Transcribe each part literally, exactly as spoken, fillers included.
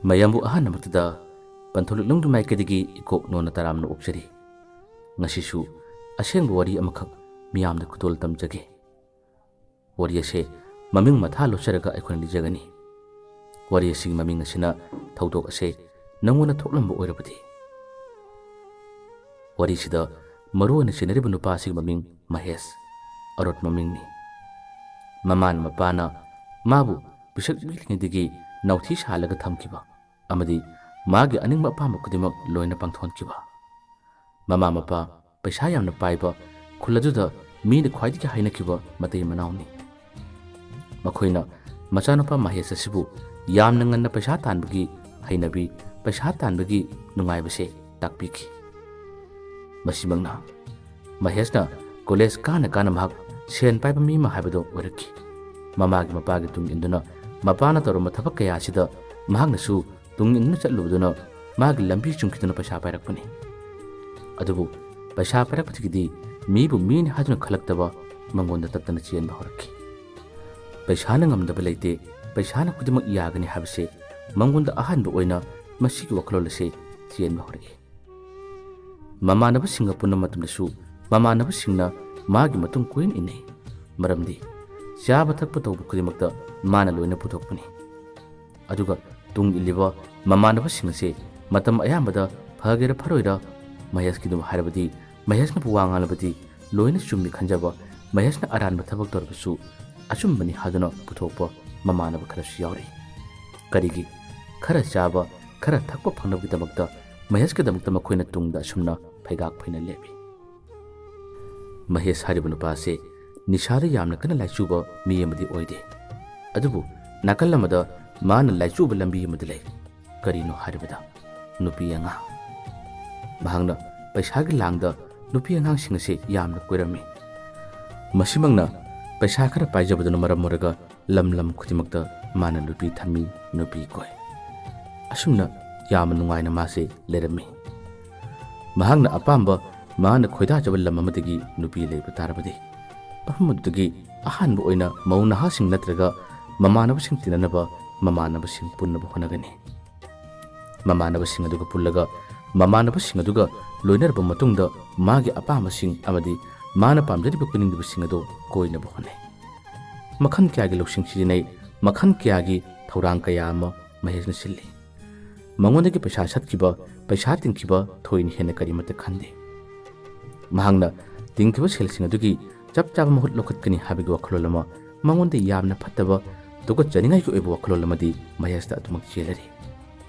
ꯃꯌꯥꯝꯕꯨ ꯑꯍꯥꯟꯕꯃꯛꯇꯗ ꯄꯟꯊꯧꯂꯤꯛꯂꯝꯒꯤ ꯃꯥꯏꯀꯩꯗꯒꯤ ꯏꯀꯣꯛ ꯅꯣꯟꯅ ꯇꯔꯥꯝꯅ ꯑꯣꯛꯆꯔꯤ꯫ ꯉꯁꯤꯁꯨ ꯑꯁꯦꯡꯕ ꯋꯥꯔꯤ ꯑꯃꯈꯛ ꯃꯤꯌꯥꯝꯗ ꯈꯨꯗꯣꯜ ꯇꯝꯖꯒꯦ꯫ ꯋꯥꯔꯤ ꯑꯁꯦ ꯃꯃꯤꯡ ꯃꯊꯥ ꯂꯣꯠꯆꯔꯒ ꯑꯩꯈꯣꯏꯅ ꯂꯤꯖꯒꯅꯤ꯫ ꯋꯥꯔꯤ ꯑꯁꯤꯒꯤ ꯃꯃꯤꯡ ꯑꯁꯤꯅ ꯊꯧꯗꯣꯛ ꯑꯁꯦ ꯅꯉꯣꯟꯗ ꯊꯣꯛꯂꯝꯕ ꯑꯣꯏꯔꯕꯗꯤ꯫ ꯋꯥꯔꯤꯁꯤꯗ ꯃꯔꯨ ꯑꯣꯏꯅ ꯆꯦꯟꯅꯔꯤꯕ ꯅꯨꯄꯥ ꯑꯁꯤꯒꯤ ꯃꯃꯤꯡ ꯃꯍꯦꯁ, ꯑꯔꯣꯠ ꯃꯃꯤꯡꯅꯤ꯫ ꯃꯃꯥꯅ ꯃꯄꯥꯅ ꯃꯥꯕꯨ ꯄꯤꯁꯛ ꯄꯤꯛꯂꯤꯉꯩꯗꯒꯤ ꯅꯥꯎꯊꯤ ꯁꯥꯍꯜꯂꯒ ꯊꯝꯈꯤꯕ ꯑꯃꯗꯤ ꯃꯥꯒꯤ ꯑꯅꯤꯡꯕ ꯑꯄꯥꯝꯕ ꯈꯨꯗꯤꯡꯃꯛ ꯂꯣꯏꯅ ꯄꯥꯡꯊꯣꯛꯍꯟꯈꯤꯕ꯫ ꯃꯃꯥ ꯃꯄꯥ ꯄꯩꯁꯥ ꯌꯥꯝꯅ ꯄꯥꯏꯕ, ꯈꯨꯜ ꯑꯗꯨꯗ ꯃꯤꯅ ꯈ꯭ꯋꯥꯏꯗꯒꯤ ꯍꯥꯏꯅꯈꯤꯕ ꯃꯇꯩ ꯃꯅꯥꯎꯅꯤ꯫ ꯃꯈꯣꯏꯅ ꯃꯆꯥꯅꯨꯄꯥ ꯃꯍꯦꯁ ꯑꯁꯤꯕꯨ ꯌꯥꯝꯅ ꯉꯟꯅ ꯄꯩꯁꯥ ꯇꯥꯟꯕꯒꯤ ꯍꯩꯅꯕꯤ, ꯄꯩꯁꯥ ꯇꯥꯟꯕꯒꯤ ꯅꯨꯡꯉꯥꯏꯕꯁꯦ ꯇꯥꯛꯄꯤꯈꯤ꯫ ꯃꯁꯤꯃꯛꯅ ꯃꯍꯦꯁꯅ ꯀꯣꯂꯦꯖ ꯀꯥꯅ ꯀꯥꯅ ꯃꯍꯥꯛ ꯁꯦꯟ ꯄꯥꯏꯕ ꯃꯤ ꯑꯃ ꯍꯥꯏꯕꯗꯨ ꯑꯣꯏꯔꯛꯈꯤ꯫ ꯃꯃꯥꯒꯤ ꯃꯄꯥꯒꯤ ꯇꯨꯡ ꯏꯟꯗꯨꯅ ꯃꯄꯥꯅ ꯇꯧꯔꯝꯕ ꯊꯕꯛ ꯀꯌꯥ ꯑꯁꯤꯗ ꯃꯍꯥꯛꯅꯁꯨ ꯇꯨꯡ ꯏꯟꯗꯨꯅ ꯆꯠꯂꯨꯕꯗꯨꯅ ꯃꯥꯒꯤ ꯂꯝꯕꯤ ꯆꯨꯝꯈꯤꯗꯨꯅ ꯄꯩꯁꯥ ꯄꯥꯏꯔꯛꯄꯅꯤ꯫ ꯑꯗꯨꯕꯨ ꯄꯩꯁꯥ ꯄꯥꯏꯔꯛꯄꯗꯒꯤꯗꯤ ꯃꯤꯕꯨ ꯃꯤꯅꯤ ꯍꯥꯏꯗꯨꯅ ꯈꯜꯂꯛꯇꯕ, ꯃꯉꯣꯟꯗ ꯇꯠꯇꯅ ꯆꯦꯟꯕ ꯍꯧꯔꯛꯈꯤ꯫ ꯄꯩꯁꯥꯅ ꯉꯝꯗꯕ ꯂꯩꯇꯦ, ꯄꯩꯁꯥꯅ ꯈꯨꯗꯤꯡꯃꯛ ꯌꯥꯒꯅꯤ ꯍꯥꯏꯕꯁꯦ ꯃꯉꯣꯟꯗ ꯑꯍꯥꯟꯕ ꯑꯣꯏꯅ ꯃꯁꯤꯒꯤ ꯋꯥꯈꯜꯂꯣꯟ ꯑꯁꯦ ꯆꯦꯟꯕ ꯍꯧꯔꯛꯏ꯫ ꯃꯃꯥꯟꯅꯕꯁꯤꯡꯒ ꯄꯨꯟꯕ ꯃꯇꯝꯗꯁꯨ ꯃꯃꯥꯟꯅꯕꯁꯤꯡꯅ ꯃꯥꯒꯤ ꯃꯇꯨꯡ ꯀꯣꯏꯏꯟ ꯏꯟꯅꯩ꯫ ꯃꯔꯝꯗꯤ ꯆꯥꯕ ꯊꯛꯄ ꯇꯧꯕ ꯈꯨꯗꯤꯡꯃꯛꯇ ꯃꯥꯅ ꯂꯣꯏꯅ ꯄꯨꯊꯣꯛꯄꯅꯤ꯫ ꯑꯗꯨꯒ ꯇꯨꯡ ꯏꯜꯂꯤꯕ ꯃꯃꯥꯟꯅꯕꯁꯤꯡ ꯑꯁꯦ ꯃꯇꯝ ꯑꯌꯥꯝꯕꯗ ꯐꯒꯦꯔꯥ ꯐꯔꯣꯏꯔꯥ, ꯃꯍꯦꯁꯀꯤꯗꯨ ꯍꯥꯏꯔꯕꯗꯤ, ꯃꯍꯦꯁꯅꯕꯨ ꯋꯥ ꯉꯥꯡꯂꯕꯗꯤ ꯂꯣꯏꯅ ꯆꯨꯝꯃꯤ ꯈꯟꯖꯕ, ꯃꯍꯦꯁꯅ ꯑꯔꯥꯟꯕ ꯊꯕꯛ ꯇꯧꯔꯕꯁꯨ ꯑꯆꯨꯝꯕꯅꯤ ꯍꯥꯏꯗꯨꯅ ꯄꯨꯊꯣꯛꯄ ꯃꯃꯥꯟꯅꯕ ꯈꯔꯁꯨ ꯌꯥꯎꯔꯤ꯫ ꯀꯔꯤꯒꯤ? ꯈꯔ ꯆꯥꯕ, ꯈꯔ ꯊꯛꯄ ꯐꯪꯅꯕꯒꯤꯗꯃꯛꯇ ꯃꯍꯦꯁꯀꯤꯗꯃꯛꯇ ꯃꯈꯣꯏꯅ ꯇꯨꯡꯗ ꯑꯁꯨꯝꯅ ꯐꯩꯒꯥꯛ ꯐꯩꯅ ꯂꯦꯞꯄꯤ꯫ ꯃꯍꯦꯁ ꯍꯥꯏꯔꯤꯕ ꯅꯨꯄꯥ ꯑꯁꯤ ꯅꯤꯁꯥꯗ ꯌꯥꯝꯅ ꯀꯟꯅ ꯂꯥꯏꯆꯨꯕ ꯃꯤ ꯑꯃꯗꯤ ꯑꯣꯏꯗꯦ꯫ ꯑꯗꯨꯕꯨ ꯅꯥꯀꯜ ꯑꯃꯗ ꯃꯥꯅ ꯂꯥꯏꯆꯨꯕ ꯂꯝꯕꯤ ꯑꯃꯗꯤ ꯂꯩ꯫ ꯀꯔꯤꯅꯣ ꯍꯥꯏꯔꯕꯗ, ꯅꯨꯄꯤ ꯑꯉꯥꯡ꯫ ꯃꯍꯥꯛꯅ ꯄꯩꯁꯥꯒꯤ ꯂꯥꯡꯗ ꯅꯨꯄꯤ ꯑꯉꯥꯡꯁꯤꯡ ꯑꯁꯤ ꯌꯥꯝꯅ ꯀꯣꯏꯔꯝꯃꯤ꯫ ꯃꯁꯤꯃꯛꯅ ꯄꯩꯁꯥ ꯈꯔ ꯄꯥꯏꯖꯕꯗꯨꯅ ꯃꯔꯝ ꯑꯣꯏꯔꯒ ꯂꯝ ꯂꯝ ꯈꯨꯗꯤꯡꯃꯛꯇ ꯃꯥꯅ ꯅꯨꯄꯤ ꯊꯝꯃꯤ, ꯅꯨꯄꯤ ꯀꯣꯏ꯫ ꯑꯁꯨꯝꯅ ꯌꯥꯝꯅ ꯅꯨꯡꯉꯥꯏꯅ ꯃꯥꯁꯦ ꯂꯩꯔꯝꯃꯤ꯫ ꯃꯍꯥꯛꯅ ꯑꯄꯥꯝꯕ, ꯃꯥꯅ ꯈꯣꯏꯗꯥꯖꯕ ꯂꯝ ꯑꯃꯗꯒꯤ ꯅꯨꯄꯤ ꯂꯩꯕ ꯇꯥꯔꯕꯗꯤ, ꯃꯐꯝ ꯑꯗꯨꯗꯒꯤ ꯑꯍꯥꯟꯕ ꯑꯣꯏꯅ ꯃꯧ ꯅꯍꯥꯁꯤꯡ ꯅꯠꯇ꯭ꯔꯒ ꯃꯃꯥꯟꯅꯕꯁꯤꯡ ꯇꯤꯟꯅꯅꯕ, ꯃꯃꯥꯟꯅꯕꯁꯤꯡ ꯄꯨꯟꯅꯕ ꯍꯣꯠꯅꯒꯅꯤ꯫ ꯃꯃꯥꯟꯅꯕꯁꯤꯡ ꯑꯗꯨꯒ ꯄꯨꯜꯂꯒ ꯃꯃꯥꯟꯅꯕꯁꯤꯡ ꯑꯗꯨꯒ ꯂꯣꯏꯅꯔꯕ ꯃꯇꯨꯡꯗ ꯃꯥꯒꯤ ꯑꯄꯥꯝꯕꯁꯤꯡ ꯑꯃꯗꯤ ꯃꯥꯅ ꯄꯥꯝꯖꯔꯤꯕ ꯀꯣꯏꯅꯤꯡꯂꯤꯕꯁꯤꯡ ꯑꯗꯨ ꯀꯣꯏꯅꯕ ꯍꯣꯠꯅꯩ꯫ ꯃꯈꯜ ꯀꯌꯥꯒꯤ ꯂꯧꯁꯤꯡ ꯁꯤꯖꯤꯟꯅꯩ, ꯃꯈꯜ ꯀꯌꯥꯒꯤ ꯊꯧꯔꯥꯡ ꯀꯌꯥ ꯑꯃ ꯃꯍꯦꯁꯅ ꯁꯤꯜꯂꯤ꯫ ꯃꯉꯣꯟꯗꯒꯤ ꯄꯩꯁꯥ ꯁꯠꯈꯤꯕ, ꯄꯩꯁꯥ ꯇꯤꯡꯈꯤꯕ ꯊꯣꯏꯅ ꯍꯦꯟꯅ ꯀꯔꯤꯃꯠꯇ ꯈꯟꯗꯦ꯫ ꯃꯍꯥꯛꯅ ꯇꯤꯡꯈꯤꯕ ꯁꯦꯜꯁꯤꯡ ꯑꯗꯨꯒꯤ ꯆꯞ ꯆꯥꯕ ꯃꯍꯨꯠ ꯂꯧꯈꯠꯀꯅꯤ ꯍꯥꯏꯕꯒꯤ ꯋꯥꯈꯜꯂꯣꯟ ꯑꯃ, ꯃꯉꯣꯟꯗ ꯌꯥꯝꯅ ꯐꯠꯇꯕ, ꯇꯨꯀꯠꯆꯅꯤꯡꯉꯥꯏꯒꯤ ꯑꯣꯏꯕ ꯋꯥꯈꯜꯂꯣꯟ ꯑꯃꯗꯤ ꯃꯍꯦꯁꯇ ꯑꯗꯨꯃꯛ ꯆꯦꯜꯂꯔꯤ꯫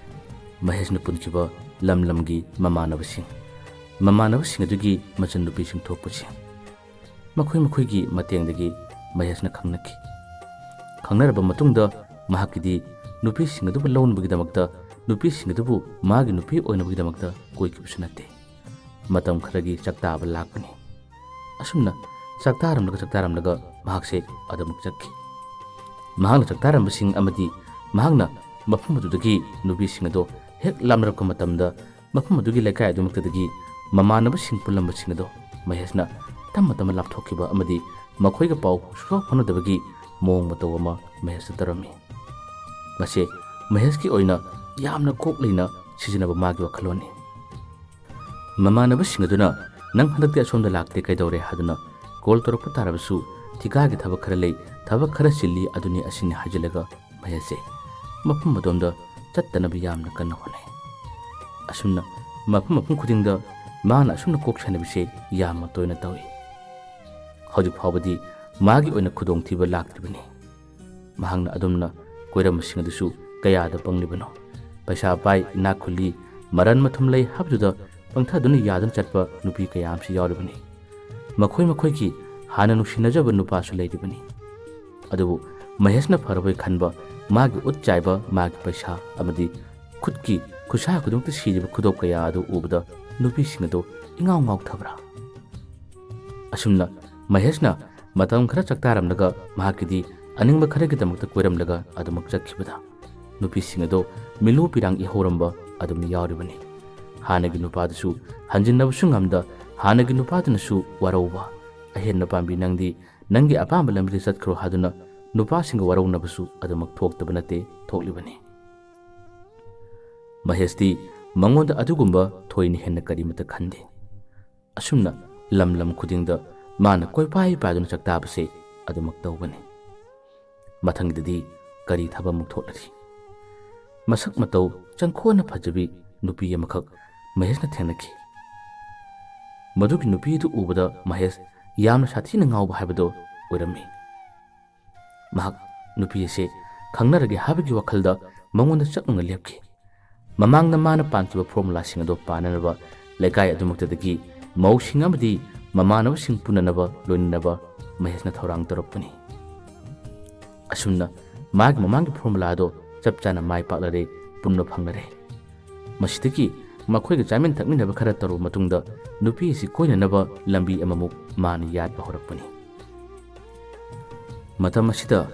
ꯃꯍꯦꯁꯅ ꯄꯨꯟꯈꯤꯕ ꯂꯝ ꯂꯝꯒꯤ ꯃꯃꯥꯟꯅꯕꯁꯤꯡ, ꯃꯃꯥꯟꯅꯕꯁꯤꯡ ꯑꯗꯨꯒꯤ ꯃꯆꯟꯅꯨꯄꯤꯁꯤꯡ ꯊꯣꯛꯄꯁꯤꯡ, ꯃꯈꯣꯏ ꯃꯈꯣꯏꯒꯤ ꯃꯇꯦꯡꯗꯒꯤ ꯃꯍꯦꯁꯅ ꯈꯪꯅꯈꯤ꯫ ꯈꯪꯅꯔꯕ ꯃꯇꯨꯡꯗ ꯃꯍꯥꯛꯀꯤꯗꯤ ꯅꯨꯄꯤꯁꯤꯡ ꯑꯗꯨꯕꯨ ꯂꯧꯅꯕꯒꯤꯗꯃꯛꯇ, ꯅꯨꯄꯤꯁꯤꯡ ꯑꯗꯨꯕꯨ ꯃꯥꯒꯤ ꯅꯨꯄꯤ ꯑꯣꯏꯅꯕꯒꯤꯗꯃꯛꯇ ꯀꯣꯏꯈꯤꯕꯁꯨ ꯅꯠꯇꯦ꯫ ꯃꯇꯝ ꯈꯔꯒꯤ ꯆꯥꯛꯇꯥꯕ ꯂꯥꯛꯄꯅꯤ꯫ ꯑꯁꯨꯝꯅ ꯆꯥꯛꯇꯥꯔꯝꯂꯒ ꯆꯥꯛꯇꯥꯔꯝꯂꯒ ꯃꯍꯥꯛꯁꯦ ꯑꯗꯨꯃꯛ ꯆꯠꯈꯤ꯫ ꯃꯍꯥꯛꯅ ꯆꯥꯛꯇꯥꯔꯝꯕꯁꯤꯡ ꯑꯃꯗꯤ ꯃꯍꯥꯛꯅ ꯃꯐꯝ ꯑꯗꯨꯗꯒꯤ ꯅꯨꯄꯤꯁꯤꯡ ꯑꯗꯣ ꯍꯦꯛ ꯂꯥꯞꯅꯔꯛꯄ ꯃꯇꯝꯗ ꯃꯐꯝ ꯑꯗꯨꯒꯤ ꯂꯩꯀꯥꯏ ꯑꯗꯨꯃꯛꯇꯗꯒꯤ ꯃꯃꯥꯟꯅꯕꯁꯤꯡ ꯄꯨꯜꯂꯝꯕꯁꯤꯡ ꯑꯗꯣ ꯃꯍꯦꯁꯅ ꯇꯞꯅ ꯇꯞꯅ ꯂꯥꯞꯊꯣꯛꯈꯤꯕ ꯑꯃꯗꯤ ꯃꯈꯣꯏꯒ ꯄꯥꯎ ꯁꯨꯡꯐꯥꯎ ꯐꯥꯎꯅꯗꯕꯒꯤ ꯃꯑꯣꯡ ꯃꯇꯧ ꯑꯃ ꯃꯍꯦꯁꯇ ꯇꯧꯔꯝꯃꯤ꯫ ꯃꯁꯤ ꯃꯍꯦꯁꯀꯤ ꯑꯣꯏꯅ ꯌꯥꯝꯅ ꯀꯣꯛ ꯂꯩꯅ ꯁꯤꯖꯤꯟꯅꯕ ꯃꯥꯒꯤ ꯋꯥꯈꯜꯂꯣꯟꯅꯤ꯫ ꯃꯃꯥꯟꯅꯕꯁꯤꯡ ꯑꯗꯨꯅ, "ꯅꯪ ꯍꯟꯗꯛꯇꯤ ꯑꯁꯣꯝꯗ ꯂꯥꯛꯇꯦ, ꯀꯩꯗꯧꯔꯦ?" ꯍꯥꯏꯗꯨꯅ ꯀꯣꯜ ꯇꯧꯔꯛꯄ ꯇꯥꯔꯕꯁꯨ, "ꯊꯤꯀꯥꯒꯤ ꯊꯕꯛ ꯈꯔ ꯂꯩ, ꯊꯕꯛ ꯈꯔ ꯆꯤꯜꯂꯤ, ꯑꯗꯨꯅꯤ ꯑꯁꯤꯅꯤ" ꯍꯥꯏꯖꯤꯜꯂꯒ ꯃꯍꯦꯁꯁꯦ ꯃꯐꯝ ꯑꯗꯣꯝꯗ ꯆꯠꯇꯅꯕ ꯌꯥꯝꯅ ꯀꯟꯅ ꯍꯣꯠꯅꯩ꯫ ꯑꯁꯨꯝꯅ ꯃꯐꯝ ꯃꯐꯝ ꯈꯨꯗꯤꯡꯗ ꯃꯥꯅ ꯑꯁꯨꯝꯅ ꯀꯣꯛ ꯁꯥꯟꯅꯕꯁꯦ ꯌꯥꯝꯅ ꯇꯣꯏꯅ ꯇꯧꯏ꯫ ꯍꯧꯖꯤꯛ ꯐꯥꯎꯕꯗꯤ ꯃꯥꯒꯤ ꯑꯣꯏꯅ ꯈꯨꯗꯣꯡꯊꯤꯕ ꯂꯥꯛꯇ꯭ꯔꯤꯕꯅꯤ꯫ ꯃꯍꯥꯛꯅ ꯑꯗꯨꯝꯅ ꯀꯣꯏꯔꯝꯕꯁꯤꯡ ꯑꯗꯨꯁꯨ ꯀꯌꯥꯗ ꯄꯪꯂꯤꯕꯅꯣ꯫ ꯄꯩꯁꯥ ꯄꯥꯏ, ꯏꯅꯥꯛ ꯈꯨꯜꯂꯤ, ꯃꯔꯟ ꯃꯊꯨꯝ ꯂꯩ ꯍꯥꯏꯕꯗꯨꯗ ꯄꯪꯊꯗꯨꯅ ꯌꯥꯗꯨꯅ ꯆꯠꯄ ꯅꯨꯄꯤ ꯀꯌꯥ ꯑꯃꯁꯨ ꯌꯥꯎꯔꯤꯕꯅꯤ꯫ ꯃꯈꯣꯏ ꯃꯈꯣꯏꯒꯤ ꯍꯥꯟꯅ ꯅꯨꯡꯁꯤꯅꯖꯕ ꯅꯨꯄꯥꯁꯨ ꯂꯩꯔꯤꯕꯅꯤ꯫ ꯑꯗꯨꯕꯨ ꯃꯍꯦꯁꯅ ꯐꯔꯕꯣꯏ ꯈꯟꯕ ꯃꯥꯒꯤ ꯎꯠ ꯆꯥꯏꯕ, ꯃꯥꯒꯤ ꯄꯩꯁꯥ ꯑꯃꯗꯤ ꯈꯨꯠꯀꯤ ꯈꯨꯠꯁꯥ ꯈꯨꯗꯤꯡꯃꯛꯇ ꯁꯤꯔꯤꯕ ꯈꯨꯗꯣꯞ ꯀꯌꯥ ꯑꯗꯨ ꯎꯕꯗ ꯅꯨꯄꯤꯁꯤꯡ ꯑꯗꯨ ꯏꯉꯥꯎ ꯉꯥꯎꯊꯕ꯭ꯔꯥ? ꯑꯁꯨꯝꯅ ꯃꯍꯦꯁꯅ ꯃꯇꯝ ꯈꯔ ꯆꯥꯛꯇꯥꯔꯝꯂꯒ ꯃꯍꯥꯛꯀꯤꯗꯤ ꯑꯅꯤꯡꯕ ꯈꯔꯒꯤꯗꯃꯛꯇ ꯀꯣꯏꯔꯝꯂꯒ ꯑꯗꯨꯃꯛ ꯆꯠꯈꯤꯕꯗ ꯅꯨꯄꯤꯁꯤꯡ ꯑꯗꯣ ꯃꯤꯂꯨ ꯄꯤꯔꯥꯡ ꯏꯍꯧꯔꯝꯕ ꯑꯗꯨꯝ ꯌꯥꯎꯔꯤꯕꯅꯤ꯫ ꯍꯥꯟꯅꯒꯤ ꯅꯨꯄꯥꯗꯨꯁꯨ ꯍꯟꯖꯤꯟꯅꯕꯁꯨ ꯉꯝꯗ, ꯍꯥꯟꯅꯒꯤ ꯅꯨꯄꯥꯗꯨꯅꯁꯨ ꯋꯥꯔꯧꯕ, "ꯑꯍꯦꯟꯕ ꯄꯥꯝꯕꯤ ꯅꯪꯗꯤ ꯅꯪꯒꯤ ꯑꯄꯥꯝꯕ ꯂꯝꯕꯤꯗ ꯆꯠꯈ꯭ꯔꯣ" ꯍꯥꯏꯗꯨꯅ ꯅꯨꯄꯥꯁꯤꯡꯒ ꯋꯥꯔꯧꯅꯕꯁꯨ ꯑꯗꯨꯃꯛ ꯊꯣꯛꯇꯕ ꯅꯠꯇꯦ, ꯊꯣꯛꯂꯤꯕꯅꯤ꯫ ꯃꯍꯦꯁꯇꯤ ꯃꯉꯣꯟꯗ ꯑꯗꯨꯒꯨꯝꯕ ꯊꯣꯏꯅ ꯍꯦꯟꯅ ꯀꯔꯤꯃꯠꯇ ꯈꯟꯗꯦ꯫ ꯑꯁꯨꯝꯅ ꯂꯝ ꯂꯝ ꯈꯨꯗꯤꯡꯗ ꯃꯥꯅ ꯀꯣꯏꯄꯥꯏ ꯄꯥꯏꯗꯨꯅ ꯆꯥꯛꯇꯥꯕꯁꯦ ꯑꯗꯨꯃꯛ ꯇꯧꯕꯅꯤ꯫ ꯃꯊꯪꯗꯗꯤ ꯀꯔꯤ ꯊꯕꯛ ꯑꯃꯨꯛ ꯊꯣꯛꯂꯔꯤ? ꯃꯁꯛ ꯃꯇꯧ ꯆꯪꯈꯣꯟꯅ ꯐꯖꯕꯤ ꯅꯨꯄꯤ ꯑꯃꯈꯛ ꯃꯍꯦꯁꯅ ꯊꯦꯡꯅꯈꯤ꯫ ꯃꯗꯨꯒꯤ ꯅꯨꯄꯤ ꯑꯗꯨ ꯎꯕꯗ ꯃꯍꯦꯁ ꯌꯥꯝꯅ ꯁꯥꯊꯤꯅ ꯉꯥꯎꯕ ꯍꯥꯏꯕꯗꯨ ꯑꯣꯏꯔꯝꯃꯤ꯫ ꯃꯍꯥꯛ ꯅꯨꯄꯤ ꯑꯁꯤ ꯈꯪꯅꯔꯒꯦ ꯍꯥꯏꯕꯒꯤ ꯋꯥꯈꯜꯗ ꯃꯉꯣꯟꯗ ꯆꯞ ꯌꯨꯡꯅ ꯂꯦꯞꯈꯤ꯫ ꯃꯃꯥꯡꯗ ꯃꯥꯅ ꯄꯥꯟꯈꯤꯕ ꯐꯣꯔꯃꯨꯂꯥꯁꯤꯡ ꯑꯗꯨ ꯄꯥꯟꯅꯅꯕ ꯂꯩꯀꯥꯏ ꯑꯗꯨꯃꯛꯇꯗꯒꯤ ꯃꯧꯁꯤꯡ ꯑꯃꯗꯤ ꯃꯃꯥꯟꯅꯕꯁꯤꯡ ꯄꯨꯟꯅꯅꯕ ꯂꯣꯏꯅꯅꯕ ꯃꯍꯦꯁꯅ ꯊꯧꯔꯥꯡ ꯇꯧꯔꯛꯄꯅꯤ꯫ ꯑꯁꯨꯝꯅ ꯃꯥꯒꯤ ꯃꯃꯥꯡꯒꯤ ꯐꯣꯔꯃꯨꯂꯥ ꯑꯗꯣ ꯆꯞ ꯆꯥꯅ ꯃꯥꯏ ꯄꯥꯛꯂꯔꯦ, ꯄꯨꯟꯕ ꯐꯪꯂꯔꯦ꯫ ꯃꯁꯤꯗꯒꯤ ꯃꯈꯣꯏꯒ ꯆꯥꯃꯤꯟ ꯊꯛꯃꯤꯟꯅꯕ ꯈꯔ ꯇꯧꯔꯕ ꯃꯇꯨꯡꯗ ꯅꯨꯄꯤ ꯑꯁꯤ ꯀꯣꯏꯅꯅꯕ ꯂꯝꯕꯤ ꯑꯃꯃꯨꯛ ꯃꯥꯅ ꯌꯥꯠꯄ ꯍꯧꯔꯛꯄꯅꯤ꯫ ꯃꯇꯝ ꯑꯁꯤꯗ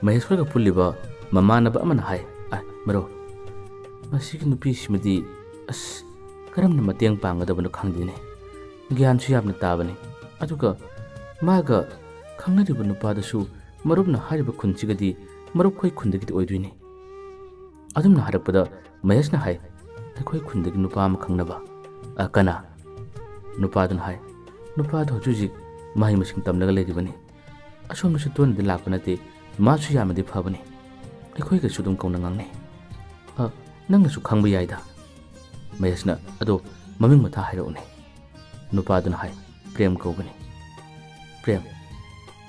ꯃꯍꯦꯁ ꯈꯣꯏꯒ ꯄꯨꯜꯂꯤꯕ ꯃꯃꯥꯟꯅꯕ ꯑꯃꯅ ꯍꯥꯏ, "ꯑ, ꯃꯔꯨꯞ, ꯃꯁꯤꯒꯤ ꯅꯨꯄꯤꯁꯤꯃꯗꯤ ꯑꯁ ꯀꯔꯝꯅ ꯃꯇꯦꯡ ꯄꯥꯡꯒꯗꯕꯅꯣ ꯈꯪꯗꯦꯅꯦ꯫ ꯒ꯭ꯌꯥꯟꯁꯨ ꯌꯥꯝꯅ ꯇꯥꯕꯅꯤ꯫ ꯑꯗꯨꯒ ꯃꯥꯒ ꯈꯪꯅꯔꯤꯕ ꯅꯨꯄꯥꯗꯨꯁꯨ ꯃꯔꯨꯞꯅ ꯍꯥꯏꯔꯤꯕ ꯈꯨꯟꯁꯤꯒꯗꯤ ꯃꯔꯨꯞ ꯈꯣꯏ ꯈꯨꯟꯗꯒꯤꯗꯤ ꯑꯣꯏꯗꯣꯏꯅꯤ꯫" ꯑꯗꯨꯝꯅ ꯍꯥꯏꯔꯛꯄꯗ ꯃꯍꯦꯁꯅ ꯍꯥꯏ, "ꯑꯩꯈꯣꯏ ꯈꯨꯟꯗꯒꯤ ꯅꯨꯄꯥ ꯑꯃ ꯈꯪꯅꯕ꯫" "ꯑ, ꯀꯅꯥ?" ꯅꯨꯄꯥꯗꯨꯅ ꯍꯥꯏ, "ꯅꯨꯄꯥꯗꯣ ꯍꯧꯖꯤꯛ ꯍꯧꯖꯤꯛ ꯃꯍꯩ ꯃꯁꯤꯡ ꯇꯝꯂꯒ ꯂꯩꯔꯤꯕꯅꯤ꯫ ꯑꯁꯣꯝꯗꯁꯨ ꯇꯣꯏꯅꯗꯤ ꯂꯥꯛꯄ ꯅꯠꯇꯦ꯫ ꯃꯥꯁꯨ ꯌꯥꯝꯅꯗꯤ ꯐꯕꯅꯤ꯫ ꯑꯩꯈꯣꯏꯒꯁꯨ ꯑꯗꯨꯝ ꯀꯧꯅ ꯉꯥꯡꯅꯩ꯫ ꯑ, ꯅꯪꯅꯁꯨ ꯈꯪꯕ ꯌꯥꯏꯗ꯫" ꯃꯍꯦꯁꯅ, "ꯑꯗꯣ ꯃꯃꯤꯡ ꯃꯊꯥ ꯍꯥꯏꯔꯛꯎꯅꯦ꯫" ꯅꯨꯄꯥꯗꯨꯅ ꯍꯥꯏ, "ꯄ꯭ꯔꯦꯝ ꯀꯧꯕꯅꯤ꯫" "ꯄ꯭ꯔꯦꯝ?"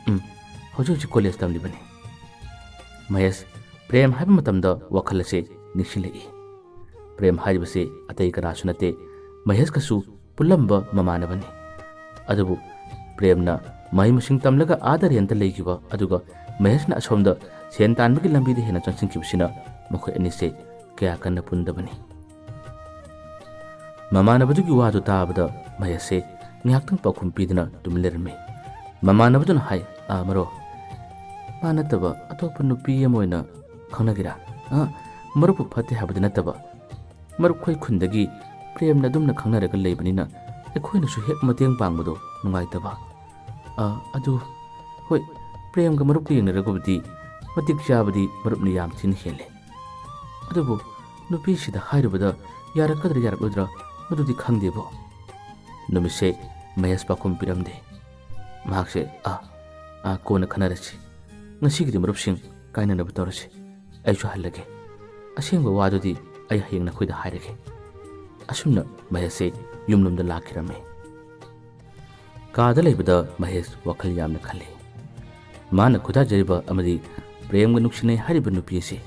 "ꯎꯝ, ꯍꯧꯖꯤꯛ ꯍꯧꯖꯤꯛ ꯀꯣꯂꯦꯖ ꯇꯝꯂꯤꯕꯅꯤ꯫" ꯃꯍꯦꯁ ꯄ꯭ꯔꯦꯝ ꯍꯥꯏꯕ ꯃꯇꯝꯗ ꯋꯥꯈꯜ ꯑꯁꯦ ꯅꯤꯡꯁꯤꯡꯂꯛꯏ꯫ ꯄ꯭ꯔꯦꯝ ꯍꯥꯏꯔꯤꯕꯁꯦ ꯑꯇꯩ ꯀꯅꯥꯁꯨ ꯅꯠꯇꯦ, ꯃꯍꯦꯁꯀꯁꯨ ꯄꯨꯜꯂꯝꯕ ꯃꯃꯥꯟꯅꯕꯅꯤ꯫ ꯑꯗꯨꯕꯨ ꯄ꯭ꯔꯦꯝꯅ ꯃꯍꯩ ꯃꯁꯤꯡ ꯇꯝꯂꯒ ꯑꯥꯗ ꯔꯦꯟꯇ ꯂꯩꯈꯤꯕ, ꯑꯗꯨꯒ ꯃꯍꯦꯁꯅ ꯑꯁꯣꯝꯗ ꯁꯦꯟ ꯇꯥꯟꯕꯒꯤ ꯂꯝꯕꯤꯗ ꯍꯦꯟꯅ ꯆꯪꯁꯤꯟꯈꯤꯕꯁꯤꯅ ꯃꯈꯣꯏ ꯑꯅꯤꯁꯦ ꯀꯌꯥ ꯀꯟꯅ ꯄꯨꯟꯗꯕꯅꯤ꯫ ꯃꯃꯥꯟꯅꯕꯗꯨꯒꯤ ꯋꯥꯗꯨ ꯇꯥꯕꯗ ꯃꯍꯦꯁꯁꯦ ꯉꯥꯏꯍꯥꯛꯇꯪ ꯄꯥꯎꯈꯨꯝ ꯄꯤꯗꯅ ꯇꯨꯃꯤꯟ ꯂꯩꯔꯝꯃꯤ꯫ ꯃꯃꯥꯟꯅꯕꯗꯨꯅ ꯍꯥꯏ, "ꯑꯥ, ꯃꯔꯨꯞ, ꯃꯥ ꯅꯠꯇꯕ ꯑꯇꯣꯞꯄ ꯅꯨꯄꯤ ꯑꯃ ꯑꯣꯏꯅ ꯈꯪꯅꯒꯦꯔꯥ? ꯑ, ꯃꯔꯨꯞꯄꯨ ꯐꯠꯇꯦ ꯍꯥꯏꯕꯗꯤ ꯅꯠꯇꯕ꯫ ꯃꯔꯨꯞ ꯈꯣꯏ ꯈꯨꯟꯗꯒꯤ ꯄ꯭ꯔꯦꯝꯅ ꯑꯗꯨꯝꯅ ꯈꯪꯅꯔꯒ ꯂꯩꯕꯅꯤꯅ ꯑꯩꯈꯣꯏꯅꯁꯨ ꯍꯦꯛ ꯃꯇꯦꯡ ꯄꯥꯡꯕꯗꯣ ꯅꯨꯡꯉꯥꯏꯇꯕ꯫ ꯑ, ꯑꯗꯨ, ꯍꯣꯏ, ꯄ꯭ꯔꯦꯝꯒ ꯃꯔꯨꯞꯀ ꯌꯦꯡꯅꯔꯒꯕꯨꯗꯤ ꯃꯇꯤꯛ ꯆꯥꯕꯗꯤ ꯃꯔꯨꯞꯅ ꯌꯥꯝ ꯊꯤꯅ ꯍꯦꯜꯂꯦ꯫ ꯑꯗꯨꯕꯨ ꯅꯨꯄꯤꯁꯤꯗ ꯍꯥꯏꯔꯨꯕꯗ ꯌꯥꯔꯛꯀꯗ꯭ꯔꯥ ꯌꯥꯔꯛꯂꯣꯏꯗ꯭ꯔꯥ ꯃꯗꯨꯗꯤ ꯈꯪꯗꯦꯕꯣ꯫ ꯅꯨꯃꯤꯠꯁꯦ ꯃꯍꯦꯁ ꯄꯥꯎꯈꯨꯝ ꯄꯤꯔꯝꯗꯦ꯫ ꯃꯍꯥꯛꯁꯦ "ꯑꯥ, ꯑꯥ, ꯀꯣꯟꯅ ꯈꯟꯅꯔꯁꯤ꯫ ꯉꯁꯤꯒꯤꯗꯤ ꯃꯔꯨꯞꯁꯤꯡ ꯀꯥꯏꯅꯅꯕ ꯇꯧꯔꯁꯤ꯫ ꯑꯩꯁꯨ ꯍꯜꯂꯒꯦ꯫ ꯑꯁꯦꯡꯕ ꯋꯥꯗꯨꯗꯤ ꯑꯩ ꯍꯌꯦꯡ ꯅꯈꯣꯏꯗ ꯍꯥꯏꯔꯒꯦ"꯫ ꯑꯁꯨꯝꯅ ꯃꯍꯦꯁꯁꯦ ꯌꯨꯝꯂꯣꯝꯗ ꯂꯥꯛꯈꯤꯔꯝꯃꯤ꯫ ꯀꯥꯗ ꯂꯩꯕꯗ ꯃꯍꯦꯁ ꯋꯥꯈꯜ ꯌꯥꯝꯅ ꯈꯜꯂꯤ꯫ ꯃꯥꯅ ꯈꯨꯗꯥꯖꯔꯤꯕ ꯑꯃꯗꯤ ꯄ꯭ꯔꯦꯝꯒ ꯅꯨꯡꯁꯤꯅꯩ ꯍꯥꯏꯔꯤꯕ ꯅꯨꯄꯤ ꯑꯁꯤ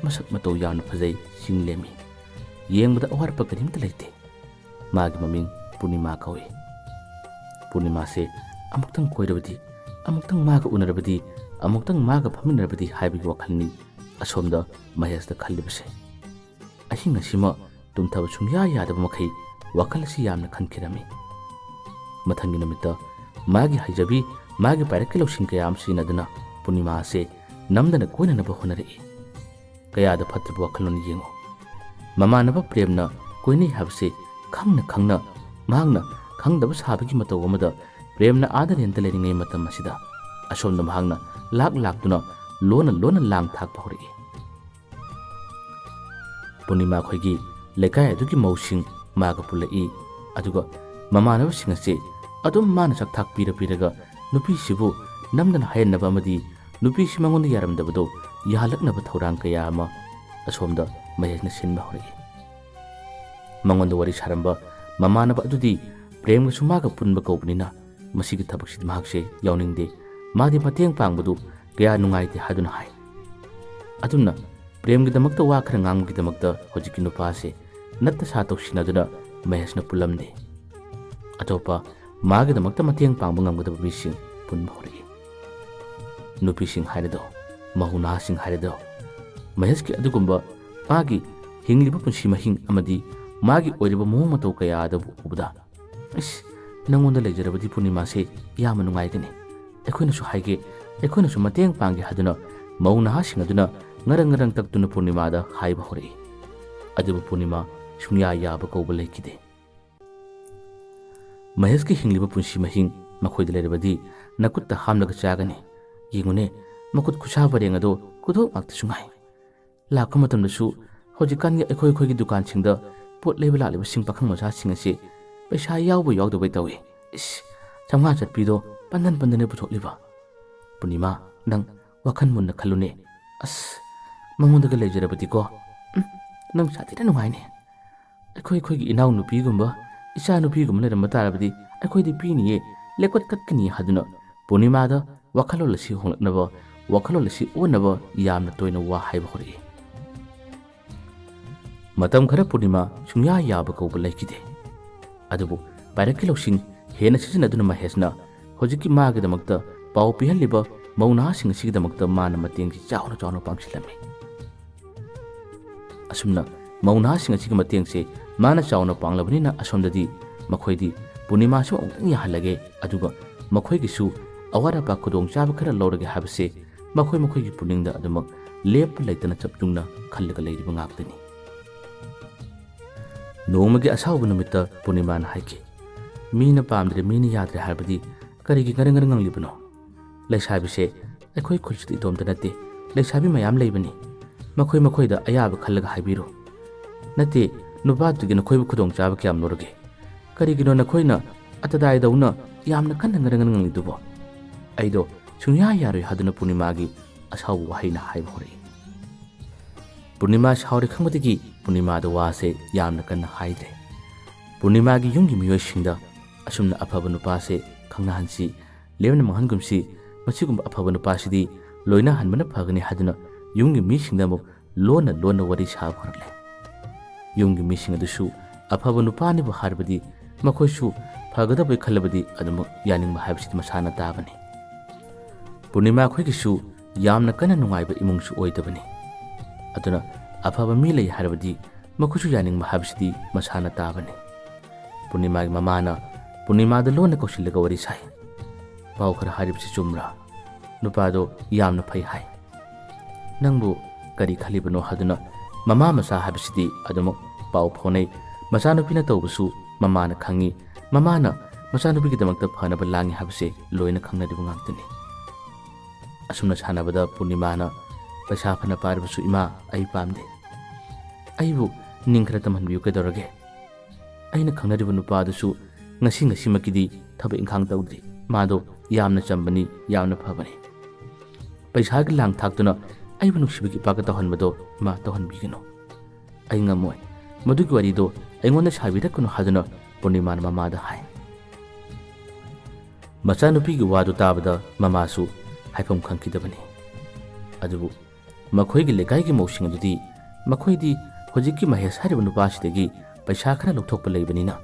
ꯃꯁꯛ ꯃꯇꯧ ꯌꯥꯝꯅ ꯐꯖꯩ, ꯆꯤꯡ ꯂꯦꯝꯃꯤ꯫ ꯌꯦꯡꯕꯗ ꯑꯋꯥꯠꯄ ꯀꯔꯤꯝꯇ ꯂꯩꯇꯦ꯫ ꯃꯥꯒꯤ ꯃꯃꯤꯡ ꯄꯨꯔꯅꯤꯃꯥ ꯀꯧꯏ꯫ ꯄꯨꯔꯅꯤꯃꯥꯁꯦ ꯑꯃꯨꯛꯇꯪ ꯀꯣꯏꯔꯕꯗꯤ, ꯑꯃꯨꯛꯇꯪ ꯃꯥꯒ ꯎꯅꯔꯕꯗꯤ, ꯑꯃꯨꯛꯇꯪ ꯃꯥꯒ ꯐꯝꯃꯤꯟꯅꯔꯕꯗꯤ ꯍꯥꯏꯕꯒꯤ ꯋꯥꯈꯜꯅꯤ ꯑꯁꯣꯝꯗ ꯃꯍꯦꯁꯇ ꯈꯜꯂꯤꯕꯁꯦ꯫ ꯑꯍꯤꯡ ꯑꯁꯤꯃ ꯇꯨꯝꯊꯕ ꯁꯨꯡꯌꯥ ꯌꯥꯗꯕ ꯃꯈꯩ ꯋꯥꯈꯜ ꯑꯁꯤ ꯌꯥꯝꯅ ꯈꯟꯈꯤꯔꯝꯃꯤ꯫ ꯃꯊꯪꯒꯤ ꯅꯨꯃꯤꯠꯇ ꯃꯥꯒꯤ ꯍꯩꯖꯕꯤ, ꯃꯥꯒꯤ ꯄꯥꯏꯔꯛꯀꯤ ꯂꯧꯁꯤꯡ ꯀꯌꯥ ꯑꯃ ꯁꯤꯖꯤꯟꯅꯗꯨꯅ ꯄꯨꯔꯅꯤꯃꯥ ꯑꯁꯦ ꯅꯝꯗꯅ ꯀꯣꯏꯅꯅꯕ ꯍꯣꯠꯅꯔꯛꯏ꯫ ꯀꯌꯥꯗ ꯐꯠꯇ꯭ꯔꯕ ꯋꯥꯈꯜꯂꯣꯟ ꯌꯦꯡꯉꯨ꯫ ꯃꯃꯥꯟꯅꯕ ꯄ꯭ꯔꯦꯝꯅ ꯀꯣꯏꯅꯩ ꯍꯥꯏꯕꯁꯦ ꯈꯪꯅ ꯈꯪꯅ ꯃꯍꯥꯛꯅ ꯈꯪꯗꯕ ꯁꯥꯕꯒꯤ ꯃꯇꯧ ꯑꯃꯗ ꯄ꯭ꯔꯦꯝꯅ ꯑꯥꯗ ꯔꯦꯟꯇ ꯂꯩꯔꯤꯉꯩ ꯃꯇꯝ ꯑꯁꯤꯗ ꯑꯁꯣꯝꯗ ꯃꯍꯥꯛꯅ ꯂꯥꯛ ꯂꯥꯛꯇꯨꯅ ꯂꯣꯟꯅ ꯂꯣꯟꯅ ꯂꯥꯡ ꯊꯥꯛꯄ ꯍꯧꯔꯛꯏ꯫ ꯄꯨꯔꯅꯤꯃꯥ ꯈꯣꯏꯒꯤ ꯂꯩꯀꯥꯏ ꯑꯗꯨꯒꯤ ꯃꯧꯁꯤꯡ ꯃꯥꯒ ꯄꯨꯜꯂꯛꯏ꯫ ꯑꯗꯨꯒ ꯃꯃꯥꯟꯅꯕꯁꯤꯡ ꯑꯁꯤ ꯑꯗꯨꯝ ꯃꯥꯅ ꯆꯥꯛ ꯊꯥꯛꯄꯤꯔ ꯄꯤꯔꯒ ꯅꯨꯄꯤꯁꯤꯕꯨ ꯅꯝꯗꯅ ꯍꯥꯏꯍꯟꯅꯕ ꯑꯃꯗꯤ ꯅꯨꯄꯤꯁꯤ ꯃꯉꯣꯟꯗ ꯌꯥꯔꯝꯗꯕꯗꯣ ꯌꯥꯍꯜꯂꯛꯅꯕ ꯊꯧꯔꯥꯡ ꯀꯌꯥ ꯑꯃ ꯑꯁꯣꯝꯗ ꯃꯍꯦꯁꯅ ꯁꯤꯟꯕ ꯍꯧꯔꯛꯏ꯫ ꯃꯉꯣꯟꯗ ꯋꯥꯔꯤ ꯁꯥꯔꯝꯕ ꯃꯃꯥꯟꯅꯕ ꯑꯗꯨꯗꯤ ꯄ꯭ꯔꯦꯝꯒꯁꯨ ꯃꯥꯒ ꯄꯨꯟꯕ ꯀꯧꯕꯅꯤꯅ ꯃꯁꯤꯒꯤ ꯊꯕꯛꯁꯤꯗꯤ ꯃꯍꯥꯛꯁꯦ ꯌꯥꯎꯅꯤꯡꯗꯦ꯫ ꯃꯥꯗꯤ ꯃꯇꯦꯡ ꯄꯥꯡꯕꯗꯨ ꯀꯌꯥ ꯅꯨꯡꯉꯥꯏꯇꯦ ꯍꯥꯏꯗꯨꯅ ꯍꯥꯏ꯫ ꯑꯗꯨꯝꯅ ꯄ꯭ꯔꯦꯝꯒꯤꯗꯃꯛꯇ ꯋꯥ ꯈꯔ ꯉꯥꯡꯕꯒꯤꯗꯃꯛꯇ ꯍꯧꯖꯤꯛꯀꯤ ꯅꯨꯄꯥ ꯑꯁꯦ ꯅꯠꯇ ꯁꯥ ꯇꯧꯁꯤꯟꯅꯗꯨꯅ ꯃꯍꯦꯁꯅ ꯄꯨꯜꯂꯝꯗꯦ꯫ ꯑꯇꯣꯞꯄ ꯃꯥꯒꯤꯗꯃꯛꯇ ꯃꯇꯦꯡ ꯄꯥꯡꯕ ꯉꯝꯒꯗꯕ ꯃꯤꯁꯤꯡ ꯄꯨꯟꯕ ꯍꯧꯔꯛꯏ꯫ ꯅꯨꯄꯤꯁꯤꯡ ꯍꯥꯏꯔꯗꯣ, ꯃꯧ ꯅꯍꯥꯁꯤꯡ ꯍꯥꯏꯔꯗꯣ, ꯃꯍꯦꯁꯀꯤ ꯑꯗꯨꯒꯨꯝꯕ ꯃꯥꯒꯤ ꯍꯤꯡꯂꯤꯕ ꯄꯨꯟꯁꯤ ꯃꯍꯤꯡ ꯑꯃꯗꯤ ꯃꯥꯒꯤ ꯑꯣꯏꯔꯤꯕ ꯃꯑꯣꯡ ꯃꯇꯧ ꯀꯌꯥ ꯑꯗꯨꯕꯨ ꯎꯕꯗ, "ꯑꯁ, ꯅꯪꯉꯣꯟꯗ ꯂꯩꯖꯔꯕꯗꯤ ꯄꯨꯔꯅꯤꯃꯥꯁꯦ ꯌꯥꯝꯅ ꯅꯨꯡꯉꯥꯏꯒꯅꯤ꯫ ꯑꯩꯈꯣꯏꯅꯁꯨ ꯍꯥꯏꯒꯦ, ꯑꯩꯈꯣꯏꯅꯁꯨ ꯃꯇꯦꯡ ꯄꯥꯡꯒꯦ" ꯍꯥꯏꯗꯨꯅ ꯃꯧ ꯅꯍꯥꯁꯤꯡ ꯑꯗꯨꯅ ꯉꯔꯪ ꯉꯔꯪ ꯇꯛꯇꯨꯅ ꯄꯨꯔꯅꯤꯃꯥꯗ ꯍꯥꯏꯕ ꯍꯧꯔꯛꯏ꯫ ꯑꯗꯨꯕꯨ ꯄꯨꯔꯅꯤꯃꯥ ꯁꯨꯡꯌꯥ ꯌꯥꯕ ꯀꯧꯕ ꯂꯩꯈꯤꯗꯦ꯫ "ꯃꯍꯦꯁꯀꯤ ꯍꯤꯡꯂꯤꯕ ꯄꯨꯟꯁꯤ ꯃꯍꯤꯡ ꯃꯈꯣꯏꯗ ꯂꯩꯔꯕꯗꯤ ꯅꯈꯨꯠꯇ ꯍꯥꯝꯂꯒ ꯆꯥꯒꯅꯤ꯫ ꯌꯦꯡꯉꯨꯅꯦ, ꯃꯈꯨꯠ ꯈꯨꯠꯁꯥ ꯄꯔꯦꯡ ꯑꯗꯣ ꯈꯨꯗꯣꯞ ꯉꯥꯛꯇꯁꯨ ꯉꯥꯏ꯫ ꯂꯥꯛꯄ ꯃꯇꯝꯗꯁꯨ ꯍꯧꯖꯤꯛꯀꯥꯟꯒꯤ ꯑꯩꯈꯣꯏ ꯑꯩꯈꯣꯏꯒꯤ ꯗꯨꯀꯥꯟꯁꯤꯡꯗ ꯄꯣꯠ ꯂꯩꯕ ꯂꯥꯛꯂꯤꯕꯁꯤꯡ, ꯄꯥꯈꯪ ꯃꯆꯥꯁꯤꯡ ꯑꯁꯤ ꯄꯩꯁꯥ ꯌꯥꯎꯕ ꯌꯥꯎꯗꯕꯩ ꯇꯧꯏ꯫ ꯏꯁ, ꯆꯥꯝꯃꯉꯥ ꯆꯠꯄꯤꯗꯣ ꯄꯟꯗꯟ ꯄꯟꯗꯟꯅ ꯄꯨꯊꯣꯛꯂꯤꯕ꯫ "ꯄꯨꯔꯅꯤꯃꯥ, ꯅꯪ ꯋꯥꯈꯜ ꯃꯨꯟꯅ ꯈꯜꯂꯨꯅꯦ꯫ ꯑꯁ, ꯃꯉꯣꯟꯗꯒ ꯂꯩꯖꯔꯕꯗꯤꯀꯣ, ꯎꯝ, ꯅꯪ ꯁꯥꯊꯤꯅ ꯅꯨꯡꯉꯥꯏꯅꯤ꯫ ꯑꯩꯈꯣꯏ ꯑꯩꯈꯣꯏꯒꯤ ꯏꯅꯥꯎꯅꯨꯄꯤꯒꯨꯝꯕ, ꯏꯆꯥꯅꯨꯄꯤꯒꯨꯝꯕ ꯂꯩꯔꯝꯕ ꯇꯥꯔꯕꯗꯤ ꯑꯩꯈꯣꯏꯗꯤ ꯄꯤꯅꯤꯌꯦ, ꯂꯦꯞꯀꯠ ꯀꯠꯀꯅꯤ" ꯍꯥꯏꯗꯨꯅ ꯄꯨꯔꯅꯤꯃꯥꯗ ꯋꯥꯈꯜꯂꯣꯟ ꯑꯁꯤ ꯍꯣꯡꯂꯛꯅꯕ, ꯋꯥꯈꯜꯂꯣꯟ ꯑꯁꯤ ꯑꯣꯟꯅꯕ ꯌꯥꯝꯅ ꯇꯣꯏꯅ ꯋꯥ ꯍꯥꯏꯕ ꯍꯧꯔꯛꯏ꯫ ꯃꯇꯝ ꯈꯔ ꯄꯨꯔꯅꯤꯃꯥ ꯁꯨꯡꯌꯥ ꯌꯥꯕ ꯀꯧꯕ ꯂꯩꯈꯤꯗꯦ꯫ ꯑꯗꯨꯕꯨ ꯄꯥꯏꯔꯛꯀꯤ ꯂꯧꯁꯤꯡ ꯍꯦꯟꯅ ꯁꯤꯖꯤꯟꯅꯗꯨꯅ ꯃꯍꯦꯁꯅ ꯍꯧꯖꯤꯛꯀꯤ ꯃꯥꯒꯤꯗꯃꯛꯇ ꯄꯥꯎ ꯄꯤꯍꯜꯂꯤꯕ ꯃꯧ ꯅꯍꯥꯁꯤꯡ ꯑꯁꯤꯒꯤꯗꯃꯛꯇ ꯃꯥꯅ ꯃꯇꯦꯡꯁꯤ ꯆꯥꯎꯅ ꯆꯥꯎꯅ ꯄꯥꯡꯁꯤꯜꯂꯝꯃꯤ꯫ ꯑꯁꯨꯝꯅ ꯃꯧ ꯅꯍꯥꯁꯤꯡ ꯑꯁꯤꯒꯤ ꯃꯇꯦꯡꯁꯦ ꯃꯥꯅ ꯆꯥꯎꯅ ꯄꯥꯡꯂꯕꯅꯤꯅ ꯑꯁꯣꯝꯗꯗꯤ ꯃꯈꯣꯏꯗꯤ ꯄꯨꯔꯅꯤꯃꯥꯁꯨ ꯑꯃꯨꯛꯇꯪ ꯌꯥꯍꯜꯂꯒꯦ, ꯑꯗꯨꯒ ꯃꯈꯣꯏꯒꯤꯁꯨ ꯑꯋꯥꯠ ꯑꯄꯥ ꯈꯨꯗꯣꯡꯆꯥꯕ ꯈꯔ ꯂꯧꯔꯒꯦ ꯍꯥꯏꯕꯁꯦ ꯃꯈꯣꯏ ꯃꯈꯣꯏꯒꯤ ꯄꯨꯛꯅꯤꯡꯗ ꯑꯗꯨꯃꯛ ꯂꯦꯞꯄ ꯂꯩꯇꯅ ꯆꯞ ꯌꯨꯡꯅ ꯈꯜꯂꯒ ꯂꯩꯔꯤꯕ ꯉꯥꯛꯇꯅꯤ꯫ ꯅꯣꯡꯃꯒꯤ ꯑꯁꯥꯎꯕ ꯅꯨꯃꯤꯠꯇ ꯄꯨꯔꯅꯤꯃꯥꯅ ꯍꯥꯏꯈꯤ, "ꯃꯤꯅ ꯄꯥꯝꯗ꯭ꯔꯦ, ꯃꯤꯅ ꯌꯥꯗ꯭ꯔꯦ ꯍꯥꯏꯕꯗꯤ ꯀꯔꯤꯒꯤ ꯉꯔꯪ ꯉꯔꯪ ꯉꯪꯂꯤꯕꯅꯣ? ꯂꯩꯁꯥꯕꯤꯁꯦ ꯑꯩꯈꯣꯏ ꯈꯨꯜꯁꯤꯗ ꯏꯇꯣꯝꯇ ꯅꯠꯇꯦ, ꯂꯩꯁꯥꯕꯤ ꯃꯌꯥꯝ ꯂꯩꯕꯅꯤ꯫ ꯃꯈꯣꯏ ꯃꯈꯣꯏꯗ ꯑꯌꯥꯕ ꯈꯜꯂꯒ ꯍꯥꯏꯕꯤꯔꯣ꯫ ꯅꯠꯇꯦ, ꯅꯨꯄꯥꯗꯨꯒꯤ ꯅꯈꯣꯏꯕꯨ ꯈꯨꯗꯣꯡꯆꯥꯕ ꯀꯌꯥꯝ ꯂꯧꯔꯒꯦ? ꯀꯔꯤꯒꯤꯅꯣ ꯅꯈꯣꯏꯅ ꯑꯇꯗꯥꯏꯗꯧꯅ ꯌꯥꯝꯅ ꯀꯟꯅ ꯉꯔꯪ ꯉꯔꯪ ꯉꯪꯂꯤꯗꯨꯕꯣ?" ꯑꯩꯗꯣ ꯁꯨꯡꯌꯥ ꯌꯥꯔꯣꯏ ꯍꯥꯏꯗꯨꯅ ꯄꯨꯔꯅꯤꯃꯥꯒꯤ ꯑꯁꯥꯎꯕ ꯋꯥꯍꯩꯅ ꯍꯥꯏꯕ ꯍꯧꯔꯛꯏ꯫ ꯄꯨꯔꯅꯤꯃꯥ ꯁꯥꯎꯔꯦ ꯈꯪꯕꯗꯒꯤ ꯄꯨꯔꯅꯤꯃꯥꯗ ꯋꯥꯁꯦ ꯌꯥꯝꯅ ꯀꯟꯅ ꯍꯥꯏꯗ꯭ꯔꯦ꯫ ꯄꯨꯔꯅꯤꯃꯥꯒꯤ ꯌꯨꯝꯒꯤ ꯃꯤꯑꯣꯏꯁꯤꯡꯗ ꯑꯁꯨꯝꯅ ꯑꯐꯕ ꯅꯨꯄꯥꯁꯦ ꯈꯪꯅꯍꯟꯁꯤ, ꯂꯦꯝꯅ ꯃꯥꯡꯍꯟꯒꯨꯝꯁꯤ, ꯃꯁꯤꯒꯨꯝꯕ ꯑꯐꯕ ꯅꯨꯄꯥꯁꯤꯗꯤ ꯂꯣꯏꯅꯍꯟꯕꯅ ꯐꯒꯅꯤ ꯍꯥꯏꯗꯨꯅ ꯌꯨꯝꯒꯤ ꯃꯤꯁꯤꯡꯗ ꯑꯃꯨꯛ ꯂꯣꯟꯅ ꯂꯣꯟꯅ ꯋꯥꯔꯤ ꯁꯥꯕ ꯍꯧꯔꯛꯂꯦ꯫ ꯌꯨꯝꯒꯤ ꯃꯤꯁꯤꯡ ꯑꯗꯨꯁꯨ ꯑꯐꯕ ꯅꯨꯄꯥꯅꯤꯕꯨ ꯍꯥꯏꯔꯕꯗꯤ ꯃꯈꯣꯏꯁꯨ ꯐꯒꯗꯕꯩ ꯈꯜꯂꯕꯗꯤ ꯑꯗꯨꯃꯛ ꯌꯥꯅꯤꯡꯕ ꯍꯥꯏꯕꯁꯤꯗꯤ ꯃꯁꯥꯅ ꯇꯥꯕꯅꯤ꯫ ꯄꯨꯔꯅꯤꯃꯥ ꯑꯩꯈꯣꯏꯒꯤꯁꯨ ꯌꯥꯝꯅ ꯀꯟꯅ ꯅꯨꯡꯉꯥꯏꯕ ꯏꯃꯨꯡꯁꯨ ꯑꯣꯏꯗꯕꯅꯤ꯫ ꯑꯗꯨꯅ ꯑꯐꯕ ꯃꯤ ꯂꯩ ꯍꯥꯏꯔꯕꯗꯤ ꯃꯈꯣꯏꯁꯨ ꯌꯥꯅꯤꯡꯕ ꯍꯥꯏꯕꯁꯤꯗꯤ ꯃꯁꯥꯅ ꯇꯥꯕꯅꯤ꯫ ꯄꯨꯔꯅꯤꯃꯥꯒꯤ ꯃꯃꯥꯅ ꯄꯨꯔꯅꯤꯃꯥꯗ ꯂꯣꯟꯅ ꯀꯧꯁꯤꯜꯂꯒ ꯋꯥꯔꯤ ꯁꯥꯏ꯫ "ꯄꯥꯎ ꯈꯔ ꯍꯥꯏꯔꯤꯕꯁꯤ ꯆꯨꯝꯕ꯭ꯔꯥ? ꯅꯨꯄꯥꯗꯣ ꯌꯥꯝꯅ ꯐꯩ ꯍꯥꯏ꯫ ꯅꯪꯕꯨ ꯀꯔꯤ ꯈꯜꯂꯤꯕꯅꯣ?" ꯍꯥꯏꯗꯨꯅ ꯃꯃꯥ ꯃꯆꯥ ꯍꯥꯏꯕꯁꯤꯗꯤ ꯑꯗꯨꯃꯛ ꯄꯥꯎ ꯐꯥꯎꯅꯩ꯫ ꯃꯆꯥꯅꯨꯄꯤꯅ ꯇꯧꯕꯁꯨ ꯃꯃꯥꯅ ꯈꯪꯉꯤ꯫ ꯃꯃꯥꯅ ꯃꯆꯥꯅꯨꯄꯤꯒꯤꯗꯃꯛꯇ ꯐꯅꯕ ꯂꯥꯡꯉꯤ ꯍꯥꯏꯕꯁꯦ ꯂꯣꯏꯅ ꯈꯪꯅꯔꯤꯕ ꯉꯥꯛꯇꯅꯤ꯫ ꯑꯁꯨꯝꯅ ꯁꯥꯟꯅꯕꯗ ꯄꯨꯔꯅꯤꯃꯥꯅ, "ꯄꯩꯁꯥ ꯐꯅ ꯄꯥꯏꯔꯕꯁꯨ ꯏꯃꯥ, ꯑꯩ ꯄꯥꯝꯗꯦ꯫ ꯑꯩꯕꯨ ꯅꯤꯡ ꯈꯔ ꯇꯝꯍꯟꯕꯤꯌꯨ ꯀꯩꯗꯧꯔꯒꯦ? ꯑꯩꯅ ꯈꯪꯅꯔꯤꯕ ꯅꯨꯄꯥꯗꯨꯁꯨ ꯉꯁꯤ ꯉꯁꯤꯃꯛꯀꯤꯗꯤ ꯊꯕꯛ ꯏꯪꯈꯥꯡ ꯇꯧꯗ꯭ꯔꯤ꯫ ꯃꯥꯗꯣ ꯌꯥꯝꯅ ꯆꯝꯕꯅꯤ, ꯌꯥꯝꯅ ꯐꯕꯅꯤ꯫ ꯄꯩꯁꯥꯒꯤ ꯂꯥꯡ ꯊꯥꯛꯇꯨꯅ ꯑꯩꯕꯨ ꯅꯨꯡꯁꯤꯕꯒꯤ ꯏꯄꯥꯛꯀ ꯇꯧꯍꯟꯕꯗꯣ ꯏꯃꯥ ꯇꯧꯍꯟꯕꯤꯒꯅꯨ꯫ ꯑꯩ ꯉꯝꯃꯣꯏ꯫ ꯃꯗꯨꯒꯤ ꯋꯥꯔꯤꯗꯣ ꯑꯩꯉꯣꯟꯗ ꯁꯥꯕꯤꯔꯛꯀꯅꯨ ꯍꯥꯏꯗꯨꯅ ꯄꯨꯔꯅꯤꯃꯥꯅ ꯃꯃꯥꯗ ꯍꯥꯏ꯫ ꯃꯆꯥꯅꯨꯄꯤꯒꯤ ꯋꯥꯗꯨ ꯇꯥꯕꯗ ꯃꯃꯥꯁꯨ ꯍꯥꯏꯐꯝ ꯈꯪꯈꯤꯗꯕꯅꯤ꯫ ꯑꯗꯨꯕꯨ ꯃꯈꯣꯏꯒꯤ ꯂꯩꯀꯥꯏꯒꯤ ꯃꯧꯁꯤꯡ ꯑꯗꯨꯗꯤ ꯃꯈꯣꯏꯗꯤ ꯍꯧꯖꯤꯛꯀꯤ ꯃꯍꯦꯁ ꯍꯥꯏꯔꯤꯕ ꯅꯨꯄꯥꯁꯤꯗꯒꯤ ꯄꯩꯁꯥ ꯈꯔ ꯂꯧꯊꯣꯛꯄ ꯂꯩꯕꯅꯤꯅ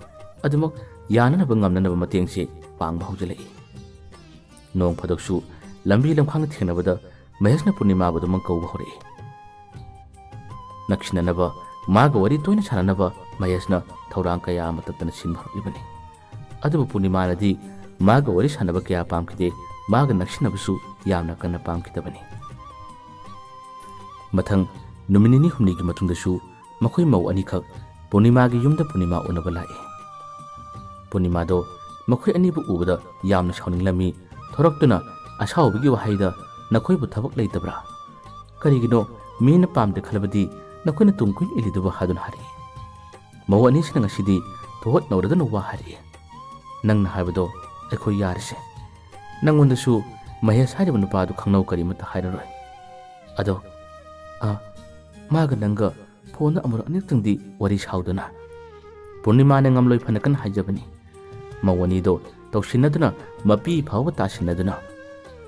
ꯑꯗꯨꯃꯛ ꯌꯥꯅꯅꯕ ꯉꯝꯅꯅꯕ ꯃꯇꯦꯡꯁꯦ ꯄꯥꯡꯕ ꯍꯧꯖꯤꯜꯂꯛꯏ꯫ ꯅꯣꯡ ꯐꯥꯗꯣꯛꯁꯨ ꯂꯝꯕꯤ ꯂꯝꯈꯥꯡꯗ ꯊꯦꯡꯅꯕꯗ ꯃꯍꯦꯁꯅ ꯄꯨꯔꯅꯤꯃꯥꯕꯨ ꯑꯗꯨꯃꯛ ꯀꯧꯕ ꯍꯧꯔꯛꯏ꯫ ꯅꯛꯁꯤꯟꯅꯅꯕ, ꯃꯥꯒ ꯋꯥꯔꯤ ꯇꯣꯏꯅ ꯁꯥꯟꯅꯅꯕ ꯃꯍꯦꯁꯅ ꯊꯧꯔꯥꯡ ꯀꯌꯥ ꯑꯃ ꯇꯠꯇꯅ ꯁꯤꯟꯕ ꯍꯧꯔꯛꯂꯤꯕꯅꯤ꯫ ꯑꯗꯨꯕꯨ ꯄꯨꯔꯅꯤꯃꯥꯅꯗꯤ ꯃꯥꯒ ꯋꯥꯔꯤ ꯁꯥꯟꯅꯕ ꯀꯌꯥ ꯄꯥꯝꯈꯤꯗꯦ, ꯃꯥꯒ ꯅꯛꯁꯤꯟꯅꯕꯁꯨ ꯌꯥꯝꯅ ꯀꯟꯅ ꯄꯥꯝꯈꯤꯗꯕꯅꯤ꯫ ꯃꯊꯪ ꯅꯨꯃꯤꯠ ꯅꯤꯅꯤ ꯍꯨꯝꯅꯤꯒꯤ ꯃꯇꯨꯡꯗꯁꯨ ꯃꯈꯣꯏ ꯃꯧ ꯑꯅꯤꯈꯛ ꯄꯨꯔꯅꯤꯃꯥꯒꯤ ꯌꯨꯝꯗ ꯄꯨꯔꯅꯤꯃꯥ ꯎꯅꯕ ꯂꯥꯛꯏ꯫ ꯄꯨꯔꯅꯤꯃꯥꯗꯣ ꯃꯈꯣꯏ ꯑꯅꯤꯕꯨ ꯎꯕꯗ ꯌꯥꯝꯅ ꯁꯥꯎꯅꯤꯡꯂꯝꯃꯤ꯫ ꯊꯣꯔꯛꯇꯨꯅ ꯑꯁꯥꯎꯕꯒꯤ ꯋꯥꯍꯩꯗ, "ꯅꯈꯣꯏꯕꯨ ꯊꯕꯛ ꯂꯩꯇꯕ꯭ꯔꯥ? ꯀꯔꯤꯒꯤꯅꯣ ꯃꯤꯅ ꯄꯥꯝꯗꯦ ꯈꯜꯂꯕꯗꯤ ꯅꯈꯣꯏꯅ ꯇꯨꯡ ꯀꯨꯏꯅ ꯏꯜꯂꯤꯗꯨꯕꯨ?" ꯍꯥꯏꯗꯨꯅ ꯍꯥꯏꯔꯛꯏ꯫ ꯃꯧ ꯑꯅꯤꯁꯤꯅ ꯉꯁꯤꯗꯤ ꯊꯣꯍꯠꯅꯧꯔꯗꯅ ꯋꯥ ꯍꯥꯏꯔꯛꯏ꯫ "ꯅꯪꯅ ꯍꯥꯏꯕꯗꯣ ꯑꯩꯈꯣꯏ ꯌꯥꯔꯁꯦ꯫ ꯅꯪꯉꯣꯟꯗꯁꯨ ꯃꯍꯦꯁ ꯍꯥꯏꯔꯤꯕ ꯅꯨꯄꯥꯗꯨ ꯈꯪꯅꯧ, ꯀꯔꯤꯃꯠꯇ ꯍꯥꯏꯔꯔꯣꯏ꯫ ꯑꯗꯣ, ꯑ, ꯃꯥꯒ ꯅꯪꯒ ꯐꯣꯟꯗ ꯑꯃꯨꯔꯛ ꯑꯅꯤꯔꯛꯇꯪꯗꯤ ꯋꯥꯔꯤ ꯁꯥꯎꯗꯅ꯫" ꯄꯨꯔꯅꯤꯃꯥꯅ ꯉꯝꯂꯣꯏ ꯐꯅ ꯀꯟꯅ ꯍꯥꯏꯖꯕꯅꯤ꯫ ꯃꯧ ꯑꯅꯤꯗꯣ ꯇꯧꯁꯤꯟꯅꯗꯨꯅ ꯃꯄꯤ ꯐꯥꯎꯕ ꯇꯥꯁꯤꯟꯅꯗꯨꯅ,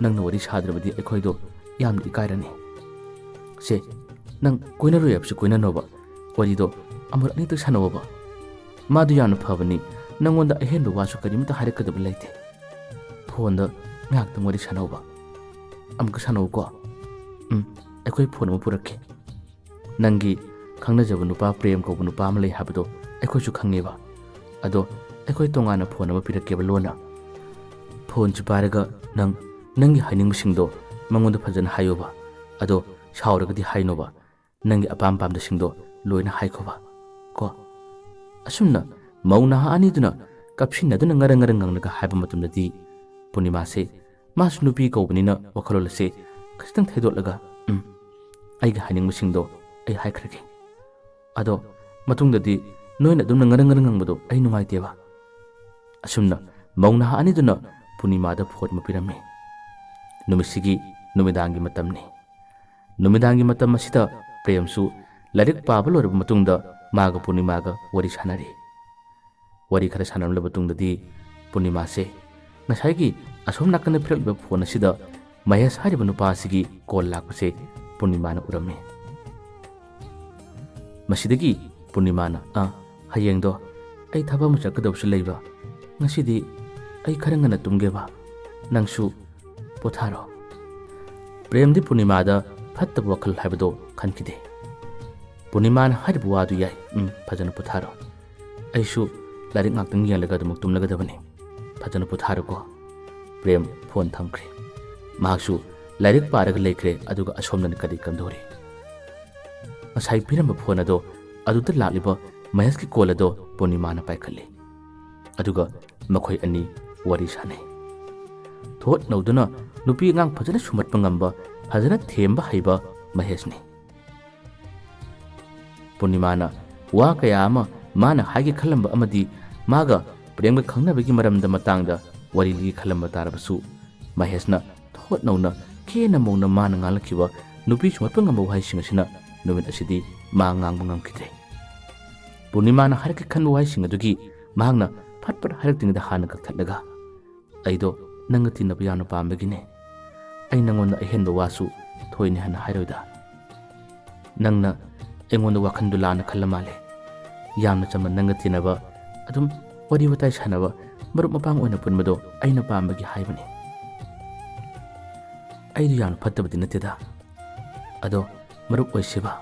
"ꯅꯪꯅ ꯋꯥꯔꯤ ꯁꯥꯗ꯭ꯔꯕꯗꯤ ꯑꯩꯈꯣꯏꯗꯣ ꯌꯥꯝꯅ ꯏꯀꯥꯏꯔꯅꯤ꯫ ꯁꯦ, ꯅꯪ ꯀꯣꯏꯅꯔꯣꯏ ꯍꯥꯏꯕꯁꯨ ꯀꯣꯏꯅꯅꯣꯕ, ꯋꯥꯔꯤꯗꯣ ꯑꯃꯨꯔꯛ ꯑꯅꯤꯔꯛꯇꯪ ꯁꯥꯟꯅꯧꯕ꯫ ꯃꯥꯗꯨ ꯌꯥꯝꯅ ꯐꯕꯅꯤ, ꯅꯪꯉꯣꯟꯗ ꯑꯍꯦꯟꯕ ꯋꯥꯁꯨ ꯀꯔꯤꯝꯇ ꯍꯥꯏꯔꯛꯀꯗꯕ ꯂꯩꯇꯦ꯫ ꯐꯣꯟꯗ ꯉꯥꯏꯍꯥꯛꯇꯪ ꯋꯥꯔꯤ ꯁꯥꯟꯅꯧꯕ꯫ ꯑꯃꯨꯛꯀ ꯁꯥꯟꯅꯧꯀꯣ꯫ ꯎꯝ, ꯑꯩꯈꯣꯏ ꯐꯣꯟ ꯑꯃ ꯄꯨꯔꯛꯀꯦ꯫ ꯅꯪꯒꯤ ꯈꯪꯅꯖꯕ ꯅꯨꯄꯥ ꯄ꯭ꯔꯦꯝ ꯀꯧꯕ ꯅꯨꯄꯥ ꯑꯃ ꯂꯩ ꯍꯥꯏꯕꯗꯣ ꯑꯩꯈꯣꯏꯁꯨ ꯈꯪꯉꯦꯕ꯫ ꯑꯗꯣ ꯑꯩꯈꯣꯏ ꯇꯣꯉꯥꯟꯅ ꯐꯣꯟ ꯑꯃ ꯄꯤꯔꯛꯀꯦꯕ ꯂꯣꯟꯅ꯫ ꯐꯣꯟꯁꯤ ꯄꯥꯏꯔꯒ ꯅꯪ ꯅꯪꯒꯤ ꯍꯥꯏꯅꯤꯡꯕꯁꯤꯡꯗꯣ ꯃꯉꯣꯟꯗ ꯐꯖꯅ ꯍꯥꯏꯌꯣꯕ꯫ ꯑꯗꯣ ꯁꯥꯎꯔꯒꯗꯤ ꯍꯥꯏꯅꯣꯕ꯫ ꯅꯪꯒꯤ ꯑꯄꯥꯝ ꯄꯥꯝꯗꯁꯤꯡꯗꯣ ꯂꯣꯏꯅ ꯍꯥꯏꯈꯣꯕ ꯀꯣ꯫" ꯑꯁꯨꯝꯅ ꯃꯧ ꯅꯍꯥ ꯑꯅꯤꯗꯨꯅ ꯀꯞꯁꯤꯟꯅꯗꯨꯅ ꯉꯔꯪ ꯉꯔꯪ ꯉꯪꯂꯒ ꯍꯥꯏꯕ ꯃꯇꯝꯗꯗꯤ ꯄꯨꯔꯅꯤꯃꯥꯁꯦ, ꯃꯥꯁꯨ ꯅꯨꯄꯤ ꯀꯧꯕꯅꯤꯅ ꯋꯥꯈꯜꯂꯣꯟ ꯑꯁꯦ ꯈꯖꯤꯛꯇꯪ ꯊꯩꯗꯣꯛꯂꯒ, "ꯎꯝ, ꯑꯩꯒꯤ ꯍꯥꯏꯅꯤꯡꯕꯁꯤꯡꯗꯣ ꯑꯩ ꯍꯥꯏꯈ꯭ꯔꯒꯦ꯫ ꯑꯗꯣ ꯃꯇꯨꯡꯗꯗꯤ ꯅꯣꯏꯅ ꯑꯗꯨꯝꯅ ꯉꯔꯪ ꯉꯔꯪ ꯉꯪꯕꯗꯣ ꯑꯩ ꯅꯨꯡꯉꯥꯏꯇꯦꯕ꯫ ꯑꯁꯨꯝꯅ ꯃꯧ ꯅꯍꯥ ꯑꯅꯤꯗꯨꯅ ꯄꯨꯔꯅꯤꯃꯥꯗ ꯐꯣꯟ ꯑꯃ ꯄꯤꯔꯝꯃꯤ꯫ ꯅꯨꯃꯤꯠꯁꯤꯒꯤ ꯅꯨꯃꯤꯗꯥꯡꯒꯤ ꯃꯇꯝꯅꯤ꯫ ꯅꯨꯃꯤꯗꯥꯡꯒꯤ ꯃꯇꯝ ꯑꯁꯤꯗ ꯄ꯭ꯔꯦꯝꯁꯨ ꯂꯥꯏꯔꯤꯛ ꯄꯥꯕ ꯂꯣꯏꯔꯕ ꯃꯇꯨꯡꯗ ꯃꯥꯒ ꯄꯨꯔꯅꯤꯃꯥꯒ ꯋꯥꯔꯤ ꯁꯥꯟꯅꯔꯤ꯫ ꯋꯥꯔꯤ ꯈꯔ ꯁꯥꯟꯅꯔꯕ ꯃꯇꯨꯡꯗꯗꯤ ꯄꯨꯔꯅꯤꯃꯥꯁꯦ ꯉꯁꯥꯏꯒꯤ ꯑꯁꯣꯝ ꯅꯥꯀꯟꯗ ꯄꯤꯔꯛꯂꯤꯕ ꯐꯣꯟ ꯑꯁꯤꯗ ꯃꯍꯦꯁ ꯍꯥꯏꯔꯤꯕ ꯅꯨꯄꯥ ꯑꯁꯤꯒꯤ ꯀꯣꯜ ꯂꯥꯛꯄꯁꯦ ꯄꯨꯔꯅꯤꯃꯥꯅ ꯎꯔꯝꯃꯤ꯫ ꯃꯁꯤꯗꯒꯤ ꯄꯨꯔꯅꯤꯃꯥꯅ, "ꯑ, ꯍꯌꯦꯡꯗꯣ ꯑꯩ ꯊꯕꯛ ꯑꯃ ꯆꯠꯀꯗꯕꯁꯨ ꯂꯩꯕ, ꯉꯁꯤꯗꯤ ꯑꯩ ꯈꯔ ꯉꯟꯅ ꯇꯨꯝꯒꯦꯕ, ꯅꯪꯁꯨ ꯄꯣꯊꯥꯔꯣ꯫" ꯄ꯭ꯔꯦꯝꯗꯤ ꯄꯨꯔꯅꯤꯃꯥꯗ ꯐꯠꯇꯕ ꯋꯥꯈꯜ ꯍꯥꯏꯕꯗꯣ ꯈꯟꯈꯤꯗꯦ꯫ ꯄꯨꯔꯅꯤꯃꯥꯅ ꯍꯥꯏꯔꯤꯕ ꯋꯥꯗꯨ ꯌꯥꯏ, ꯎꯝ, ꯐꯖꯅ ꯄꯣꯊꯥꯔꯣ꯫ ꯑꯩꯁꯨ ꯂꯥꯏꯔꯤꯛ ꯉꯥꯛꯇꯪ ꯌꯦꯡꯂꯒ ꯑꯗꯨꯃꯛ ꯇꯨꯝꯂꯒꯗꯕꯅꯤ꯫ ꯐꯖꯅ ꯄꯣꯊꯥꯔꯣꯀꯣ꯫ ꯄ꯭ꯔꯦꯝ ꯐꯣꯟ ꯊꯝꯈ꯭ꯔꯦ꯫ ꯃꯍꯥꯛꯁꯨ ꯂꯥꯏꯔꯤꯛ ꯄꯥꯔꯒ ꯂꯩꯈ꯭ꯔꯦ, ꯑꯗꯨꯒ ꯑꯁꯣꯝꯗꯅ ꯀꯔꯤ ꯀꯝꯗꯧꯔꯤ? ꯉꯁꯥꯏ ꯄꯤꯔꯝꯕ ꯐꯣꯟ ꯑꯗꯣ, ꯑꯗꯨꯗ ꯂꯥꯛꯂꯤꯕ ꯃꯍꯦꯁꯀꯤ ꯀꯣꯜ ꯑꯗꯣ ꯄꯨꯔꯅꯤꯃꯥꯅ ꯄꯥꯏꯈꯠꯂꯤ꯫ ꯑꯗꯨꯒ ꯃꯈꯣꯏ ꯑꯅꯤ ꯋꯥꯔꯤ ꯁꯥꯟꯅꯩ꯫ ꯊꯣꯠ ꯅꯧꯗꯨꯅ ꯅꯨꯄꯤ ꯑꯉꯥꯡ ꯐꯖꯅ ꯁꯨꯝꯍꯠꯄ ꯉꯝꯕ, ꯐꯖꯅ ꯊꯦꯝꯕ ꯍꯩꯕ ꯃꯍꯦꯁꯅꯤ꯫ ꯄꯨꯔꯅꯤꯃꯥꯅ ꯋꯥ ꯀꯌꯥ ꯑꯃ ꯃꯥꯅ ꯍꯥꯏꯒꯦ ꯈꯜꯂꯝꯕ ꯑꯃꯗꯤ ꯃꯥꯒ ꯄ꯭ꯔꯦꯝꯒ ꯈꯪꯅꯕꯒꯤ ꯃꯔꯝꯗ ꯃꯇꯥꯡꯗ ꯋꯥꯔꯤ ꯂꯤꯒꯦ ꯈꯜꯂꯝꯕ ꯇꯥꯔꯕꯁꯨ, ꯃꯍꯦꯁꯅ ꯊꯣꯠ ꯅꯧꯅ ꯈꯦꯅ ꯃꯧꯅ ꯃꯥꯅ ꯉꯥꯡꯂꯛꯈꯤꯕ ꯅꯨꯄꯤ ꯁꯨꯝꯍꯠꯄ ꯉꯝꯕ ꯋꯥꯍꯩꯁꯤꯡ ꯑꯁꯤꯅ ꯅꯨꯃꯤꯠ ꯑꯁꯤꯗꯤ ꯃꯥ ꯉꯥꯡꯕ ꯉꯝꯈꯤꯗ꯭ꯔꯦ꯫ ꯄꯨꯔꯅꯤꯃꯥꯅ ꯍꯥꯏꯔꯛꯀꯦ ꯈꯟꯕ ꯋꯥꯍꯩꯁꯤꯡ ꯑꯗꯨꯒꯤ ꯃꯍꯥꯛꯅ ꯐꯠ ꯐꯠ ꯍꯥꯏꯔꯛꯇ꯭ꯔꯤꯉꯩꯗ ꯍꯥꯟꯅ ꯀꯛꯊꯠꯂꯒ, "ꯑꯩꯗꯣ ꯅꯪꯒ ꯇꯤꯟꯅꯕ ꯌꯥꯝꯅ ꯄꯥꯝꯕꯒꯤꯅꯦ꯫ ꯑꯩ ꯅꯪꯉꯣꯟꯗ ꯑꯍꯦꯟꯕ ꯋꯥꯁꯨ ꯊꯣꯏꯅ ꯍꯦꯟꯅ ꯍꯥꯏꯔꯣꯏꯗ꯫ ꯅꯪꯅ ꯑꯩꯉꯣꯟꯗ ꯋꯥꯈꯜꯗꯨ ꯂꯥꯟꯅ ꯈꯜꯂ ꯃꯥꯜꯂꯦ꯫ ꯌꯥꯝꯅ ꯆꯝꯅ ꯅꯪꯒ ꯇꯤꯟꯅꯕ, ꯑꯗꯨꯝ ꯋꯥꯔꯤ ꯋꯥꯇꯥꯏ ꯁꯥꯟꯅꯕ, ꯃꯔꯨꯞ ꯃꯄꯥꯡ ꯑꯣꯏꯅ ꯄꯨꯟꯕꯗꯣ ꯑꯩꯅ ꯄꯥꯝꯕꯒꯤ ꯍꯥꯏꯕꯅꯤ꯫ ꯑꯩꯗꯨ ꯌꯥꯝꯅ ꯐꯠꯇꯕꯗꯤ ꯅꯠꯇꯦꯗ꯫ ꯑꯗꯣ ꯃꯔꯨꯞ ꯑꯣꯏꯁꯤꯕ?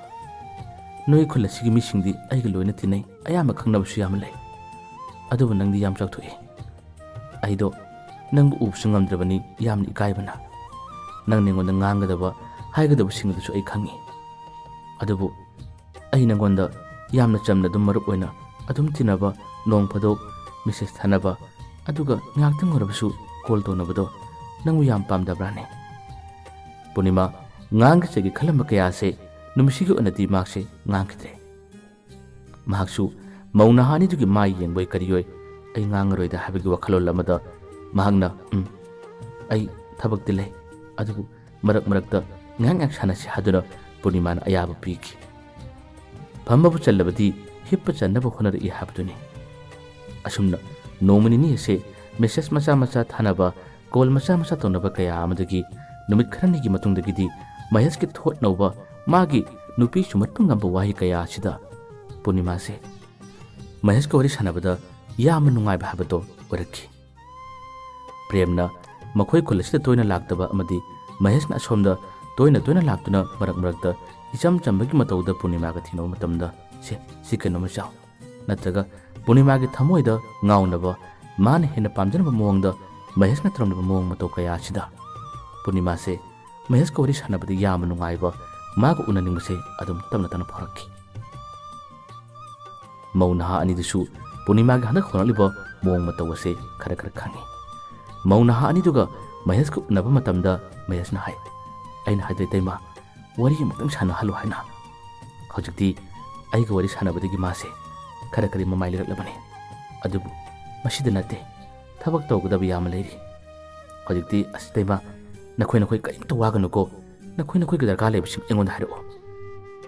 ꯅꯣꯏ ꯈꯨꯜ ꯑꯁꯤꯒꯤ ꯃꯤꯁꯤꯡꯗꯤ ꯑꯩꯒ ꯂꯣꯏꯅ ꯇꯤꯟꯅꯩ, ꯑꯌꯥꯝꯕ ꯈꯪꯅꯕꯁꯨ ꯌꯥꯝꯅ ꯂꯩ꯫ ꯑꯗꯨꯕꯨ ꯅꯪꯗꯤ ꯌꯥꯝ ꯆꯥꯎꯊꯣꯛꯏ꯫ ꯑꯩꯗꯣ ꯅꯪꯕꯨ ꯎꯕꯁꯨ ꯉꯝꯗ꯭ꯔꯕꯅꯤ, ꯌꯥꯝꯅ ꯏꯀꯥꯏꯕꯅ꯫ ꯅꯪꯅ ꯑꯩꯉꯣꯟꯗ ꯉꯥꯡꯒꯗꯕ, ꯍꯥꯏꯒꯗꯕꯁꯤꯡ ꯑꯗꯨꯁꯨ ꯑꯩ ꯈꯪꯏ꯫ ꯑꯗꯨꯕꯨ ꯑꯩ ꯅꯪꯉꯣꯟꯗ ꯌꯥꯝꯅ ꯆꯝꯅ ꯑꯗꯨꯝ ꯃꯔꯨꯞ ꯑꯣꯏꯅ ꯑꯗꯨꯝ ꯇꯤꯟꯅꯕ, ꯅꯣꯡ ꯐꯥꯗꯣꯛ ꯃꯦꯁꯦꯖ ꯊꯥꯅꯕ, ꯑꯗꯨꯒ ꯉꯥꯏꯍꯥꯛꯇꯪ ꯑꯣꯏꯔꯕꯁꯨ ꯀꯣꯜ ꯇꯧꯅꯕꯗꯣ ꯅꯪꯕꯨ ꯌꯥꯝ ꯄꯥꯝꯗꯕ꯭ꯔꯥꯅꯦ?" ꯄꯨꯔꯅꯤꯃꯥ ꯉꯥꯡꯒꯦ ꯆꯩꯒꯦ ꯈꯜꯂꯝꯕ ꯀꯌꯥꯁꯦ ꯅꯨꯃꯤꯠꯁꯤꯒꯤ ꯑꯣꯏꯅꯗꯤ ꯃꯍꯥꯛꯁꯦ ꯉꯥꯡꯈꯤꯗ꯭ꯔꯦ꯫ ꯃꯍꯥꯛꯁꯨ ꯃꯧ ꯅꯍꯥ ꯑꯅꯤꯗꯨꯒꯤ ꯃꯥꯏ ꯌꯦꯡꯕꯣꯏ ꯀꯔꯤꯌꯣꯏ, "ꯑꯩ ꯉꯥꯡꯉꯔꯣꯏꯗ" ꯍꯥꯏꯕꯒꯤ ꯋꯥꯈꯜꯂꯣꯟ ꯑꯃꯗ ꯃꯍꯥꯛꯅ, "ꯎꯝ, ꯑꯩ ꯊꯕꯛꯇꯤ ꯂꯩ, ꯑꯗꯨꯕꯨ ꯃꯔꯛ ꯃꯔꯛꯇ ꯉꯥꯏꯍꯥꯛ ꯉꯥꯏꯍꯥꯛ ꯁꯥꯟꯅꯁꯤ" ꯍꯥꯏꯗꯨꯅ ꯄꯨꯔꯅꯤꯃꯥꯅ ꯑꯌꯥꯕ ꯄꯤꯈꯤ꯫ ꯐꯝꯕꯕꯨ ꯆꯜꯂꯕꯗꯤ ꯍꯤꯞꯄ ꯆꯟꯅꯕ ꯍꯣꯠꯅꯔꯛꯏ ꯍꯥꯏꯕꯗꯨꯅꯤ꯫ ꯑꯁꯨꯝꯅ ꯅꯣꯡꯃ ꯅꯤꯅꯤ ꯑꯁꯦ ꯃꯦꯁꯦꯖ ꯃꯆꯥ ꯃꯆꯥ ꯊꯥꯅꯕ, ꯀꯣꯜ ꯃꯆꯥ ꯃꯆꯥ ꯇꯧꯅꯕ ꯀꯌꯥ ꯑꯃꯗꯒꯤ ꯅꯨꯃꯤꯠ ꯈꯔꯅꯤꯒꯤ ꯃꯇꯨꯡꯗꯒꯤꯗꯤ ꯃꯍꯦꯁꯀꯤ ꯊꯣꯠ ꯅꯧꯕ, ꯃꯥꯒꯤ ꯅꯨꯄꯤ ꯆꯨꯝꯍꯠꯄ ꯉꯝꯕ ꯋꯥꯍꯩ ꯀꯌꯥ ꯑꯁꯤꯗ ꯄꯨꯔꯅꯤꯃꯥꯁꯦ ꯃꯍꯦꯁꯀ ꯋꯥꯔꯤ ꯁꯥꯟꯅꯕꯗ ꯌꯥꯝꯅ ꯅꯨꯡꯉꯥꯏꯕ ꯍꯥꯏꯕꯗꯣ ꯑꯣꯏꯔꯛꯈꯤ꯫ ꯄ꯭ꯔꯦꯝꯅ ꯃꯈꯣꯏ ꯈꯨꯜ ꯑꯁꯤꯗ ꯇꯣꯏꯅ ꯂꯥꯛꯇꯕ ꯑꯃꯗꯤ ꯃꯍꯦꯁꯅ ꯑꯁꯣꯝꯗ ꯇꯣꯏꯅ ꯇꯣꯏꯅ ꯂꯥꯛꯇꯨꯅ ꯃꯔꯛ ꯃꯔꯛꯇ ꯏꯆꯝ ꯆꯝꯕꯒꯤ ꯃꯇꯧꯗ ꯄꯨꯔꯅꯤꯃꯥꯒ ꯊꯦꯡꯅꯕ ꯃꯇꯝꯗ, "ꯁꯦ, ꯁꯤ ꯀꯩꯅꯣꯝꯃ ꯆꯥꯎ" ꯅꯠꯇ꯭ꯔꯒ ꯄꯨꯔꯅꯤꯃꯥꯒꯤ ꯊꯃꯣꯏꯗ ꯉꯥꯎꯅꯕ, ꯃꯥꯅ ꯍꯦꯟꯅ ꯄꯥꯝꯖꯅꯕ ꯃꯑꯣꯡꯗ ꯃꯍꯦꯁꯅ ꯇꯧꯔꯝꯂꯤꯕ ꯃꯑꯣꯡ ꯃꯇꯧ ꯀꯌꯥ ꯑꯁꯤꯗ ꯄꯨꯔꯅꯤꯃꯥꯁꯦ ꯃꯍꯦꯁꯀ ꯋꯥꯔꯤ ꯁꯥꯟꯅꯕꯗ ꯌꯥꯝꯅ ꯅꯨꯡꯉꯥꯏꯕ, ꯃꯥꯒ ꯎꯅꯅꯤꯡꯕꯁꯦ ꯑꯗꯨꯝ ꯇꯞꯅ ꯇꯞꯅ ꯐꯥꯎꯔꯛꯈꯤ꯫ ꯃꯧ ꯅꯍꯥ ꯑꯅꯤꯗꯨꯁꯨ ꯄꯨꯔꯅꯤꯃꯥꯒꯤ ꯍꯟꯗꯛ ꯍꯣꯡꯂꯛꯂꯤꯕ ꯃꯑꯣꯡ ꯃꯇꯧ ꯑꯁꯦ ꯈꯔ ꯈꯔ ꯈꯪꯉꯤ꯫ ꯃꯧ ꯅꯍꯥ ꯑꯅꯤꯗꯨꯒ ꯃꯍꯦꯁꯀ ꯎꯅꯕ ꯃꯇꯝꯗ ꯃꯍꯦꯁꯅ ꯍꯥꯏ, "ꯑꯩꯅ ꯍꯥꯏꯗ꯭ꯔ ꯏꯇꯩꯃ, ꯋꯥꯔꯤ ꯑꯃꯇꯪ ꯁꯥꯟꯅꯍꯜꯂꯨ" ꯍꯥꯏꯅ꯫ ꯍꯧꯖꯤꯛꯇꯤ ꯑꯩꯒ ꯋꯥꯔꯤ ꯁꯥꯟꯅꯕꯗꯒꯤ ꯃꯥꯁꯦ ꯈꯔ ꯈꯔ ꯃꯃꯥꯏ ꯂꯩꯔꯛꯂꯕꯅꯤ꯫ ꯑꯗꯨꯕꯨ ꯃꯁꯤꯗ ꯅꯠꯇꯦ, ꯊꯕꯛ ꯇꯧꯒꯗꯕ ꯌꯥꯝꯅ ꯂꯩꯔꯤ꯫ ꯍꯧꯖꯤꯛꯇꯤ, "ꯑꯁ ꯏꯇꯩꯃ, ꯅꯈꯣꯏ ꯅꯈꯣꯏ ꯀꯔꯤꯝꯇ ꯋꯥꯒꯅꯨꯀꯣ, ꯅꯈꯣꯏ ꯅꯈꯣꯏꯒꯤ ꯗꯔꯀꯥꯔ ꯂꯩꯕꯁꯤꯡ ꯑꯩꯉꯣꯟꯗ ꯍꯥꯏꯔꯛꯑꯣ꯫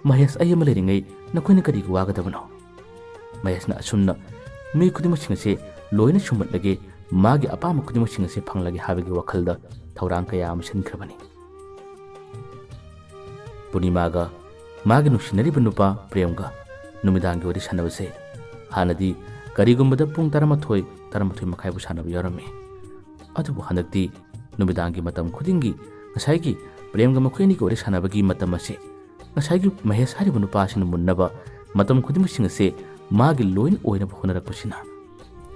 ꯃꯍꯦꯁ, ꯑꯩ ꯑꯃ ꯂꯩꯔꯤꯉꯩ ꯅꯈꯣꯏꯅ ꯀꯔꯤꯒꯤ ꯋꯥꯒꯗꯕꯅꯣ?" ꯃꯍꯦꯁꯅ ꯑꯁꯨꯝꯅ ꯃꯤ ꯈꯨꯗꯤꯡꯃꯛꯁꯤꯡ ꯑꯁꯦ ꯂꯣꯏꯅ ꯁꯨꯝꯍꯠꯂꯒꯦ, ꯃꯥꯒꯤ ꯑꯄꯥꯝꯕ ꯈꯨꯗꯤꯡꯃꯛꯁꯤꯡ ꯑꯁꯦ ꯐꯪꯂꯒꯦ ꯍꯥꯏꯕꯒꯤ ꯋꯥꯈꯜꯗ ꯊꯧꯔꯥꯡ ꯀꯌꯥ ꯑꯃ ꯁꯤꯟꯈ꯭ꯔꯕꯅꯤ꯫ ꯄꯨꯔꯅꯤꯃꯥꯒ ꯃꯥꯒꯤ ꯅꯨꯡꯁꯤꯅꯔꯤꯕ ꯅꯨꯄꯥ ꯄ꯭ꯔꯦꯝꯒ ꯅꯨꯃꯤꯗꯥꯡꯒꯤ ꯋꯥꯔꯤ ꯁꯥꯟꯅꯕꯁꯦ ꯍꯥꯟꯅꯗꯤ ꯀꯔꯤꯒꯨꯝꯕꯗ ꯄꯨꯡ ꯇꯔꯥꯃꯥꯊꯣꯏ, ꯇꯔꯥꯃꯥꯊꯣꯏ ꯃꯈꯥꯏꯕꯨ ꯁꯥꯟꯅꯕ ꯌꯥꯎꯔꯝꯃꯤ꯫ ꯑꯗꯨꯕꯨ ꯍꯟꯗꯛꯇꯤ ꯅꯨꯃꯤꯗꯥꯡꯒꯤ ꯃꯇꯝ ꯈꯨꯗꯤꯡꯒꯤ ꯉꯁꯥꯏꯒꯤ ꯄ꯭ꯔꯦꯝꯒ ꯃꯈꯣꯏ ꯑꯅꯤꯒꯤ ꯋꯥꯔꯤ ꯁꯥꯟꯅꯕꯒꯤ ꯃꯇꯝ ꯑꯁꯦ ꯉꯁꯥꯏꯒꯤ ꯃꯍꯦꯁ ꯍꯥꯏꯔꯤꯕ ꯅꯨꯄꯥ ꯑꯁꯤꯅ ꯃꯨꯟꯅꯕ ꯃꯇꯝ ꯈꯨꯗꯤꯡꯃꯛꯁꯤꯡ ꯑꯁꯦ ꯃꯥꯒꯤ ꯂꯣꯏꯅ ꯑꯣꯏꯅꯕ ꯍꯣꯠꯅꯔꯛꯄꯁꯤꯅ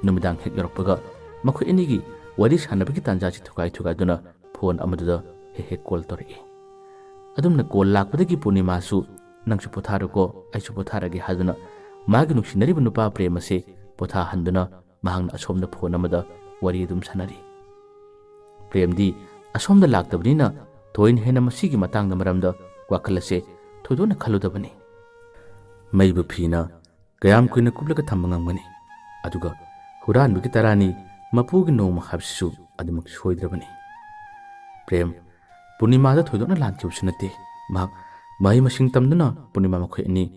ꯅꯨꯃꯤꯗꯥꯡ ꯍꯦꯛ ꯌꯧꯔꯛꯄꯒ ꯃꯈꯣꯏ ꯑꯅꯤꯒꯤ ꯋꯥꯔꯤ ꯁꯥꯟꯅꯕꯒꯤ ꯇꯥꯟꯖꯥꯁꯤ ꯊꯨꯒꯥꯏ ꯊꯨꯒꯥꯏꯗꯨꯅ ꯐꯣꯟ ꯑꯃꯗꯨꯗ ꯍꯦꯛ ꯍꯦꯛ ꯀꯣꯜ ꯇꯧꯔꯛꯏ꯫ ꯑꯗꯨꯝꯅ ꯀꯣꯜ ꯂꯥꯛꯄꯗꯒꯤ ꯄꯨꯔꯅꯤꯃꯥꯁꯨ "ꯅꯪꯁꯨ ꯄꯣꯊꯥꯔꯣꯀꯣ, ꯑꯩꯁꯨ ꯄꯣꯊꯥꯔꯒꯦ" ꯍꯥꯏꯗꯨꯅ ꯃꯥꯒꯤ ꯅꯨꯡꯁꯤꯅꯔꯤꯕ ꯅꯨꯄꯥ ꯄ꯭ꯔꯦꯝ ꯑꯁꯦ ꯄꯣꯊꯥꯍꯟꯗꯨꯅ ꯃꯍꯥꯛꯅ ꯑꯁꯣꯝꯗ ꯐꯣꯟ ꯑꯃꯗ ꯋꯥꯔꯤ ꯑꯗꯨꯝ ꯁꯥꯟꯅꯔꯤ꯫ ꯄ꯭ꯔꯦꯝꯗꯤ ꯑꯁꯣꯝꯗ ꯂꯥꯛꯇꯕꯅꯤꯅ ꯊꯣꯏꯅ ꯍꯦꯟꯅ ꯃꯁꯤꯒꯤ ꯃꯇꯥꯡꯗ ꯃꯔꯝꯗ ꯋꯥꯈꯜ ꯑꯁꯦ ꯊꯣꯏꯗꯣꯛꯅ ꯈꯜꯂꯨꯗꯕꯅꯤ꯫ ꯃꯩꯕꯨ ꯐꯤꯅ ꯀꯌꯥꯝ ꯀꯨꯏꯅ ꯀꯨꯞꯂꯒ ꯊꯝꯕ ꯉꯝꯒꯅꯤ? ꯑꯗꯨꯒ ꯍꯨꯔꯥꯟꯕꯒꯤ ꯇꯔꯥꯅꯤ, ꯃꯄꯨꯒꯤ ꯅꯣꯡꯃ ꯍꯥꯏꯕꯁꯤꯁꯨ ꯑꯗꯨꯃꯛ ꯁꯣꯏꯗ꯭ꯔꯕꯅꯤ꯫ ꯄ꯭ꯔꯦꯝ ꯄꯨꯔꯅꯤꯃꯥꯗ ꯊꯣꯏꯗꯣꯛꯅ ꯂꯥꯟꯈꯤꯕꯁꯨ ꯅꯠꯇꯦ꯫ ꯃꯍꯥꯛ ꯃꯍꯩ ꯃꯁꯤꯡ ꯇꯝꯗꯨꯅ ꯄꯨꯔꯅꯤꯃꯥ ꯃꯈꯣꯏ ꯑꯅꯤ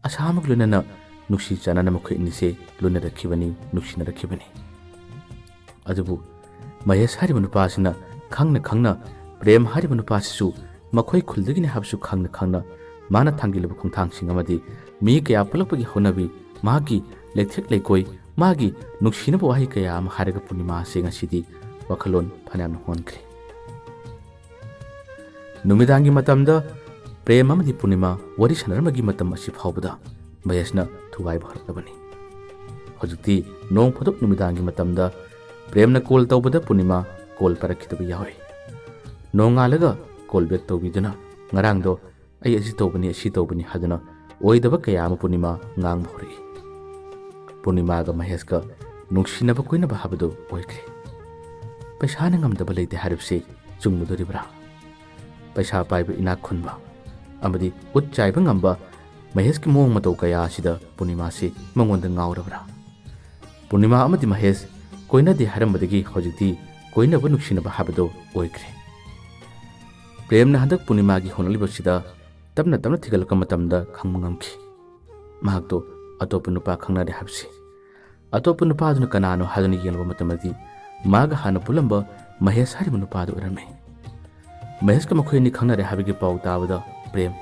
ꯑꯁꯥꯃꯛ ꯂꯣꯏꯅꯅ ꯅꯨꯡꯁꯤ ꯆꯥꯟꯅꯅ ꯃꯈꯣꯏ ꯑꯅꯤꯁꯦ ꯂꯣꯏꯅꯔꯛꯈꯤꯕꯅꯤ, ꯅꯨꯡꯁꯤꯅꯔꯛꯈꯤꯕꯅꯤ꯫ ꯑꯗꯨꯕꯨ ꯃꯍꯦꯁ ꯍꯥꯏꯔꯤꯕ ꯅꯨꯄꯥꯁꯤꯅ ꯈꯪꯅ ꯈꯪꯅ ꯄ꯭ꯔꯦꯝ ꯍꯥꯏꯔꯤꯕ ꯅꯨꯄꯥꯁꯤꯁꯨ ꯃꯈꯣꯏ ꯈꯨꯜꯗꯒꯤꯅꯤ ꯍꯥꯏꯕꯁꯨ ꯈꯪꯅ ꯈꯪꯅ ꯃꯥꯅ ꯊꯥꯡꯖꯤꯜꯂꯤꯕ ꯈꯣꯡꯊꯥꯡꯁꯤꯡ ꯑꯃꯗꯤ ꯃꯤ ꯀꯌꯥ ꯄꯨꯜꯂꯛꯄꯒꯤ ꯍꯧꯅꯕꯤ, ꯃꯍꯥꯛꯀꯤ ꯂꯩꯊꯦꯛ ꯂꯩꯀꯣꯏ, ꯃꯥꯒꯤ ꯅꯨꯡꯁꯤꯅꯕ ꯋꯥꯍꯩ ꯀꯌꯥ ꯑꯃ ꯍꯥꯏꯔꯒ ꯄꯨꯔꯅꯤꯃꯥꯁꯦ ꯉꯁꯤꯗꯤ ꯋꯥꯈꯜꯂꯣꯟ ꯐꯅꯌꯥꯝꯅ ꯍꯣꯡꯈ꯭ꯔꯦ꯫ ꯅꯨꯃꯤꯗꯥꯡꯒꯤ ꯃꯇꯝꯗ ꯄ꯭ꯔꯦꯝ ꯑꯃꯗꯤ ꯄꯨꯔꯅꯤꯃꯥ ꯋꯥꯔꯤ ꯁꯥꯟꯅꯔꯝꯕꯒꯤ ꯃꯇꯝ ꯑꯁꯤ ꯐꯥꯎꯕꯗ ꯃꯍꯦꯁꯅ ꯊꯨꯒꯥꯏꯕ ꯍꯧꯔꯛꯂꯕꯅꯤ꯫ ꯍꯧꯖꯤꯛꯇꯤ ꯅꯣꯡ ꯐꯥꯗꯣꯛ ꯅꯨꯃꯤꯗꯥꯡꯒꯤ ꯃꯇꯝꯗ ꯄ꯭ꯔꯦꯝꯅ ꯀꯣꯜ ꯇꯧꯕꯗ ꯄꯨꯔꯅꯤꯃꯥ ꯀꯣꯜ ꯄꯥꯏꯔꯛꯈꯤꯗꯕ ꯌꯥꯎꯔꯦ꯫ ꯅꯣꯡꯉꯥꯜꯂꯒ ꯀꯣꯜ ꯕꯦꯛ ꯇꯧꯕꯤꯗꯨꯅ ꯉꯔꯥꯡꯗꯣ ꯑꯩ ꯑꯁꯤ ꯇꯧꯕꯅꯤ, ꯑꯁꯤ ꯇꯧꯕꯅꯤ ꯍꯥꯏꯗꯨꯅ ꯑꯣꯏꯗꯕ ꯀꯌꯥ ꯑꯃ ꯄꯨꯔꯅꯤꯃꯥ ꯉꯥꯡꯕ ꯍꯧꯔꯛꯏ꯫ ꯄꯨꯔꯅꯤꯃꯥꯒ ꯃꯍꯦꯁꯀ ꯅꯨꯡꯁꯤꯅꯕ ꯀꯣꯏꯅꯕ ꯍꯥꯏꯕꯗꯨ ꯑꯣꯏꯈ꯭ꯔꯦ꯫ ꯄꯩꯁꯥꯅ ꯉꯝꯗꯕ ꯂꯩꯇꯦ ꯍꯥꯏꯔꯤꯕꯁꯤ ꯆꯨꯝꯒꯗꯣꯔꯤꯕ꯭ꯔꯥ? ꯄꯩꯁꯥ ꯄꯥꯏꯕ, ꯏꯅꯥꯛ ꯈꯨꯟꯕ ꯑꯃꯗꯤ ꯎꯠ ꯆꯥꯏꯕ ꯉꯝꯕ ꯃꯍꯦꯁꯀꯤ ꯃꯑꯣꯡ ꯃꯇꯧ ꯀꯌꯥ ꯑꯁꯤꯗ ꯄꯨꯔꯅꯤꯃꯥꯁꯤ ꯃꯉꯣꯟꯗ ꯉꯥꯎꯔꯕ꯭ꯔꯥ? ꯄꯨꯔꯅꯤꯃꯥ ꯑꯃꯗꯤ ꯃꯍꯦꯁ ꯀꯣꯏꯅꯗꯦ ꯍꯥꯏꯔꯝꯕꯗꯒꯤ ꯍꯧꯖꯤꯛꯇꯤ ꯀꯣꯏꯅꯕ ꯅꯨꯡꯁꯤꯅꯕ ꯍꯥꯏꯕꯗꯨ ꯑꯣꯏꯈ꯭ꯔꯦ꯫ ꯄ꯭ꯔꯦꯝꯅ ꯍꯟꯗꯛ ꯄꯨꯔꯅꯤꯃꯥꯒꯤ ꯍꯣꯡꯂꯛꯂꯤꯕꯁꯤꯗ ꯇꯞꯅ ꯇꯞꯅ ꯊꯤꯒꯠꯂꯛꯄ ꯃꯇꯝꯗ ꯈꯪꯕ ꯉꯝꯈꯤ꯫ ꯃꯍꯥꯛꯇꯣ ꯑꯇꯣꯞꯄ ꯅꯨꯄꯥ ꯈꯪꯅꯔꯦ ꯍꯥꯏꯕꯁꯤ꯫ ꯑꯇꯣꯞꯄ ꯅꯨꯄꯥꯗꯨꯅ ꯀꯅꯥꯅꯣ ꯍꯥꯏꯗꯨꯅ ꯌꯦꯡꯂꯨꯕ ꯃꯇꯝꯗꯗꯤ ꯃꯥꯒ ꯍꯥꯟꯅ ꯄꯨꯜꯂꯝꯕ ꯃꯍꯦꯁ ꯍꯥꯏꯔꯤꯕ ꯅꯨꯄꯥꯗꯨ ꯑꯣꯏꯔꯝꯃꯤ꯫ ꯃꯍꯦꯁꯀ ꯃꯈꯣꯏ ꯑꯅꯤ ꯈꯪꯅꯔꯦ ꯍꯥꯏꯕꯒꯤ ꯄꯥꯎ ꯇꯥꯕꯗ ꯄ꯭ꯔꯦꯝ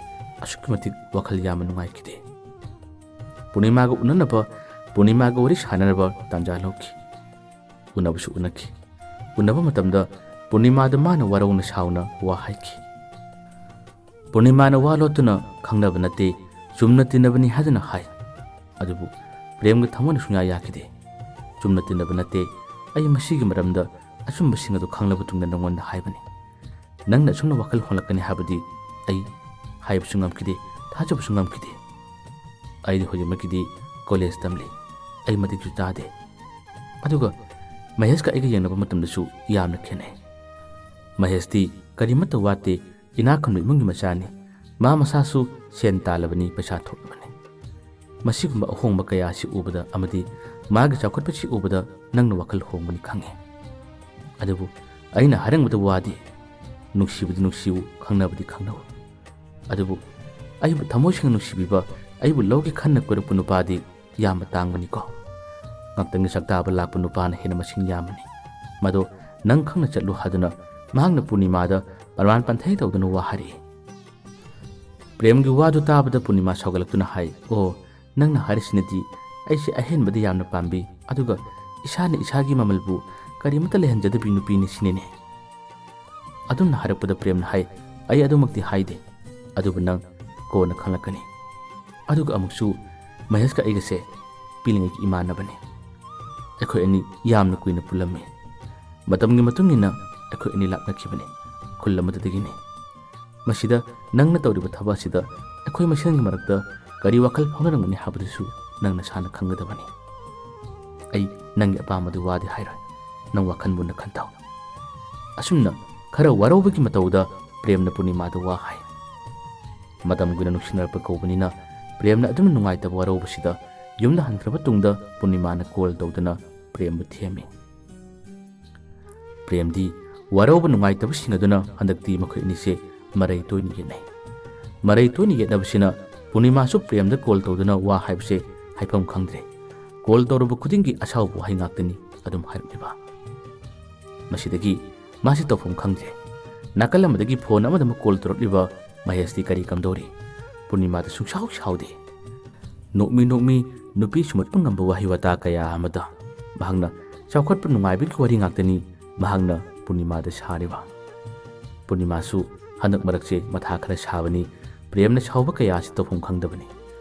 ꯑꯁꯨꯛꯀꯤ ꯃꯇꯤꯛ ꯋꯥꯈꯜ ꯌꯥꯝꯅ ꯅꯨꯡꯉꯥꯏꯈꯤꯗꯦ꯫ ꯄꯨꯔꯅꯤꯃꯥꯒ ꯎꯅꯅꯕ, ꯄꯨꯔꯅꯤꯃꯥꯒ ꯋꯥꯔꯤ ꯁꯥꯟꯅꯅꯕ ꯇꯥꯟꯖꯥ ꯂꯧꯈꯤ꯫ ꯎꯅꯕꯁꯨ ꯎꯅꯈꯤ꯫ ꯎꯅꯕ ꯃꯇꯝꯗ ꯄꯨꯔꯅꯤꯃꯥꯗ ꯃꯥꯅ ꯋꯥꯔꯧꯅ ꯁꯥꯎꯅ ꯋꯥ ꯍꯥꯏꯈꯤ꯫ ꯄꯨꯔꯅꯤꯃꯥꯅ ꯋꯥ ꯂꯣꯠꯇꯨꯅ "ꯈꯪꯅꯕ ꯅꯠꯇꯦ, ꯆꯨꯝꯅ ꯇꯤꯟꯅꯕꯅꯤ" ꯍꯥꯏꯗꯨꯅ ꯍꯥꯏ꯫ ꯑꯗꯨꯕꯨ ꯄ꯭ꯔꯦꯝꯒꯤ ꯊꯃꯣꯏꯅ ꯁꯨꯡꯌꯥ ꯌꯥꯈꯤꯗꯦ꯫ "ꯆꯨꯝꯅ ꯇꯤꯟꯅꯕ ꯅꯠꯇꯦ, ꯑꯩ ꯃꯁꯤꯒꯤ ꯃꯔꯝꯗ ꯑꯆꯨꯝꯕꯁꯤꯡ ꯑꯗꯨ ꯈꯪꯂꯕ ꯇꯨꯡꯗ ꯅꯉꯣꯟꯗ ꯍꯥꯏꯕꯅꯤ꯫ ꯅꯪꯅ ꯑꯁꯨꯝꯅ ꯋꯥꯈꯜ ꯍꯣꯡꯂꯛꯀꯅꯤ ꯍꯥꯏꯕꯗꯤ ꯑꯩ ꯍꯥꯏꯕꯁꯨ ꯉꯝꯈꯤꯗꯦ, ꯊꯥꯖꯕꯁꯨ ꯉꯝꯈꯤꯗꯦ꯫ ꯑꯩꯗꯤ ꯍꯧꯖꯤꯛꯃꯛꯀꯤꯗꯤ ꯀꯣꯂꯦꯖ ꯇꯝꯂꯤ, ꯑꯩ ꯃꯇꯤꯛꯁꯨ ꯆꯥꯗꯦ꯫ ꯑꯗꯨꯒ ꯃꯍꯦꯁꯀ ꯑꯩꯒ ꯌꯦꯡꯅꯕ ꯃꯇꯝꯗꯁꯨ ꯌꯥꯝꯅ ꯈꯦꯠꯅꯩ꯫ ꯃꯍꯦꯁꯇꯤ ꯀꯔꯤꯃꯠꯇ ꯋꯥꯠꯇꯦ, ꯏꯅꯥꯛ ꯈꯨꯟꯕ ꯏꯃꯨꯡꯒꯤ ꯃꯆꯥꯅꯤ꯫ ꯃꯥ ꯃꯁꯥꯁꯨ ꯁꯦꯟ ꯇꯥꯜꯂꯕꯅꯤ, ꯄꯩꯁꯥ ꯊꯣꯛꯂꯕꯅꯤ꯫ ꯃꯁꯤꯒꯨꯝꯕ ꯑꯍꯣꯡꯕ ꯀꯌꯥ ꯑꯁꯤ ꯎꯕꯗ ꯑꯃꯗꯤ ꯃꯥꯒꯤ ꯆꯥꯎꯈꯠꯄꯁꯤ ꯎꯕꯗ ꯅꯪꯅ ꯋꯥꯈꯜ ꯍꯣꯡꯒꯅꯤ ꯈꯪꯏ꯫ ꯑꯗꯨꯕꯨ ꯑꯩꯅ ꯍꯥꯏꯔꯝꯕꯗ ꯋꯥꯗꯤ, ꯅꯨꯡꯁꯤꯕꯗꯤ ꯅꯨꯡꯁꯤꯌꯨ, ꯈꯪꯅꯕꯗꯤ ꯈꯪꯅꯧ꯫ ꯑꯗꯨꯕꯨ ꯑꯩꯕꯨ ꯊꯃꯣꯏ ꯁꯦꯡꯅ ꯅꯨꯡꯁꯤꯕꯤꯕ, ꯑꯩꯕꯨ ꯂꯧꯒꯦ ꯈꯟꯅ ꯀꯣꯏꯔꯛꯄ ꯅꯨꯄꯥꯗꯤ ꯌꯥꯝꯅ ꯇꯥꯡꯕꯅꯤꯀꯣ꯫ ꯉꯥꯛꯇꯪꯒꯤ ꯁꯛꯇꯥꯕ ꯂꯥꯛꯄ ꯅꯨꯄꯥꯅ ꯍꯦꯟꯅ ꯃꯁꯤꯡ ꯌꯥꯝꯕꯅꯤ꯫ ꯃꯗꯣ ꯅꯪ ꯈꯪꯅ ꯆꯠꯂꯨ ꯍꯥꯏꯗꯨꯅ ꯃꯍꯥꯛꯅ ꯄꯨꯔꯅꯤꯃꯥꯗ ꯄꯔꯃꯥꯟ ꯄꯥꯟꯊꯩ ꯇꯧꯗꯨꯅ ꯋꯥ ꯍꯥꯏꯔꯛꯏ꯫ ꯄ꯭ꯔꯦꯝꯒꯤ ꯋꯥꯗꯨ ꯇꯥꯕꯗ ꯄꯨꯔꯅꯤꯃꯥ ꯁꯥꯎꯒꯠꯂꯛꯇꯨꯅ ꯍꯥꯏ, "ꯑꯣ, ꯅꯪꯅ ꯍꯥꯏꯔꯤꯁꯤꯅꯗꯤ ꯑꯩꯁꯦ ꯑꯍꯦꯟꯕꯗ ꯌꯥꯝꯅ ꯄꯥꯝꯕꯤ, ꯑꯗꯨꯒ ꯏꯁꯥꯅ ꯏꯁꯥꯒꯤ ꯃꯃꯜꯕꯨ ꯀꯔꯤꯃꯠꯇ ꯂꯩꯍꯟꯖꯗꯕꯤ ꯅꯨꯄꯤꯅꯤ ꯁꯤꯅꯤꯅꯦ?" ꯑꯗꯨꯝꯅ ꯍꯥꯏꯔꯛꯄꯗ ꯄ꯭ꯔꯦꯝꯅ ꯍꯥꯏ, "ꯑꯩ ꯑꯗꯨꯃꯛꯇꯤ ꯍꯥꯏꯗꯦ, ꯑꯗꯨꯕꯨ ꯅꯪ ꯀꯣꯟꯅ ꯈꯪꯂꯛꯀꯅꯤ꯫ ꯑꯗꯨꯒ ꯑꯃꯨꯛꯁꯨ ꯃꯍꯦꯁꯀ ꯑꯩꯒꯁꯦ ꯄꯤꯛꯂꯤꯉꯩꯒꯤ ꯏꯃꯥꯟꯅꯕꯅꯤ꯫ ꯑꯩꯈꯣꯏ ꯑꯅꯤ ꯌꯥꯝꯅ ꯀꯨꯏꯅ ꯄꯨꯜꯂꯝꯃꯤ꯫ ꯃꯇꯝꯒꯤ ꯃꯇꯨꯡ ꯏꯟꯅ ꯑꯩꯈꯣꯏ ꯑꯅꯤ ꯂꯥꯞꯅꯈꯤꯕꯅꯤ, ꯈꯨꯜ ꯑꯃꯗꯨꯗꯒꯤꯅꯤ꯫ ꯃꯁꯤꯗ ꯅꯪꯅ ꯇꯧꯔꯤꯕ ꯊꯕꯛ ꯑꯁꯤꯗ ꯑꯩꯈꯣꯏ ꯃꯁꯦꯟꯒꯤ ꯃꯔꯛꯇ ꯀꯔꯤ ꯋꯥꯈꯜ ꯐꯥꯎꯅꯔꯝꯒꯅꯤ ꯍꯥꯏꯕꯗꯨꯁꯨ ꯅꯪ ꯅꯁꯥꯅ ꯈꯪꯒꯗꯕꯅꯤ꯫ ꯑꯩ ꯅꯪꯒꯤ ꯑꯄꯥꯝꯕꯗꯨ ꯋꯥꯗꯤ ꯍꯥꯏꯔꯣꯏ, ꯅꯪ ꯋꯥꯈꯜ ꯃꯨꯟꯅ ꯈꯟꯊꯧ꯫" ꯑꯁꯨꯝꯅ ꯈꯔ ꯋꯥꯔꯧꯕꯒꯤ ꯃꯇꯧꯗ ꯄ꯭ꯔꯦꯝꯅ ꯄꯨꯔꯅꯤꯃꯥꯗ ꯋꯥ ꯍꯥꯏ꯫ ꯃꯇꯝ ꯀꯨꯏꯅ ꯅꯨꯡꯁꯤꯅꯔꯛꯄ ꯀꯧꯕꯅꯤꯅ ꯄ꯭ꯔꯦꯝꯅ ꯑꯗꯨꯝ ꯅꯨꯡꯉꯥꯏꯇꯕ ꯋꯥꯔꯧꯕꯁꯤꯗ ꯌꯨꯝꯗ ꯍꯟꯈ꯭ꯔꯕ ꯇꯨꯡꯗ ꯄꯨꯔꯅꯤꯃꯥꯅ ꯀꯣꯜ ꯇꯧꯗꯨꯅ ꯄ꯭ꯔꯦꯝꯕꯨ ꯊꯦꯝꯃꯤ꯫ ꯄ꯭ꯔꯦꯝꯗꯤ ꯋꯥꯔꯧꯕ ꯅꯨꯡꯉꯥꯏꯇꯕꯁꯤꯡ ꯑꯗꯨꯅ ꯍꯟꯗꯛꯇꯤ ꯃꯈꯣꯏ ꯑꯅꯤꯁꯦ ꯃꯔꯩ ꯇꯣꯏꯅ ꯌꯦꯠꯅꯩ꯫ ꯃꯔꯩ ꯇꯣꯏꯅ ꯌꯦꯠꯅꯕꯁꯤꯅ ꯄꯨꯔꯅꯤꯃꯥꯁꯨ ꯄ꯭ꯔꯦꯝꯗ ꯀꯣꯜ ꯇꯧꯗꯨꯅ ꯋꯥ ꯍꯥꯏꯕꯁꯦ ꯍꯥꯏꯐꯝ ꯈꯪꯗ꯭ꯔꯦ꯫ ꯀꯣꯜ ꯇꯧꯔꯨꯕ ꯈꯨꯗꯤꯡꯒꯤ ꯑꯁꯥꯎꯕ ꯋꯥꯍꯩ ꯉꯥꯛꯇꯅꯤ ꯑꯗꯨꯝ ꯍꯥꯏꯔꯛꯂꯤꯕ꯫ ꯃꯁꯤꯗꯒꯤ ꯃꯥꯁꯤ ꯇꯧꯐꯝ ꯈꯪꯗ꯭ꯔꯦ꯫ ꯅꯥꯀꯜ ꯑꯃꯗꯒꯤ ꯐꯣꯟ ꯑꯃꯗ ꯑꯃꯨꯛ ꯀꯣꯜ ꯇꯧꯔꯛꯂꯤꯕ ꯃꯍꯦꯁꯇꯤ ꯀꯔꯤ ꯀꯝꯗꯧꯔꯤ? ꯄꯨꯔꯅꯤꯃꯥꯗ ꯁꯨꯡꯁꯥꯎ ꯁꯥꯎꯗꯦ꯫ ꯅꯣꯛꯃꯤ ꯅꯣꯛꯃꯤ ꯅꯨꯄꯤ ꯁꯨꯝꯍꯠꯄ ꯉꯝꯕ ꯋꯥꯍꯩ ꯋꯥꯇꯥ ꯀꯌꯥ ꯑꯃꯗ ꯃꯍꯥꯛꯅ ꯆꯥꯎꯈꯠꯄ ꯅꯨꯡꯉꯥꯏꯕꯒꯤ ꯋꯥꯔꯤ ꯉꯥꯛꯇꯅꯤ ꯃꯍꯥꯛꯅ ꯄꯨꯔꯅꯤꯃꯥꯗ ꯁꯥꯔꯤꯕ꯫ ꯄꯨꯔꯅꯤꯃꯥꯁꯨ ꯍꯟꯗꯛ ꯃꯔꯛꯁꯦ ꯃꯊꯥ ꯈꯔ ꯁꯥꯕꯅꯤ, ꯄ꯭ꯔꯦꯝꯅ ꯁꯥꯎꯕ ꯀꯌꯥ ꯑꯁꯤ ꯇꯧꯐꯝ ꯈꯪꯗꯕꯅꯤ꯫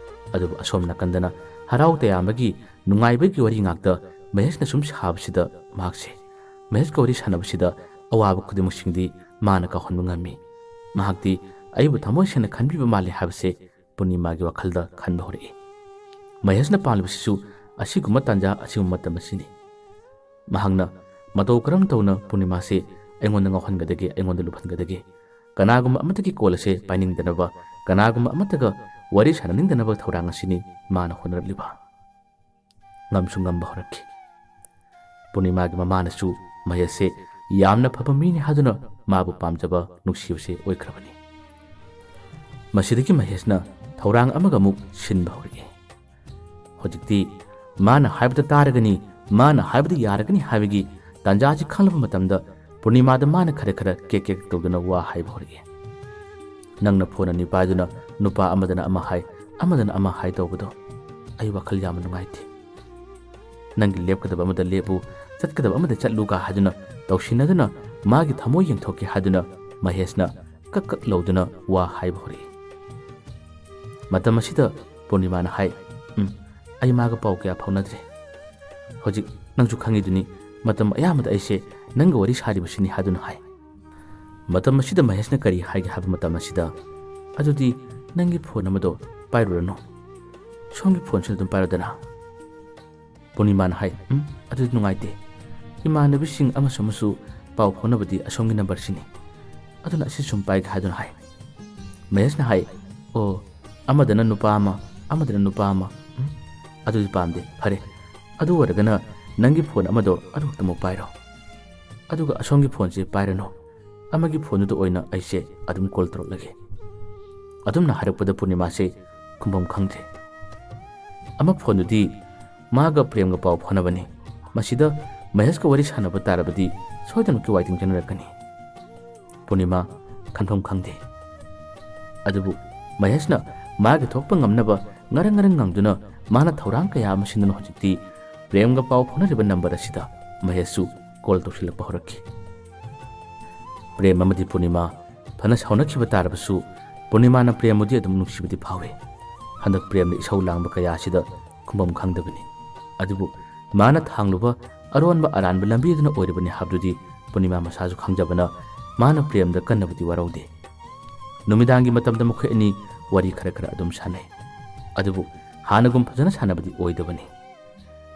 ꯑꯗꯨꯕꯨ ꯑꯁꯣꯝ ꯅꯥꯀꯟꯗꯅ ꯍꯔꯥꯎ ꯇꯌꯥꯝꯕꯒꯤ ꯅꯨꯡꯉꯥꯏꯕꯒꯤ ꯋꯥꯔꯤ ꯉꯥꯛꯇ ꯃꯍꯦꯁꯅ ꯁꯨꯝ ꯁꯥꯕꯁꯤꯗ ꯃꯍꯥꯛꯁꯦ, ꯃꯍꯦꯁꯀ ꯋꯥꯔꯤ ꯁꯥꯟꯅꯕꯁꯤꯗ ꯑꯋꯥꯕ ꯈꯨꯗꯤꯡꯃꯛꯁꯤꯡꯗꯤ ꯃꯥꯅ ꯀꯥꯎꯍꯟꯕ ꯉꯝꯃꯤ꯫ ꯃꯍꯥꯛꯇꯤ ꯑꯩꯕꯨ ꯊꯃꯣꯏ ꯁꯦꯡꯅ ꯈꯟꯕꯤꯕ ꯃꯥꯜꯂꯤ ꯍꯥꯏꯕꯁꯦ ꯄꯨꯔꯅꯤꯃꯥꯒꯤ ꯋꯥꯈꯜꯗ ꯈꯟꯕ ꯍꯧꯔꯛꯏ꯫ ꯃꯍꯦꯁꯅ ꯄꯥꯝꯂꯤꯕꯁꯤꯁꯨ ꯑꯁꯤꯒꯨꯝꯕ ꯇꯥꯟꯖꯥ ꯑꯁꯤꯒꯨꯝꯕ ꯃꯇꯝ ꯑꯁꯤꯅꯤ꯫ ꯃꯍꯥꯛꯅ ꯃꯇꯧ ꯀꯔꯝ ꯇꯧꯅ ꯄꯨꯔꯅꯤꯃꯥꯁꯦ ꯑꯩꯉꯣꯟꯗ ꯉꯥꯎꯍꯟꯒꯗꯒꯦ, ꯑꯩꯉꯣꯟꯗ ꯂꯨꯞꯍꯟꯒꯗꯒꯦ? ꯀꯅꯥꯒꯨꯝꯕ ꯑꯃꯠꯇꯒꯤ ꯀꯣꯜ ꯑꯁꯦ ꯄꯥꯏꯅꯤꯡꯗꯅꯕ, ꯀꯅꯥꯒꯨꯝꯕ ꯑꯃꯠꯇꯒ ꯋꯥꯔꯤ ꯁꯥꯟꯅꯅꯤꯡꯗꯅꯕ ꯊꯧꯔꯥꯡ ꯑꯁꯤꯅꯤ ꯃꯥꯅ ꯍꯣꯠꯅꯔꯛꯂꯤꯕ꯫ ꯉꯝꯁꯨ ꯉꯝꯕ ꯍꯧꯔꯛꯈꯤ꯫ ꯄꯨꯔꯅꯤꯃꯥꯒꯤ ꯃꯃꯥꯅꯁꯨ ꯃꯍꯦꯁꯁꯦ ꯌꯥꯝꯅ ꯐꯕ ꯃꯤꯅꯤ ꯍꯥꯏꯗꯨꯅ ꯃꯥꯕꯨ ꯄꯥꯝꯖꯕ ꯅꯨꯡꯁꯤꯕꯁꯦ ꯑꯣꯏꯈ꯭ꯔꯕꯅꯤ꯫ ꯃꯁꯤꯗꯒꯤ ꯃꯍꯦꯁꯅ ꯊꯧꯔꯥꯡ ꯑꯃꯒ ꯑꯃꯨꯛ ꯁꯤꯟꯕ ꯍꯧꯔꯛꯏ꯫ ꯍꯧꯖꯤꯛꯇꯤ ꯃꯥꯅ ꯍꯥꯏꯕꯗ ꯇꯥꯔꯒꯅꯤ, ꯃꯥꯅ ꯍꯥꯏꯕꯗ ꯌꯥꯔꯒꯅꯤ ꯍꯥꯏꯕꯒꯤ ꯇꯥꯟꯖꯥꯁꯤ ꯈꯪꯂꯕ ꯃꯇꯝꯗ ꯄꯨꯔꯅꯤꯃꯥꯗ ꯃꯥꯅ ꯈꯔ ꯈꯔ ꯀꯦꯛ ꯀꯦꯛ ꯇꯧꯗꯨꯅ ꯋꯥ ꯍꯥꯏꯕ ꯍꯧꯔꯛꯏ꯫ ꯅꯪꯅ ꯐꯣꯟ ꯑꯅꯤ ꯄꯥꯏꯗꯨꯅ ꯅꯨꯄꯥ ꯑꯃꯗꯅ ꯑꯃ ꯍꯥꯏ, ꯑꯃꯗꯅ ꯑꯃ ꯍꯥꯏ ꯇꯧꯕꯗꯣ ꯑꯩ ꯋꯥꯈꯜ ꯌꯥꯝꯅ ꯅꯨꯡꯉꯥꯏꯇꯦ꯫ ꯅꯪꯒꯤ ꯂꯦꯞꯀꯗꯕ ꯑꯃꯗ ꯂꯦꯞꯄꯨ, ꯆꯠꯀꯗꯕ ꯑꯃꯗ ꯆꯠꯂꯨꯒ ꯍꯥꯏꯗꯨꯅ ꯇꯧꯁꯤꯟꯅꯗꯨꯅ ꯃꯥꯒꯤ ꯊꯃꯣꯏ ꯌꯦꯡꯊꯣꯛꯀꯦ ꯍꯥꯏꯗꯨꯅ ꯃꯍꯦꯁꯅ ꯀꯛ ꯀꯛ ꯂꯧꯗꯨꯅ ꯋꯥ ꯍꯥꯏꯕ ꯍꯧꯔꯛꯏ꯫ ꯃꯇꯝ ꯑꯁꯤꯗ ꯄꯨꯔꯅꯤꯃꯥꯅ ꯍꯥꯏ, "ꯎꯝ, ꯑꯩ ꯃꯥꯒ ꯄꯥꯎ ꯀꯌꯥ ꯐꯥꯎꯅꯗ꯭ꯔꯦ꯫ ꯍꯧꯖꯤꯛ ꯅꯪꯁꯨ ꯈꯪꯉꯤꯗꯨꯅꯤ, ꯃꯇꯝ ꯑꯌꯥꯝꯕꯗ ꯑꯩꯁꯦ ꯅꯪꯒ ꯋꯥꯔꯤ ꯁꯥꯔꯤꯕꯁꯤꯅꯤ" ꯍꯥꯏꯗꯨꯅ ꯍꯥꯏ꯫ ꯃꯇꯝ ꯑꯁꯤꯗ ꯃꯍꯦꯁꯅ ꯀꯔꯤ ꯍꯥꯏꯒꯦ ꯍꯥꯏꯕ ꯃꯇꯝ ꯑꯁꯤꯗ, "ꯑꯗꯨꯗꯤ ꯅꯪꯒꯤ ꯐꯣꯟ ꯑꯃꯗꯣ ꯄꯥꯏꯔꯨꯔꯅꯨ, ꯁꯣꯝꯒꯤ ꯐꯣꯟꯁꯤꯅ ꯑꯗꯨꯝ ꯄꯥꯏꯔꯨꯗꯅ?" ꯄꯨꯔꯅꯤꯃꯥꯅ ꯍꯥꯏ, "ꯎꯝ, ꯑꯗꯨꯗꯤ ꯅꯨꯡꯉꯥꯏꯇꯦ꯫ ꯏꯃꯥꯟꯅꯕꯤꯁꯤꯡ ꯑꯃꯁꯨ ꯑꯃꯁꯨ ꯄꯥꯎ ꯐꯥꯎꯅꯕꯗꯤ ꯑꯁꯣꯝꯒꯤ ꯅꯝꯕꯔꯁꯤꯅꯤ꯫ ꯑꯗꯨꯅ ꯑꯁꯤ ꯁꯨꯝ ꯄꯥꯏꯒꯦ" ꯍꯥꯏꯗꯨꯅ ꯍꯥꯏ꯫ ꯃꯍꯦꯁꯅ ꯍꯥꯏ, "ꯑꯣ, ꯑꯃꯗꯅ ꯅꯨꯄꯥ ꯑꯃ, ꯑꯃꯗꯅ ꯅꯨꯄꯥ ꯑꯃ꯫ ꯎꯝ, ꯑꯗꯨꯗꯤ ꯄꯥꯝꯗꯦ꯫ ꯐꯔꯦ, ꯑꯗꯨ ꯑꯣꯏꯔꯒꯅ ꯅꯪꯒꯤ ꯐꯣꯟ ꯑꯃꯗꯣ ꯑꯗꯨ ꯈꯛꯇꯃꯛ ꯄꯥꯏꯔꯣ꯫ ꯑꯗꯨꯒ ꯑꯁꯣꯝꯒꯤ ꯐꯣꯟꯁꯦ ꯄꯥꯏꯔꯅꯨ꯫ ꯑꯃꯒꯤ ꯐꯣꯟꯗꯨꯗ ꯑꯣꯏꯅ ꯑꯩꯁꯦ ꯑꯗꯨꯝ ꯀꯣꯜ ꯇꯧꯔꯛꯂꯒꯦ"꯫ ꯑꯗꯨꯝꯅ ꯍꯥꯏꯔꯛꯄꯗ ꯄꯨꯔꯅꯤꯃꯥꯁꯦ ꯈꯨꯝꯐꯝ ꯈꯪꯗ꯭ꯔꯦ꯫ ꯑꯃ ꯐꯣꯟꯗꯨꯗꯤ ꯃꯥꯒ ꯄ꯭ꯔꯦꯝꯒ ꯄꯥꯎ ꯐꯥꯎꯅꯕꯅꯤ꯫ ꯃꯁꯤꯗ ꯃꯍꯦꯁꯀ ꯋꯥꯔꯤ ꯁꯥꯟꯅꯕ ꯇꯥꯔꯕꯗꯤ ꯁꯣꯏꯗꯅꯃꯛꯀꯤ ꯋꯥꯏꯇꯤꯡ ꯆꯅꯔꯛꯀꯅꯤ꯫ ꯄꯨꯔꯅꯤꯃꯥ ꯈꯟꯐꯝ ꯈꯪꯗꯦ꯫ ꯑꯗꯨꯕꯨ ꯃꯍꯦꯁꯅ ꯃꯥꯒꯤ ꯊꯣꯛꯄ ꯉꯝꯅꯕ ꯉꯔꯪ ꯉꯔꯪ ꯉꯪꯗꯨꯅ ꯃꯥꯅ ꯊꯧꯔꯥꯡ ꯀꯌꯥ ꯑꯃ ꯁꯤꯟꯗꯨꯅ ꯍꯧꯖꯤꯛꯇꯤ ꯄ꯭ꯔꯦꯝꯒ ꯄꯥꯎ ꯐꯥꯎꯅꯔꯤꯕ ꯅꯝꯕꯔ ꯑꯁꯤꯗ ꯃꯍꯦꯁꯁꯨ ꯀꯣꯜ ꯇꯧꯁꯤꯜꯂꯛꯄ ꯍꯧꯔꯛꯈꯤ꯫ ꯄ꯭ꯔꯦꯝ ꯑꯃꯗꯤ ꯄꯨꯔꯅꯤꯃꯥ ꯐꯅ ꯁꯥꯎꯅꯈꯤꯕ ꯇꯥꯔꯕꯁꯨ ꯄꯨꯔꯅꯤꯃꯥꯅ ꯄ꯭ꯔꯦꯝꯕꯨꯗꯤ ꯑꯗꯨꯝ ꯅꯨꯡꯁꯤꯕꯗꯤ ꯐꯥꯎꯏ꯫ ꯍꯟꯗꯛ ꯄ꯭ꯔꯦꯝꯅ ꯏꯁꯧ ꯂꯥꯡꯕ ꯀꯌꯥ ꯑꯁꯤꯗ ꯈꯨꯝꯐꯝ ꯈꯪꯗꯕꯅꯤ꯫ ꯑꯗꯨꯕꯨ ꯃꯥꯅ ꯊꯥꯡꯂꯨꯕ ꯑꯔꯣꯟꯕ ꯑꯔꯥꯟꯕ ꯂꯝꯕꯤꯗꯨꯅ ꯑꯣꯏꯔꯕꯅꯤ ꯍꯥꯏꯕꯗꯨꯗꯤ ꯄꯨꯔꯅꯤꯃꯥ ꯃꯁꯥꯁꯨ ꯈꯪꯖꯕꯅ ꯃꯥꯅ ꯄ꯭ꯔꯦꯝꯗ ꯀꯟꯅꯕꯨꯗꯤ ꯋꯥꯔꯧꯗꯦ꯫ ꯅꯨꯃꯤꯗꯥꯡꯒꯤ ꯃꯇꯝꯗ ꯃꯈꯣꯏ ꯑꯅꯤ ꯋꯥꯔꯤ ꯈꯔ ꯈꯔ ꯑꯗꯨꯝ ꯁꯥꯟꯅꯩ꯫ ꯑꯗꯨꯕꯨ ꯍꯥꯟꯅꯒꯨꯝ ꯐꯖꯅ ꯁꯥꯟꯅꯕꯗꯤ ꯑꯣꯏꯗꯕꯅꯤ꯫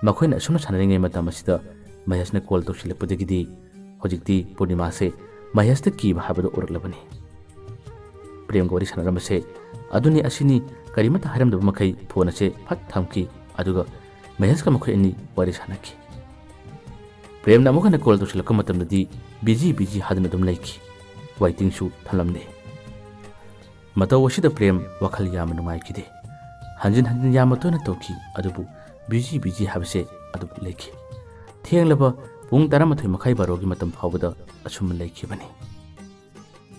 ꯃꯈꯣꯏꯅ ꯑꯁꯨꯝꯅ ꯁꯥꯟꯅꯔꯤꯉꯩ ꯃꯇꯝ ꯑꯁꯤꯗ ꯃꯍꯦꯁꯅ ꯀꯣꯜ ꯇꯧꯁꯤꯜꯂꯛꯄꯗꯒꯤꯗꯤ ꯍꯧꯖꯤꯛꯇꯤ ꯄꯨꯔꯅꯤꯃꯥꯁꯦ ꯃꯍꯦꯁꯇ ꯀꯤꯕ ꯍꯥꯏꯕꯗꯨ ꯑꯣꯏꯔꯛꯂꯕꯅꯤ꯫ ꯄ꯭ꯔꯦꯝꯒ ꯋꯥꯔꯤ ꯁꯥꯟꯅꯔꯝꯕꯁꯦ ꯑꯗꯨꯅꯤ ꯑꯁꯤꯅꯤ ꯀꯔꯤꯃꯠꯇ ꯍꯥꯏꯔꯝꯗꯕ ꯃꯈꯩ ꯐꯣꯟ ꯑꯁꯦ ꯐꯠ ꯊꯝꯈꯤ꯫ ꯑꯗꯨꯒ ꯃꯍꯦꯁꯀ ꯃꯈꯣꯏ ꯑꯅꯤ ꯋꯥꯔꯤ ꯁꯥꯟꯅꯈꯤ꯫ ꯄ꯭ꯔꯦꯝꯅ ꯑꯃꯨꯛ ꯍꯟꯅ ꯀꯣꯜ ꯇꯧꯁꯤꯜꯂꯛꯄ ꯃꯇꯝꯗꯗꯤ ꯕꯤꯖꯤ ꯕꯤꯖꯤ ꯍꯥꯏꯗꯨꯅ ꯑꯗꯨꯝ ꯂꯩꯈꯤ꯫ ꯋꯥꯏꯇꯤꯡꯁꯨ ꯊꯝꯂꯝꯗꯦ꯫ ꯃꯇꯧ ꯑꯁꯤꯗ ꯄ꯭ꯔꯦꯝ ꯋꯥꯈꯜ ꯌꯥꯝꯅ ꯅꯨꯡꯉꯥꯏꯈꯤꯗꯦ꯫ ꯍꯟꯖꯤꯟ ꯍꯟꯖꯤꯟ ꯌꯥꯝꯅ ꯇꯣꯏꯅ ꯇꯧꯈꯤ, ꯑꯗꯨꯕꯨ ꯕꯤꯖꯤ ꯕꯤꯖꯤ ꯍꯥꯏꯕꯁꯦ ꯑꯗꯨꯝ ꯂꯩꯈꯤ꯫ ꯊꯦꯡꯂꯕ ꯄꯨꯡ ꯇꯔꯥꯃꯥꯊꯣꯏ ꯃꯈꯥꯏ ꯕꯥꯔꯣꯒꯤ ꯃꯇꯝ ꯐꯥꯎꯕꯗ ꯑꯁꯨꯝꯅ ꯂꯩꯈꯤꯕꯅꯤ꯫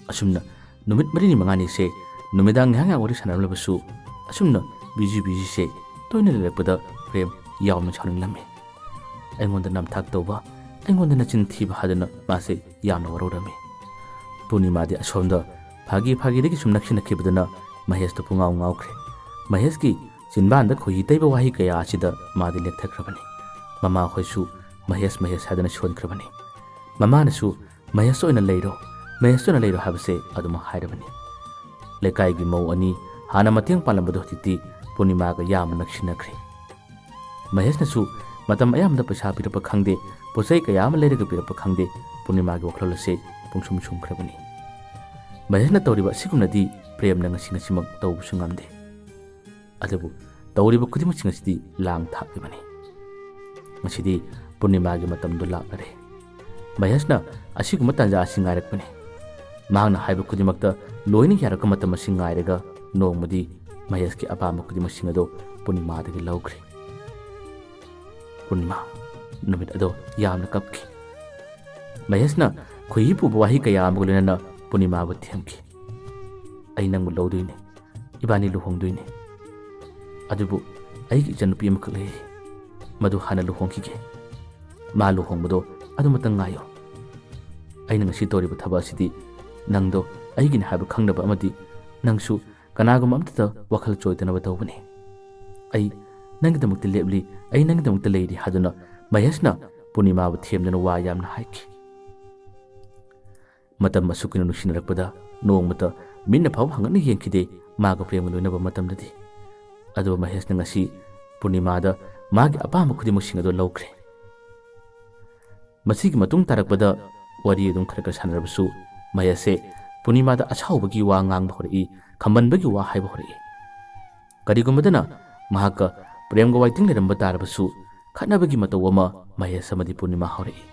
ꯑꯁꯨꯝꯅ ꯅꯨꯃꯤꯠ ꯃꯔꯤꯅꯤ ꯃꯉꯥꯅꯤꯁꯦ ꯅꯨꯃꯤꯗꯥꯡ ꯉꯥꯏꯍꯥꯛ ꯉꯥꯏꯍꯥꯛ ꯋꯥꯔꯤ ꯁꯥꯟꯅꯔꯝꯂꯕꯁꯨ, ꯑꯁꯨꯝꯅ ꯕꯤꯖꯤ ꯕꯤꯖꯤꯁꯦ ꯇꯣꯏꯅ ꯂꯩꯔꯛꯄꯗ ꯄ꯭ꯔꯦꯝ ꯌꯥꯝꯅ ꯁꯥꯎꯅꯤꯡꯂꯝꯃꯤ꯫ ꯑꯩꯉꯣꯟꯗ ꯅꯝꯊꯥꯛ ꯇꯧꯕ, ꯑꯩꯉꯣꯟꯗ ꯅꯆꯤꯟ ꯊꯤꯕ ꯍꯥꯏꯗꯨꯅ ꯃꯥꯁꯦ ꯌꯥꯝꯅ ꯋꯥꯔꯧꯔꯝꯃꯤ꯫ ꯄꯨꯔꯅꯤꯃꯥꯗꯤ ꯑꯁꯣꯝꯗ ꯐꯥꯒꯤ ꯐꯥꯒꯤꯗꯒꯤ ꯁꯨꯝ ꯅꯛꯁꯤꯟꯅꯈꯤꯕꯗꯨꯅ ꯃꯍꯦꯁꯇ ꯄꯨꯡꯉꯥꯎ ꯉꯥꯎꯈ꯭ꯔꯦ꯫ ꯃꯍꯦꯁꯀꯤ ꯆꯤꯟꯕꯥꯟꯗ ꯈꯣꯏꯍꯤ ꯇꯩꯕ ꯋꯥꯍꯩ ꯀꯌꯥ ꯑꯁꯤꯗ ꯃꯥꯗꯤ ꯂꯦꯛꯊꯈ꯭ꯔꯕꯅꯤ꯫ ꯃꯃꯥꯈꯣꯏꯁꯨ ꯃꯍꯦꯁ ꯃꯍꯦꯁ ꯍꯥꯏꯗꯨꯅ ꯁꯣꯟꯈ꯭ꯔꯕꯅꯤ꯫ ꯃꯃꯥꯅꯁꯨ "ꯃꯍꯦꯁ ꯑꯣꯏꯅ ꯂꯩꯔꯣ, ꯃꯍꯦꯁ ꯑꯣꯏꯅ ꯂꯩꯔꯣ" ꯍꯥꯏꯕꯁꯦ ꯑꯗꯨꯃꯛ ꯍꯥꯏꯔꯕꯅꯤ꯫ ꯂꯩꯀꯥꯏꯒꯤ ꯃꯧ ꯑꯅꯤ ꯍꯥꯟꯅ ꯃꯇꯦꯡ ꯄꯥꯡꯂꯝꯕꯗꯣ ꯍꯧꯖꯤꯛꯇꯤ ꯄꯨꯔꯅꯤꯃꯥꯒ ꯌꯥꯝꯅ ꯅꯛꯁꯤꯟꯅꯈ꯭ꯔꯦ꯫ ꯃꯍꯦꯁꯅꯁꯨ ꯃꯇꯝ ꯑꯌꯥꯝꯕꯗ ꯄꯩꯁꯥ ꯄꯤꯔꯛꯄ ꯈꯪꯗꯦ, ꯄꯣꯠ ꯆꯩ ꯀꯌꯥ ꯑꯃ ꯂꯩꯔꯒ ꯄꯤꯔꯛꯄ ꯈꯪꯗꯦ, ꯄꯨꯔꯅꯤꯃꯥꯒꯤ ꯋꯥꯈꯜꯂꯣꯟ ꯑꯁꯦ ꯄꯨꯡꯁꯨꯝ ꯁꯨꯝꯈ꯭ꯔꯕꯅꯤ꯫ ꯃꯍꯦꯁꯅ ꯇꯧꯔꯤꯕ ꯑꯁꯤꯒꯨꯝꯅꯗꯤ ꯄ꯭ꯔꯦꯝꯅ ꯉꯁꯤ ꯉꯁꯤꯃꯛ ꯇꯧꯕꯁꯨ ꯉꯝꯗꯦ꯫ ꯑꯗꯨꯕꯨ ꯇꯧꯔꯤꯕ ꯈꯨꯗꯤꯡꯃꯛꯁꯤꯡ ꯑꯁꯤꯗꯤ ꯂꯥꯡ ꯊꯥꯛꯂꯤꯕꯅꯤ꯫ ꯉꯁꯤꯗꯤ ꯄꯨꯔꯅꯤꯃꯥꯒꯤ ꯃꯇꯝꯗꯨ ꯂꯥꯛꯂꯔꯦ꯫ ꯃꯍꯦꯁꯅ ꯑꯁꯤꯒꯨꯝꯕ ꯇꯥꯟꯖꯥ ꯑꯁꯤ ꯉꯥꯏꯔꯛꯄꯅꯤ꯫ ꯃꯍꯥꯛꯅ ꯍꯥꯏꯕ ꯈꯨꯗꯤꯡꯃꯛꯇ ꯂꯣꯏꯅ ꯌꯥꯔꯛꯄ ꯃꯇꯝ ꯑꯁꯤ ꯉꯥꯏꯔꯒ ꯅꯣꯡꯃꯗꯤ ꯃꯍꯦꯁꯀꯤ ꯑꯄꯥꯝꯕ ꯈꯨꯗꯤꯡꯃꯛꯁꯤꯡ ꯑꯗꯨ ꯄꯨꯔꯅꯤꯃꯥꯗꯒꯤ ꯂꯧꯈ꯭ꯔꯦ꯫ ꯄꯨꯔꯅꯤꯃꯥ ꯅꯨꯃꯤꯠ ꯑꯗꯣ ꯌꯥꯝꯅ ꯀꯞꯈꯤ꯫ ꯃꯍꯦꯁꯅ ꯈꯣꯏꯍꯤ ꯄꯨꯕ ꯋꯥꯍꯩ ꯀꯌꯥ ꯑꯃꯒ ꯂꯣꯏꯅꯅ ꯄꯨꯔꯅꯤꯃꯥꯕꯨ ꯊꯦꯝꯈꯤ꯫ "ꯑꯩ ꯅꯪꯕꯨ ꯂꯧꯗꯣꯏꯅꯤ, ꯏꯕꯥꯅꯤ ꯂꯨꯍꯣꯡꯗꯣꯏꯅꯤ꯫ ꯑꯗꯨꯕꯨ ꯑꯩꯒꯤ ꯏꯆꯟꯅꯨꯄꯤ ꯑꯃꯈꯛ ꯂꯩꯔꯤ, ꯃꯗꯨ ꯍꯥꯟꯅ ꯂꯨꯍꯣꯡꯈꯤꯒꯦ꯫ ꯃꯥ ꯂꯨꯍꯣꯡꯕꯗꯣ ꯑꯗꯨꯃꯇꯪ ꯉꯥꯏꯌꯣ꯫ ꯑꯩꯅ ꯉꯁꯤ ꯇꯧꯔꯤꯕ ꯊꯕꯛ ꯑꯁꯤꯗꯤ ꯅꯪꯗꯣ ꯑꯩꯒꯤꯅꯤ ꯍꯥꯏꯕ ꯈꯪꯅꯕ ꯑꯃꯗꯤ ꯅꯪꯁꯨ ꯀꯅꯥꯒꯨꯝꯕ ꯑꯃꯠꯇꯗ ꯋꯥꯈꯜ ꯆꯣꯏꯗꯅꯕ ꯇꯧꯕꯅꯤ꯫ ꯑꯩ ꯅꯪꯒꯤꯗꯃꯛꯇ ꯂꯦꯞꯂꯤ, ꯑꯩ ꯅꯪꯒꯤꯗꯃꯛꯇ ꯂꯩꯔꯤ" ꯍꯥꯏꯗꯨꯅ ꯃꯍꯦꯁꯅ ꯄꯨꯔꯅꯤꯃꯥꯕꯨ ꯊꯦꯝꯗꯨꯅ ꯋꯥ ꯌꯥꯝꯅ ꯍꯥꯏꯈꯤ꯫ ꯃꯇꯝ ꯑꯁꯨꯛ ꯀꯨꯏꯅ ꯅꯨꯡꯁꯤꯅꯔꯛꯄꯗ ꯅꯣꯡꯃꯇ ꯃꯤꯠꯅ ꯐꯥꯎꯕ ꯍꯪꯒꯠꯅ ꯌꯦꯡꯈꯤꯗꯦ ꯃꯥꯒ ꯄ꯭ꯔꯦꯝꯒ ꯂꯣꯏꯅꯕ ꯃꯇꯝꯗꯗꯤ꯫ ꯑꯗꯨꯕꯨ ꯃꯍꯦꯁꯅ ꯉꯁꯤ ꯄꯨꯔꯅꯤꯃꯥꯗ ꯃꯥꯒꯤ ꯑꯄꯥꯝꯕ ꯈꯨꯗꯤꯡꯃꯛꯁꯤꯡ ꯑꯗꯨ ꯂꯧꯈ꯭ꯔꯦ꯫ ꯃꯁꯤꯒꯤ ꯃꯇꯨꯡ ꯇꯥꯔꯛꯄꯗ ꯋꯥꯔꯤ ꯑꯗꯨꯝ ꯈꯔ ꯈꯔ ꯁꯥꯟꯅꯔꯕꯁꯨ ꯃꯍꯦꯁꯁꯦ ꯄꯨꯔꯅꯤꯃꯥꯗ ꯑꯁꯥꯎꯕꯒꯤ ꯋꯥ ꯉꯥꯡꯕ ꯍꯧꯔꯛꯏ, ꯈꯝꯕꯟꯕꯒꯤ ꯋꯥ ꯍꯥꯏꯕ ꯍꯧꯔꯛꯏ꯫ ꯀꯔꯤꯒꯨꯝꯕꯗꯅ ꯃꯍꯥꯛꯀ ꯄ꯭ꯔꯦꯝꯒ ꯋꯥꯏꯇꯤꯡ ꯂꯩꯔꯝꯕ ꯇꯥꯔꯕꯁꯨ, ꯈꯠꯅꯕꯒꯤ ꯃꯇꯧ ꯑꯃ ꯃꯍꯦꯁ ꯑꯃꯗꯤ ꯄꯨꯔꯅꯤꯃꯥ ꯍꯧꯔꯛꯏ꯫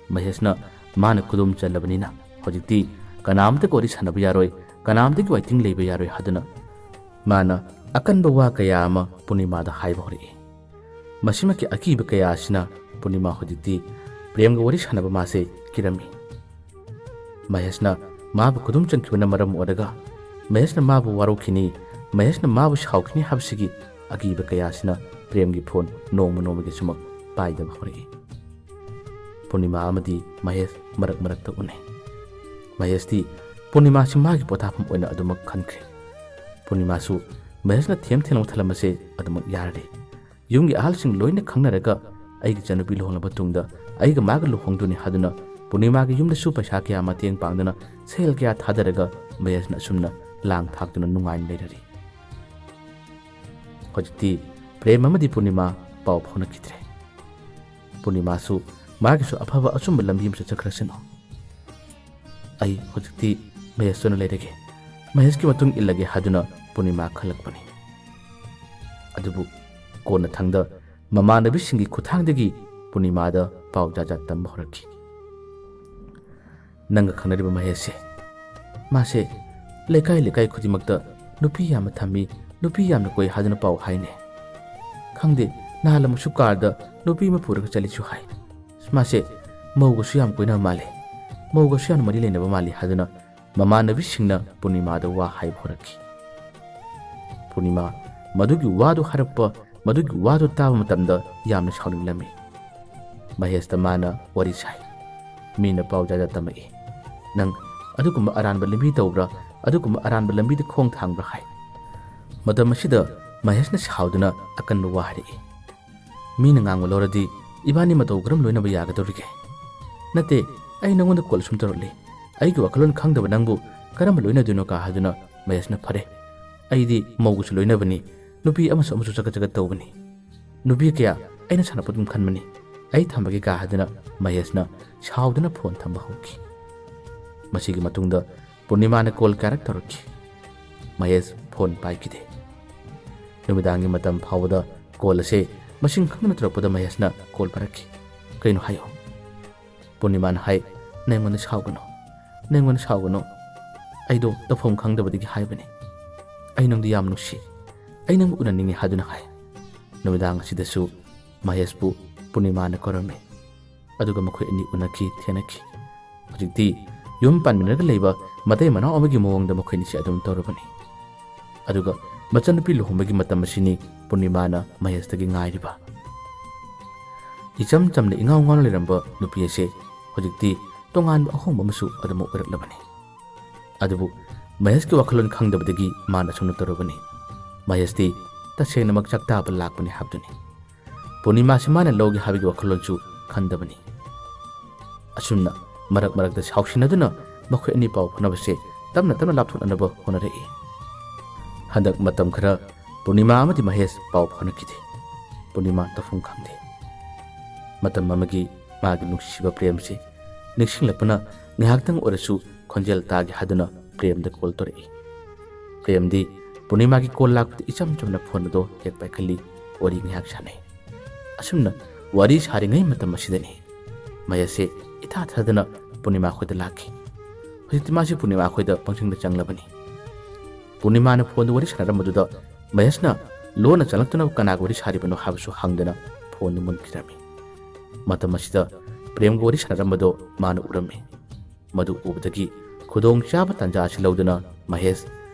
ꯃꯍꯦꯁꯅ ꯃꯥꯅ ꯈꯨꯗꯨꯝ ꯆꯜꯂꯕꯅꯤꯅ ꯍꯧꯖꯤꯛꯇꯤ ꯀꯅꯥꯝꯇꯒ ꯋꯥꯔꯤ ꯁꯥꯟꯅꯕ ꯌꯥꯔꯣꯏ, ꯀꯅꯥꯝꯇꯒꯤ ꯋꯥꯏꯇꯤꯡ ꯂꯩꯕ ꯌꯥꯔꯣꯏ ꯍꯥꯏꯗꯨꯅ ꯃꯥꯅ ꯑꯀꯟꯕ ꯋꯥ ꯀꯌꯥ ꯑꯃ ꯄꯨꯔꯅꯤꯃꯥꯗ ꯍꯥꯏꯕ ꯍꯧꯔꯛꯏ꯫ ꯃꯁꯤꯃꯛꯀꯤ ꯑꯀꯤꯕ ꯀꯌꯥ ꯑꯁꯤꯅ ꯄꯨꯔꯅꯤꯃꯥ ꯍꯧꯖꯤꯛꯇꯤ ꯄ꯭ꯔꯦꯝꯒ ꯋꯥꯔꯤ ꯁꯥꯟꯅꯕ ꯃꯥꯁꯦ ꯀꯤꯔꯝꯃꯤ꯫ ꯃꯍꯦꯁꯅ ꯃꯥꯕꯨ ꯈꯨꯗꯨꯝ ꯆꯟꯈꯤꯕꯅ ꯃꯔꯝ ꯑꯣꯏꯔꯒ ꯃꯍꯦꯁꯅ ꯃꯥꯕꯨ ꯋꯥꯔꯧꯈꯤꯅꯤ, ꯃꯍꯦꯁꯅ ꯃꯥꯕꯨ ꯁꯥꯎꯈꯤꯅꯤ ꯍꯥꯏꯕꯁꯤꯒꯤ ꯑꯀꯤꯕ ꯀꯌꯥ ꯑꯁꯤꯅ ꯄ꯭ꯔꯦꯝꯒꯤ ꯐꯣꯟ ꯅꯣꯡꯃ ꯅꯣꯡꯃꯒꯤ ꯁꯨꯝ ꯄꯥꯏꯗꯕ ꯍꯧꯔꯛꯏ꯫ ꯄꯨꯔꯅꯤꯃꯥ ꯑꯃꯗꯤ ꯃꯍꯦꯁ ꯃꯔꯛ ꯃꯔꯛꯇ ꯎꯅꯩ꯫ ꯃꯍꯦꯁꯇꯤ ꯄꯨꯔꯅꯤꯃꯥꯁꯤ ꯃꯥꯒꯤ ꯄꯣꯊꯥꯐꯝ ꯑꯣꯏꯅ ꯑꯗꯨꯃꯛ ꯈꯟꯈ꯭ꯔꯦ꯫ ꯄꯨꯔꯅꯤꯃꯥꯁꯨ ꯃꯍꯦꯁꯅ ꯊꯦꯝ ꯊꯦꯝꯅ ꯊꯜꯂꯝꯕꯁꯦ ꯑꯗꯨꯃꯛ ꯌꯥꯔꯔꯦ꯫ ꯌꯨꯝꯒꯤ ꯑꯍꯜꯁꯤꯡ ꯂꯣꯏꯅ ꯈꯪꯅꯔꯒ ꯑꯩꯒꯤ ꯏꯆꯟꯅꯨꯄꯤ ꯂꯨꯍꯣꯡꯂꯕ ꯇꯨꯡꯗ ꯑꯩꯒ ꯃꯥꯒ ꯂꯨꯍꯣꯡꯗꯣꯏꯅꯤ ꯍꯥꯏꯗꯨꯅ ꯄꯨꯔꯅꯤꯃꯥꯒꯤ ꯌꯨꯝꯗꯁꯨ ꯄꯩꯁꯥ ꯀꯌꯥ ꯃꯇꯦꯡ ꯄꯥꯡꯗꯨꯅ, ꯁꯦꯜ ꯀꯌꯥ ꯊꯥꯗꯔꯒ ꯃꯍꯦꯁꯅ ꯑꯁꯨꯝꯅ ꯂꯥꯡ ꯊꯥꯛꯇꯨꯅ ꯅꯨꯡꯉꯥꯏꯅ ꯂꯩꯔꯔꯤ꯫ ꯍꯧꯖꯤꯛꯇꯤ ꯄ꯭ꯔꯦꯝ ꯑꯃꯗꯤ ꯄꯨꯔꯅꯤꯃꯥ ꯄꯥꯎ ꯐꯥꯎꯅꯈꯤꯗ꯭ꯔꯦ꯫ ꯄꯨꯔꯅꯤꯃꯥꯁꯨ ꯃꯥꯒꯤꯁꯨ ꯑꯐꯕ ꯑꯆꯨꯝꯕ ꯂꯝꯕꯤ ꯑꯃ ꯆꯠꯆꯈ꯭ꯔꯁꯅꯨ꯫ ꯑꯩ ꯍꯧꯖꯤꯛꯇꯤ ꯃꯍꯦꯁꯇꯨꯅ ꯂꯩꯔꯒꯦ, ꯃꯍꯦꯁꯀꯤ ꯃꯇꯨꯡ ꯏꯜꯂꯒꯦ ꯍꯥꯏꯗꯨꯅ ꯄꯨꯔꯅꯤꯃꯥ ꯈꯜꯂꯛꯄꯅꯤ꯫ ꯑꯗꯨꯕꯨ ꯀꯣꯟꯅꯊꯪꯗ ꯃꯃꯥꯟꯅꯕꯤꯁꯤꯡꯒꯤ ꯈꯨꯠꯊꯥꯡꯗꯒꯤ ꯄꯨꯔꯅꯤꯃꯥꯗ ꯄꯥꯎ ꯖꯥꯠ ꯖꯥꯠ ꯇꯝꯕ ꯍꯧꯔꯛꯈꯤ꯫ "ꯅꯪꯒ ꯈꯪꯅꯔꯤꯕ ꯃꯍꯦꯁꯁꯦ, ꯃꯥꯁꯦ ꯂꯩꯀꯥꯏ ꯂꯩꯀꯥꯏ ꯈꯨꯗꯤꯡꯃꯛꯇ ꯅꯨꯄꯤ ꯌꯥꯝꯅ ꯊꯝꯃꯤ, ꯅꯨꯄꯤ ꯌꯥꯝꯅ ꯀꯣꯏ ꯍꯥꯏꯗꯨꯅ ꯄꯥꯎ ꯍꯥꯏꯅꯦ꯫ ꯈꯪꯗꯦ, ꯅꯍꯥꯟ ꯑꯃꯨꯛꯁꯨ ꯀꯥꯔꯗ ꯅꯨꯄꯤ ꯑꯃ ꯄꯨꯔꯒ ꯆꯠꯂꯤꯁꯨ ꯍꯥꯏ꯫ ꯃꯥꯁꯦ ꯃꯧꯒꯁꯨ ꯌꯥꯝ ꯀꯣꯏꯅꯕ ꯃꯥꯜꯂꯦ, ꯃꯧꯒꯁꯨ ꯌꯥꯝꯅ ꯃꯔꯤ ꯂꯩꯅꯕ ꯃꯥꯜꯂꯤ" ꯍꯥꯏꯗꯨꯅ ꯃꯃꯥꯟꯅꯕꯤꯁꯤꯡꯅ ꯄꯨꯔꯅꯤꯃꯥꯗ ꯋꯥ ꯍꯥꯏꯕ ꯍꯧꯔꯛꯈꯤ꯫ ꯄꯨꯔꯅꯤꯃꯥ ꯃꯗꯨꯒꯤ ꯋꯥꯗꯨ ꯍꯥꯏꯔꯛꯄ, ꯃꯗꯨꯒꯤ ꯋꯥꯗꯨ ꯇꯥꯕ ꯃꯇꯝꯗ ꯌꯥꯝꯅ ꯁꯥꯎꯅꯤꯡꯂꯝꯃꯤ꯫ ꯃꯍꯦꯁꯇ ꯃꯥꯅ ꯋꯥꯔꯤ ꯁꯥꯏ꯫ "ꯃꯤꯅ ꯄꯥꯎ ꯖꯥꯠ ꯖꯥꯠ ꯇꯝꯃꯛꯏ꯫ ꯅꯪ ꯑꯗꯨꯒꯨꯝꯕ ꯑꯔꯥꯟꯕ ꯂꯝꯕꯤ ꯇꯧꯕ꯭ꯔꯥ, ꯑꯗꯨꯒꯨꯝꯕ ꯑꯔꯥꯟꯕ ꯂꯝꯕꯤꯗ ꯈꯣꯡ ꯊꯥꯡꯕ꯭ꯔꯥ?" ꯍꯥꯏ꯫ ꯃꯇꯝ ꯑꯁꯤꯗ ꯃꯍꯦꯁꯅ ꯁꯥꯎꯗꯨꯅ ꯑꯀꯟꯕ ꯋꯥ ꯍꯥꯏꯔꯛꯏ꯫ "ꯃꯤꯅ ꯉꯥꯡꯕ ꯂꯧꯔꯗꯤ ꯏꯕꯥꯅꯤ ꯃꯇꯧ ꯀꯔꯝ ꯂꯣꯏꯅꯕ ꯌꯥꯒꯗꯧꯔꯤꯒꯦ? ꯅꯠꯇꯦ, ꯑꯩ ꯅꯉꯣꯟꯗ ꯀꯣꯜ ꯁꯨꯝ ꯇꯧꯔꯛꯂꯤ꯫ ꯑꯩꯒꯤ ꯋꯥꯈꯜꯂꯣꯟ ꯈꯪꯗꯕ ꯅꯪꯕꯨ ꯀꯔꯝꯕ ꯂꯣꯏꯅꯗꯣꯏꯅꯣ?" ꯀꯥ ꯍꯥꯏꯗꯨꯅ ꯃꯍꯦꯁꯅ, "ꯐꯔꯦ, ꯑꯩꯗꯤ ꯃꯧꯒꯁꯨ ꯂꯣꯏꯅꯕꯅꯤ, ꯅꯨꯄꯤ ꯑꯃꯁꯨ ꯑꯃꯁꯨ ꯆꯒꯠ ꯆꯒꯠ ꯇꯧꯕꯅꯤ꯫ ꯅꯨꯄꯤ ꯀꯌꯥ ꯑꯩꯅ ꯁꯥꯟꯅꯄꯣꯠ ꯑꯗꯨꯝ ꯈꯟꯕꯅꯤ꯫ ꯑꯩ ꯊꯝꯕꯒꯦ" ꯀꯥ ꯍꯥꯏꯗꯨꯅ ꯃꯍꯦꯁꯅ ꯁꯥꯎꯗꯨꯅ ꯐꯣꯟ ꯊꯝꯕ ꯍꯧꯈꯤ꯫ ꯃꯁꯤꯒꯤ ꯃꯇꯨꯡꯗ ꯄꯨꯔꯅꯤꯃꯥꯅ ꯀꯣꯜ ꯀꯌꯥꯔꯛ ꯇꯧꯔꯛꯈꯤ꯫ ꯃꯍꯦꯁ ꯐꯣꯟ ꯄꯥꯏꯈꯤꯗꯦ꯫ ꯅꯨꯃꯤꯗꯥꯡꯒꯤ ꯃꯇꯝ ꯐꯥꯎꯕꯗ ꯀꯣꯜ ꯑꯁꯦ ꯃꯁꯤꯡ ꯈꯪꯗꯅ ꯇꯧꯔꯛꯄꯗ ꯃꯍꯦꯁꯅ ꯀꯣꯜ ꯄꯥꯏꯔꯛꯈꯤ꯫ "ꯀꯩꯅꯣ ꯍꯥꯏꯌꯣ?" ꯄꯨꯔꯅꯤꯃꯥꯅ ꯍꯥꯏ, "ꯅꯪꯉꯣꯟꯗ ꯁꯥꯎꯒꯅꯨ, ꯅꯪꯉꯣꯟꯗ ꯁꯥꯎꯒꯅꯨ꯫ ꯑꯩꯗꯣ ꯇꯧꯐꯝ ꯈꯪꯗꯕꯗꯒꯤ ꯍꯥꯏꯕꯅꯤ꯫ ꯑꯩ ꯅꯪꯗꯤ ꯌꯥꯝ ꯅꯨꯡꯁꯤ꯫ ꯑꯩ ꯅꯪꯕꯨ ꯎꯅꯅꯤꯡꯉꯤ" ꯍꯥꯏꯗꯨꯅ ꯍꯥꯏ꯫ ꯅꯨꯃꯤꯗꯥꯡ ꯑꯁꯤꯗꯁꯨ ꯃꯍꯦꯁꯄꯨ ꯄꯨꯔꯅꯤꯃꯥꯅ ꯀꯧꯔꯝꯃꯤ꯫ ꯑꯗꯨꯒ ꯃꯈꯣꯏ ꯑꯅꯤ ꯎꯅꯈꯤ, ꯊꯦꯡꯅꯈꯤ꯫ ꯍꯧꯖꯤꯛꯇꯤ ꯌꯨꯝ ꯄꯥꯟꯃꯤꯟꯅꯔꯒ ꯂꯩꯕ ꯃꯇꯩ ꯃꯅꯥꯎ ꯑꯃꯒꯤ ꯃꯑꯣꯡꯗ ꯃꯈꯣꯏ ꯑꯅꯤꯁꯦ ꯑꯗꯨꯝ ꯇꯧꯔꯕꯅꯤ꯫ ꯑꯗꯨꯒ ꯃꯆꯟꯅꯨꯄꯤ ꯂꯨꯍꯣꯡꯕꯒꯤ ꯃꯇꯝ ꯑꯁꯤꯅꯤ ꯄꯨꯔꯅꯤꯃꯥꯅ ꯃꯍꯦꯁꯇꯒꯤ ꯉꯥꯏꯔꯤꯕ꯫ ꯏꯆꯝ ꯆꯝꯅ ꯏꯉꯥꯎ ꯉꯥꯎꯅ ꯂꯩꯔꯝꯕ ꯅꯨꯄꯤ ꯑꯁꯦ ꯍꯧꯖꯤꯛꯇꯤ ꯇꯣꯉꯥꯟꯕ ꯑꯍꯣꯡꯕ ꯑꯃꯁꯨ ꯑꯗꯨꯃꯛ ꯑꯣꯏꯔꯛꯂꯕꯅꯤ꯫ ꯑꯗꯨꯕꯨ ꯃꯍꯦꯁꯀꯤ ꯋꯥꯈꯜꯂꯣꯟ ꯈꯪꯗꯕꯗꯒꯤ ꯃꯥꯅ ꯑꯁꯨꯝꯅ ꯇꯧꯔꯕꯅꯤ꯫ ꯃꯍꯦꯁꯇꯤ ꯇꯁꯦꯡꯅꯃꯛ ꯆꯥꯛꯇꯥꯕ ꯂꯥꯛꯄꯅꯤ ꯍꯥꯏꯕꯗꯨꯅꯤ꯫ ꯄꯨꯔꯅꯤꯃꯥꯁꯤ ꯃꯥꯅ ꯂꯧꯒꯦ ꯍꯥꯏꯕꯒꯤ ꯋꯥꯈꯜꯂꯣꯟꯁꯨ ꯈꯟꯗꯕꯅꯤ꯫ ꯑꯁꯨꯝꯅ ꯃꯔꯛ ꯃꯔꯛꯇ ꯁꯥꯎꯁꯤꯟꯅꯗꯨꯅ ꯃꯈꯣꯏ ꯑꯅꯤ ꯄꯥꯎ ꯐꯥꯎꯅꯕꯁꯦ ꯇꯞꯅ ꯇꯞꯅ ꯂꯥꯞꯊꯣꯛꯅꯅꯕ ꯍꯣꯠꯅꯔꯛꯏ꯫ ꯍꯟꯗꯛ ꯃꯇꯝ ꯈꯔ ꯄꯨꯔꯅꯤꯃꯥ ꯑꯃꯗꯤ ꯃꯍꯦꯁ ꯄꯥꯎ ꯐꯥꯎꯅꯈꯤꯗꯦ꯫ ꯄꯨꯔꯅꯤꯃꯥ ꯇꯧꯐꯝ ꯈꯪꯗꯦ꯫ ꯃꯇꯝ ꯑꯃꯒꯤ ꯃꯥꯒꯤ ꯅꯨꯡꯁꯤꯕ ꯄ꯭ꯔꯦꯝꯁꯦ ꯅꯤꯡꯁꯤꯡꯂꯛꯄꯅ ꯉꯥꯏꯍꯥꯛꯇꯪ ꯑꯣꯏꯔꯁꯨ ꯈꯣꯟꯖꯦꯜ ꯇꯥꯒꯦ ꯍꯥꯏꯗꯨꯅ ꯄ꯭ꯔꯦꯝꯗ ꯀꯣꯜ ꯇꯧꯔꯛꯏ꯫ ꯄ꯭ꯔꯦꯝꯗꯤ ꯄꯨꯔꯅꯤꯃꯥꯒꯤ ꯀꯣꯜ ꯂꯥꯛꯄꯗ ꯏꯆꯝ ꯆꯝꯅ ꯐꯣꯟ ꯑꯗꯣ ꯍꯦꯛ ꯄꯥꯏꯈꯠꯂꯤ, ꯋꯥꯔꯤ ꯉꯥꯏꯍꯥꯛ ꯁꯥꯟꯅꯩ꯫ ꯑꯁꯨꯝꯅ ꯋꯥꯔꯤ ꯁꯥꯔꯤꯉꯩ ꯃꯇꯝ ꯑꯁꯤꯗꯅꯤ ꯃꯍꯦꯁꯁꯦ ꯏꯊꯥ ꯊꯥꯖꯗꯅ ꯄꯨꯔꯅꯤꯃꯥ ꯈꯣꯏꯗ ꯂꯥꯛꯈꯤ꯫ ꯍꯧꯖꯤꯛꯇꯤ ꯃꯥꯁꯤ ꯄꯨꯔꯅꯤꯃꯥ ꯈꯣꯏꯗ ꯄꯪꯆꯪꯗ ꯆꯪꯂꯕꯅꯤ꯫ ꯄꯨꯔꯅꯤꯃꯥꯅ ꯐꯣꯟꯗ ꯋꯥꯔꯤ ꯁꯥꯟꯅꯔꯝꯕꯗꯨꯗ ꯃꯍꯦꯁꯅ ꯂꯣꯟꯅ ꯆꯪꯂꯛꯇꯨꯅ ꯀꯅꯥꯒ ꯋꯥꯔꯤ ꯁꯥꯔꯤꯕꯅꯣ ꯍꯥꯏꯕꯁꯨ ꯍꯪꯗꯅ ꯐꯣꯟꯗꯨ ꯃꯨꯟꯈꯤꯔꯝꯃꯤ꯫ ꯃꯇꯝ ꯑꯁꯤꯗ ꯄ꯭ꯔꯦꯝꯒ ꯋꯥꯔꯤ ꯁꯥꯟꯅꯔꯝꯕꯗꯣ ꯃꯥꯅ ꯎꯔꯝꯃꯤ꯫ ꯃꯗꯨ ꯎꯕꯗꯒꯤ ꯈꯨꯗꯣꯡꯆꯥꯕ ꯇꯥꯟꯖꯥ ꯑꯁꯤ ꯂꯧꯗꯨꯅ ꯃꯍꯦꯁ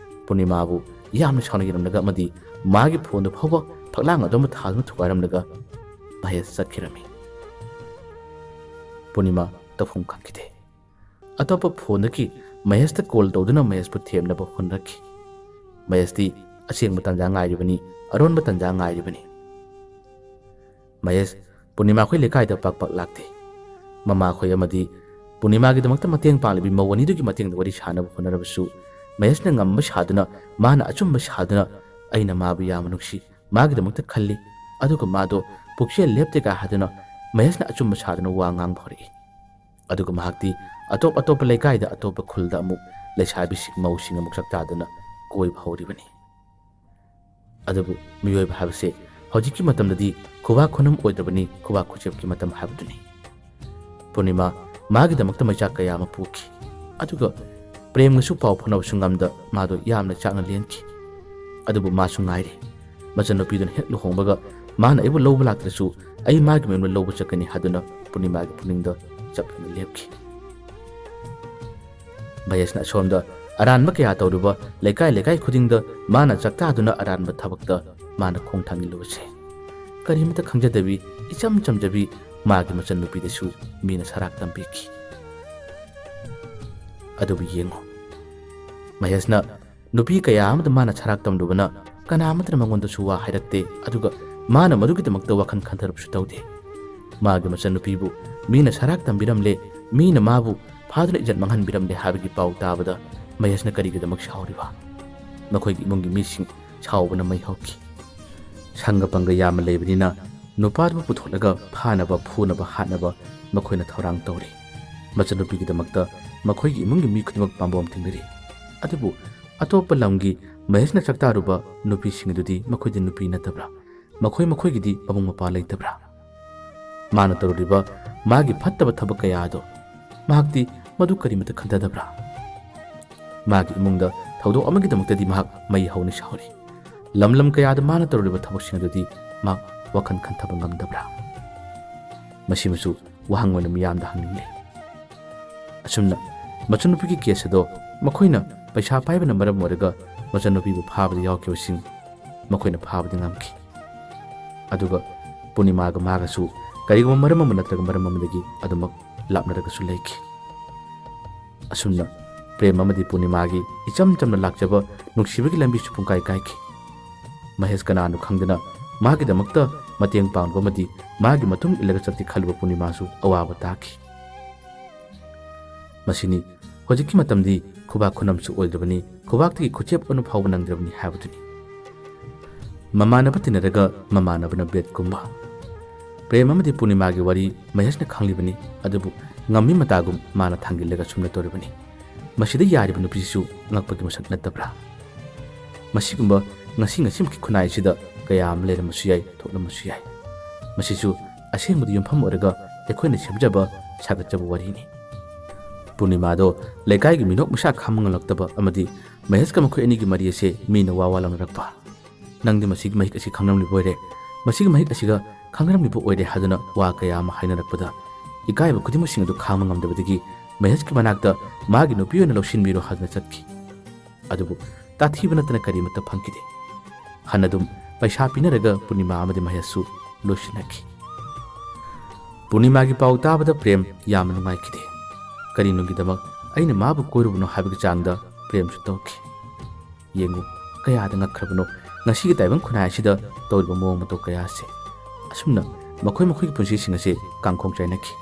ꯄꯨꯔꯅꯤꯃꯥꯕꯨ ꯌꯥꯝꯅ ꯁꯥꯎꯅ ꯌꯦꯡꯂꯝꯂꯒ ꯑꯃꯗꯤ ꯃꯥꯒꯤ ꯐꯣꯟꯗꯨ ꯐꯥꯎꯕ ꯐꯛꯂꯥꯡ ꯑꯗꯨ ꯑꯃ ꯊꯥꯗꯨꯅ ꯊꯨꯒꯥꯏꯔꯝꯂꯒ ꯃꯍꯦꯁ ꯆꯠꯈꯤꯔꯝꯃꯤ꯫ ꯄꯨꯔꯅꯤꯃꯥ ꯇꯧꯐꯝ ꯈꯪꯈꯤꯗꯦ꯫ ꯑꯇꯣꯞꯄ ꯐꯣꯟꯗꯒꯤ ꯃꯍꯦꯁꯇ ꯀꯣꯜ ꯇꯧꯗꯨꯅ ꯃꯍꯦꯁꯄꯨ ꯊꯦꯝꯅꯕ ꯍꯣꯠꯅꯔꯛꯈꯤ꯫ ꯃꯍꯦꯁꯇꯤ ꯑꯁꯦꯡꯕ ꯇꯥꯟꯖꯥ ꯉꯥꯏꯔꯤꯕꯅꯤ, ꯑꯔꯣꯟꯕ ꯇꯥꯟꯖꯥ ꯉꯥꯏꯔꯤꯕꯅꯤ꯫ ꯃꯍꯦꯁ ꯄꯨꯔꯅꯤꯃꯥ ꯈꯣꯏ ꯂꯩꯀꯥꯏꯗ ꯄꯥꯛ ꯄꯥꯛ ꯂꯥꯛꯇꯦ꯫ ꯃꯃꯥ ꯈꯣꯏ ꯑꯃꯗꯤ ꯄꯨꯔꯅꯤꯃꯥꯒꯤꯗꯃꯛꯇ ꯃꯇꯦꯡ ꯄꯥꯡꯂꯤꯕꯤ ꯃꯧ ꯑꯅꯤꯗꯨꯒꯤ ꯃꯇꯦꯡꯗ ꯋꯥꯔꯤ ꯁꯥꯅꯕ ꯍꯣꯠꯅꯔꯕꯁꯨ ꯃꯍꯦꯁꯅ ꯉꯝꯕ ꯁꯥꯗꯨꯅ, ꯃꯥꯅ ꯑꯆꯨꯝꯕ ꯁꯥꯗꯨꯅ ꯑꯩꯅ ꯃꯥꯕꯨ ꯌꯥꯝꯅ ꯅꯨꯡꯁꯤ, ꯃꯥꯒꯤꯗꯃꯛꯇ ꯈꯜꯂꯤ, ꯑꯗꯨꯒ ꯃꯥꯗꯣ ꯄꯨꯛꯆꯦꯜ ꯂꯦꯞꯇꯦꯒ ꯍꯥꯏꯗꯨꯅ ꯃꯍꯦꯁꯅ ꯑꯆꯨꯝꯕ ꯁꯥꯗꯨꯅ ꯋꯥ ꯉꯥꯡꯕ ꯍꯧꯔꯛꯏ꯫ ꯑꯗꯨꯒ ꯃꯍꯥꯛꯇꯤ ꯑꯇꯣꯞ ꯑꯇꯣꯞꯄ ꯂꯩꯀꯥꯏꯗ, ꯑꯇꯣꯞꯄ ꯈꯨꯜꯗ ꯑꯃꯨꯛ ꯂꯩꯁꯥꯕꯤꯁꯤꯡ, ꯃꯧꯁꯤꯡ ꯑꯃꯨꯛ ꯆꯥꯛꯇꯥꯗꯨꯅ ꯀꯣꯏꯕ ꯍꯧꯔꯤꯕꯅꯤ꯫ ꯑꯗꯨꯕꯨ ꯃꯤꯑꯣꯏꯕ ꯍꯥꯏꯕꯁꯦ ꯍꯧꯖꯤꯛꯀꯤ ꯃꯇꯝꯗꯗꯤ ꯈꯨꯕꯥꯛ ꯈꯨꯅꯝ ꯑꯣꯏꯗ꯭ꯔꯕꯅꯤ, ꯈꯨꯕꯥꯛ ꯈꯨꯆꯦꯞꯀꯤ ꯃꯇꯝ ꯍꯥꯏꯕꯗꯨꯅꯤ꯫ ꯄꯨꯔꯅꯤꯃꯥ ꯃꯥꯒꯤꯗꯃꯛꯇ ꯃꯩꯆꯥꯛ ꯀꯌꯥ ꯑꯃ ꯄꯨꯈꯤ꯫ ꯑꯗꯨꯒ ꯄ꯭ꯔꯦꯝꯒꯁꯨ ꯄꯥꯎ ꯐꯥꯎꯅꯕꯁꯨ ꯉꯝꯗ ꯃꯥꯗꯣ ꯌꯥꯝꯅ ꯆꯥꯛꯅ ꯂꯦꯟꯈꯤ꯫ ꯑꯗꯨꯕꯨ ꯃꯥꯁꯨ ꯉꯥꯏꯔꯤ꯫ ꯃꯆꯟꯅꯨꯄꯤꯗꯨꯅ ꯍꯦꯛ ꯂꯨꯍꯣꯡꯕꯒ ꯃꯥꯅ ꯑꯩꯕꯨ ꯂꯧꯕ ꯂꯥꯛꯇ꯭ꯔꯁꯨ ꯑꯩ ꯃꯥꯒꯤ ꯃꯌꯨꯝꯗ ꯂꯧꯕ ꯆꯠꯀꯅꯤ ꯍꯥꯏꯗꯨꯅ ꯄꯨꯔꯅꯤꯃꯥꯒꯤ ꯄꯨꯛꯅꯤꯡꯗ ꯆꯞ ꯌꯨꯡꯅ ꯂꯦꯞꯈꯤ꯫ ꯃꯍꯦꯁꯅ ꯑꯁꯣꯝꯗ ꯑꯔꯥꯟꯕ ꯀꯌꯥ ꯇꯧꯔꯨꯕ ꯂꯩꯀꯥꯏ ꯂꯩꯀꯥꯏ ꯈꯨꯗꯤꯡꯗ ꯃꯥꯅ ꯆꯥꯛꯇꯥꯗꯨꯅ ꯑꯔꯥꯟꯕ ꯊꯕꯛꯇ ꯃꯥꯅ ꯈꯣꯡ ꯊꯥꯡꯖꯤꯜꯂꯨꯕꯁꯦ ꯀꯔꯤꯃꯇ ꯈꯪꯖꯗꯕꯤ, ꯏꯆꯝ ꯆꯝꯖꯕꯤ ꯃꯥꯒꯤ ꯃꯆꯟꯅꯨꯄꯤꯗꯁꯨ ꯃꯤꯅ ꯁꯔꯥꯛ ꯇꯝꯕꯤꯈꯤ꯫ ꯑꯗꯨꯕꯨ ꯌꯦꯡꯉꯨ, ꯃꯍꯦꯁꯅ ꯅꯨꯄꯤ ꯀꯌꯥ ꯑꯃꯗ ꯃꯥꯅ ꯁꯔꯥꯛ ꯇꯝꯂꯨꯕꯅ ꯀꯅꯥ ꯑꯃꯠꯇꯅ ꯃꯉꯣꯟꯗꯁꯨ ꯋꯥ ꯍꯥꯏꯔꯛꯇꯦ, ꯑꯗꯨꯒ ꯃꯥꯅ ꯃꯗꯨꯒꯤꯗꯃꯛꯇ ꯋꯥꯈꯜ ꯈꯟꯊꯔꯕꯁꯨ ꯇꯧꯗꯦ꯫ ꯃꯥꯒꯤ ꯃꯆꯟꯅꯨꯄꯤꯕꯨ ꯃꯤꯅ ꯁꯔꯥꯛ ꯇꯝꯕꯤꯔꯝꯂꯦ, ꯃꯤꯅ ꯃꯥꯕꯨ ꯐꯥꯗꯨꯅ ꯏꯖꯠ ꯃꯥꯡꯍꯟꯕꯤꯔꯝꯂꯦ ꯍꯥꯏꯕꯒꯤ ꯄꯥꯎ ꯇꯥꯕꯗ ꯃꯍꯦꯁꯅ ꯀꯔꯤꯒꯤꯗꯃꯛ ꯁꯥꯎꯔꯤꯕ? ꯃꯈꯣꯏꯒꯤ ꯏꯃꯨꯡꯒꯤ ꯃꯤꯁꯤꯡ ꯁꯥꯎꯕꯅ ꯃꯩ ꯍꯧꯈꯤ꯫ ꯁꯪꯒ ꯄꯪꯒ ꯌꯥꯝꯅ ꯂꯩꯕꯅꯤꯅ ꯅꯨꯄꯥꯗꯨꯕꯨ ꯄꯨꯊꯣꯛꯂꯒ ꯐꯥꯅꯕ, ꯐꯨꯅꯕ, ꯍꯥꯠꯅꯕ ꯃꯈꯣꯏꯅ ꯊꯧꯔꯥꯡ ꯇꯧꯔꯤ꯫ ꯃꯆꯟꯅꯨꯄꯤꯒꯤꯗꯃꯛꯇ ꯃꯈꯣꯏꯒꯤ ꯏꯃꯨꯡꯒꯤ ꯃꯤ ꯈꯨꯗꯤꯡꯃꯛ ꯄꯥꯝꯕꯣꯝ ꯊꯤꯡꯅꯔꯤ꯫ ꯑꯗꯨꯕꯨ ꯑꯇꯣꯞꯄ ꯂꯝꯒꯤ ꯃꯍꯦꯁꯅ ꯆꯥꯛꯇꯥꯔꯨꯕ ꯅꯨꯄꯤꯁꯤꯡ ꯑꯗꯨꯗꯤ ꯃꯈꯣꯏꯗꯤ ꯅꯨꯄꯤ ꯅꯠꯇꯕ꯭ꯔꯥ? ꯃꯈꯣꯏ ꯃꯈꯣꯏꯒꯤꯗꯤ ꯃꯕꯨꯡ ꯃꯧꯄ꯭ꯋꯥ ꯂꯩꯇꯕ꯭ꯔꯥ? ꯃꯥꯅ ꯇꯧꯔꯨꯔꯤꯕ ꯃꯥꯒꯤ ꯐꯠꯇꯕ ꯊꯕꯛ ꯀꯌꯥ ꯑꯗꯣ ꯃꯍꯥꯛꯇꯤ ꯃꯗꯨ ꯀꯔꯤꯃꯇ ꯈꯟꯊꯗꯕ꯭ꯔꯥ? ꯃꯥꯒꯤ ꯏꯃꯨꯡꯗ ꯊꯧꯗꯣꯛ ꯑꯃꯒꯤꯗꯃꯛꯇꯗꯤ ꯃꯍꯥꯛ ꯃꯩ ꯍꯧꯅ ꯁꯥꯎꯔꯤ꯫ ꯂꯝ ꯂꯝ ꯀꯌꯥꯗ ꯃꯥꯅ ꯇꯧꯔꯨꯔꯤꯕ ꯊꯕꯛꯁꯤꯡ ꯑꯗꯨꯗꯤ ꯃꯍꯥꯛ ꯋꯥꯈꯜ ꯈꯟꯊꯕ ꯉꯝꯗꯕ꯭ꯔꯥ? ꯃꯁꯤꯃꯁꯨ ꯋꯥꯍꯪ ꯑꯣꯏꯅ ꯃꯤꯌꯥꯝꯗ ꯍꯪꯅꯤꯡꯂꯦ꯫ ꯑꯁꯨꯝꯅ ꯃꯆꯟꯅꯨꯄꯤꯒꯤ ꯀꯦꯁ ꯑꯗꯣ ꯃꯈꯣꯏꯅ ꯄꯩꯁꯥ ꯄꯥꯏꯕꯅ ꯃꯔꯝ ꯑꯣꯏꯔꯒ ꯃꯆꯟꯅꯨꯄꯤꯕꯨ ꯐꯥꯕꯗ ꯌꯥꯎꯈꯤꯕꯁꯤꯡ ꯃꯈꯣꯏꯅ ꯐꯥꯕꯗꯤ ꯉꯝꯈꯤ꯫ ꯑꯗꯨꯒ ꯄꯨꯔꯅꯤꯃꯥꯒ ꯃꯥꯒꯁꯨ ꯀꯔꯤꯒꯨꯝꯕ ꯃꯔꯝ ꯑꯃ ꯅꯠꯇ꯭ꯔꯒ ꯃꯔꯝ ꯑꯃꯗꯒꯤ ꯑꯗꯨꯃꯛ ꯂꯥꯞꯅꯔꯒꯁꯨ ꯂꯩꯈꯤ꯫ ꯑꯁꯨꯝꯅ ꯄ꯭ꯔꯦꯝ ꯑꯃꯗꯤ ꯄꯨꯔꯅꯤꯃꯥꯒꯤ ꯏꯆꯝ ꯆꯝꯅ ꯂꯥꯛꯆꯕ ꯅꯨꯡꯁꯤꯕꯒꯤ ꯂꯝꯕꯤꯁꯨ ꯄꯨꯡꯀꯥꯏ ꯀꯥꯏꯈꯤ꯫ ꯃꯍꯦꯁ ꯀꯅꯥꯅꯣ ꯈꯪꯗꯅ ꯃꯥꯒꯤꯗꯃꯛꯇ ꯃꯇꯦꯡ ꯄꯥꯡꯂꯨꯕ ꯑꯃꯗꯤ ꯃꯥꯒꯤ ꯃꯇꯨꯡ ꯏꯜꯂꯒ ꯆꯠꯀꯦ ꯈꯜꯂꯨꯕ ꯄꯨꯔꯅꯤꯃꯥꯁꯨ ꯑꯋꯥꯕ ꯇꯥꯈꯤ꯫ ꯃꯁꯤꯅꯤ ꯍꯧꯖꯤꯛꯀꯤ ꯃꯇꯝꯗꯤ ꯈꯨꯕꯥꯛ ꯈꯨꯅꯝꯁꯨ ꯑꯣꯏꯗ꯭ꯔꯕꯅꯤ, ꯈꯨꯕꯥꯛꯇꯒꯤ ꯈꯨꯆꯦꯞ ꯑꯣꯟꯕ ꯐꯥꯎꯕ ꯅꯪꯗ꯭ꯔꯕꯅꯤ ꯍꯥꯏꯕꯗꯨꯅꯤ꯫ ꯃꯃꯥꯟꯅꯕ ꯇꯤꯟꯅꯔꯒ ꯃꯃꯥꯟꯅꯕꯅ ꯕꯦꯠꯀꯨꯝꯕ꯫ ꯄ꯭ꯔꯦꯝ ꯑꯃꯗꯤ ꯄꯨꯔꯅꯤꯃꯥꯒꯤ ꯋꯥꯔꯤ ꯃꯍꯦꯁꯅ ꯈꯪꯂꯤꯕꯅꯤ, ꯑꯗꯨꯕꯨ ꯉꯝꯃꯤ ꯃꯇꯥꯒꯨꯝ ꯃꯥꯅ ꯊꯥꯡꯒꯤꯜꯂꯒ ꯁꯨꯝꯅ ꯇꯧꯔꯤꯕꯅꯤ꯫ ꯃꯁꯤꯗ ꯌꯥꯔꯤꯕ ꯅꯨꯄꯤꯁꯤꯁꯨ ꯉꯛꯄꯒꯤ ꯃꯁꯛ ꯅꯠꯇꯕ꯭ꯔꯥ? ꯃꯁꯤꯒꯨꯝꯕ ꯉꯁꯤ ꯉꯁꯤꯃꯛꯀꯤ ꯈꯨꯟꯅꯥꯏ ꯑꯁꯤꯗ ꯀꯌꯥ ꯑꯃ ꯂꯩꯔꯝꯕꯁꯨ ꯌꯥꯏ, ꯊꯣꯛꯂꯝꯕꯁꯨ ꯌꯥꯏ꯫ ꯃꯁꯤꯁꯨ ꯑꯁꯦꯡꯕꯗ ꯌꯨꯝꯐꯝ ꯑꯣꯏꯔꯒ ꯑꯩꯈꯣꯏꯅ ꯁꯦꯝꯖꯕ, ꯁꯥꯒꯠꯆꯕ ꯋꯥꯔꯤꯅꯤ꯫ ꯄꯨꯔꯅꯤꯃꯥꯗꯣ ꯂꯩꯀꯥꯏꯒꯤ ꯃꯤꯅꯣꯛ ꯃꯩꯁꯥ ꯈꯥꯡꯕ ꯉꯝꯂꯛꯇꯕ ꯑꯃꯗꯤ ꯃꯍꯦꯁꯀ ꯃꯈꯣꯏ ꯑꯅꯤꯒꯤ ꯃꯔꯤ ꯑꯁꯦ ꯃꯤꯅ ꯋꯥ ꯋꯥ ꯂꯥꯎꯅꯔꯛꯄ꯫ "ꯅꯪꯗꯤ ꯃꯁꯤꯒꯤ ꯃꯍꯤꯛ ꯑꯁꯤ ꯈꯪꯂꯝꯂꯤꯕ ꯑꯣꯏꯔꯦ, ꯃꯁꯤꯒꯤ ꯃꯍꯤꯛ ꯑꯁꯤꯒ ꯈꯪꯂꯝꯂꯤꯕ ꯑꯣꯏꯔꯦ" ꯍꯥꯏꯗꯨꯅ ꯋꯥ ꯀꯌꯥ ꯑꯃ ꯍꯥꯏꯅꯔꯛꯄꯗ, ꯏꯀꯥꯏꯕ ꯈꯨꯗꯤꯡꯃꯛꯁꯤꯡ ꯑꯗꯨ ꯈꯥꯡꯕ ꯉꯝꯗꯕꯗꯒꯤ ꯃꯍꯦꯁꯀꯤ ꯃꯅꯥꯛꯇ ꯃꯥꯒꯤ ꯅꯨꯄꯤ ꯑꯣꯏꯅ ꯂꯧꯁꯤꯟꯕꯤꯔꯣ ꯍꯥꯏꯗꯨꯅ ꯆꯠꯈꯤ꯫ ꯑꯗꯨꯕꯨ ꯇꯥꯊꯤꯕ ꯅꯠꯇꯅ ꯀꯔꯤꯃꯠꯇ ꯐꯪꯈꯤꯗꯦ꯫ ꯍꯟꯅ ꯑꯗꯨꯝ ꯄꯩꯁꯥ ꯄꯤꯅꯔꯒ ꯄꯨꯔꯅꯤꯃꯥ ꯑꯃꯗꯤ ꯃꯍꯦꯁꯁꯨ ꯂꯣꯏꯁꯤꯟꯅꯈꯤ꯫ ꯄꯨꯔꯅꯤꯃꯥꯒꯤ ꯄꯥꯎ ꯇꯥꯕꯗ ꯄ꯭ꯔꯦꯝ ꯌꯥꯝꯅ ꯅꯨꯡꯉꯥꯏꯈꯤꯗꯦ꯫ "ꯀꯔꯤꯅꯨꯡꯒꯤꯗꯃꯛ ꯑꯩꯅ ꯃꯥꯕꯨ ꯀꯣꯏꯔꯨꯕꯅꯣ?" ꯍꯥꯏꯕꯒꯤ ꯆꯥꯡꯗ ꯄ꯭ꯔꯦꯝꯁꯨ ꯇꯧꯈꯤ꯫ ꯌꯦꯡꯉꯨ, ꯀꯌꯥꯗ ꯉꯛꯈ꯭ꯔꯕꯅꯣ ꯉꯁꯤꯒꯤ ꯇꯥꯏꯕꯪ ꯈꯨꯟꯅꯥꯏ ꯑꯁꯤꯗ ꯇꯧꯔꯤꯕ ꯃꯑꯣꯡ ꯃꯇꯧ ꯀꯌꯥ ꯑꯁꯤ꯫ ꯑꯁꯨꯝꯅ ꯃꯈꯣꯏ ꯃꯈꯣꯏꯒꯤ ꯄꯨꯟꯁꯤꯁꯤꯡ ꯑꯁꯤ ꯀꯥꯡꯈꯣꯡ ꯆꯥꯏꯅꯈꯤ꯫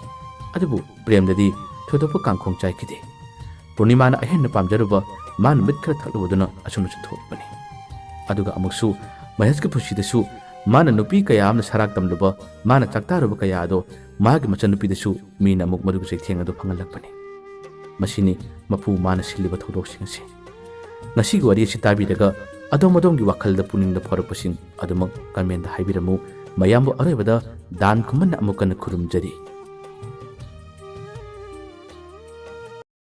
ꯑꯗꯨꯕꯨ ꯄ꯭ꯔꯦꯝꯗꯗꯤ ꯊꯣꯏꯗꯣꯛꯄ ꯀꯥꯡꯈꯣꯡ ꯆꯥꯏꯈꯤꯗꯦ꯫ ꯄꯨꯔꯅꯤꯃꯥꯅ ꯑꯍꯦꯟꯕ ꯄꯥꯝꯖꯔꯨꯕ ꯃꯥ ꯅꯨꯃꯤꯠ ꯈꯔ ꯊꯛꯂꯨꯕꯗꯨꯅ ꯑꯁꯨꯝꯅꯁꯨ ꯊꯣꯛꯂꯤꯕꯅꯤ꯫ ꯑꯗꯨꯒ ꯑꯃꯨꯛꯁꯨ ꯃꯍꯦꯁꯀꯤ ꯄꯨꯟꯁꯤꯗꯁꯨ ꯃꯥꯅ ꯅꯨꯄꯤ ꯀꯌꯥ ꯑꯃꯅ ꯁꯔꯥꯛ ꯇꯝꯂꯨꯕ, ꯃꯥꯅ ꯆꯥꯛꯇꯥꯔꯨꯕ ꯀꯌꯥ ꯑꯗꯣ ꯃꯥꯒꯤ ꯃꯆꯟꯅꯨꯄꯤꯗꯁꯨ ꯃꯤꯅ ꯑꯃꯨꯛ ꯃꯗꯨꯒꯤ ꯆꯩꯊꯦꯡ ꯑꯗꯨ ꯐꯪꯍꯜꯂꯛꯄꯅꯤ꯫ ꯃꯁꯤꯅꯤ ꯃꯄꯨ ꯃꯥꯅ ꯁꯤꯜꯂꯤꯕ ꯊꯧꯗꯣꯛꯁꯤꯡ ꯑꯁꯤ꯫ ꯉꯁꯤꯒꯤ ꯋꯥꯔꯤ ꯑꯁꯤ ꯇꯥꯕꯤꯔꯒ ꯑꯗꯣꯝ ꯑꯗꯣꯝꯒꯤ ꯋꯥꯈꯜꯗ ꯄꯨꯛꯅꯤꯡꯗ ꯐꯥꯎꯔꯛꯄꯁꯤꯡ ꯑꯗꯨꯃꯛ comment ꯍꯥꯏꯕꯤꯔꯝꯃꯨ꯫ ꯃꯌꯥꯝꯕꯨ ꯑꯔꯣꯏꯕꯗ ꯗꯥꯟ ꯈꯨꯃꯟꯅ ꯑꯃꯨꯛ ꯍꯟꯅ ꯈꯨꯔꯨꯝꯖꯔꯤ꯫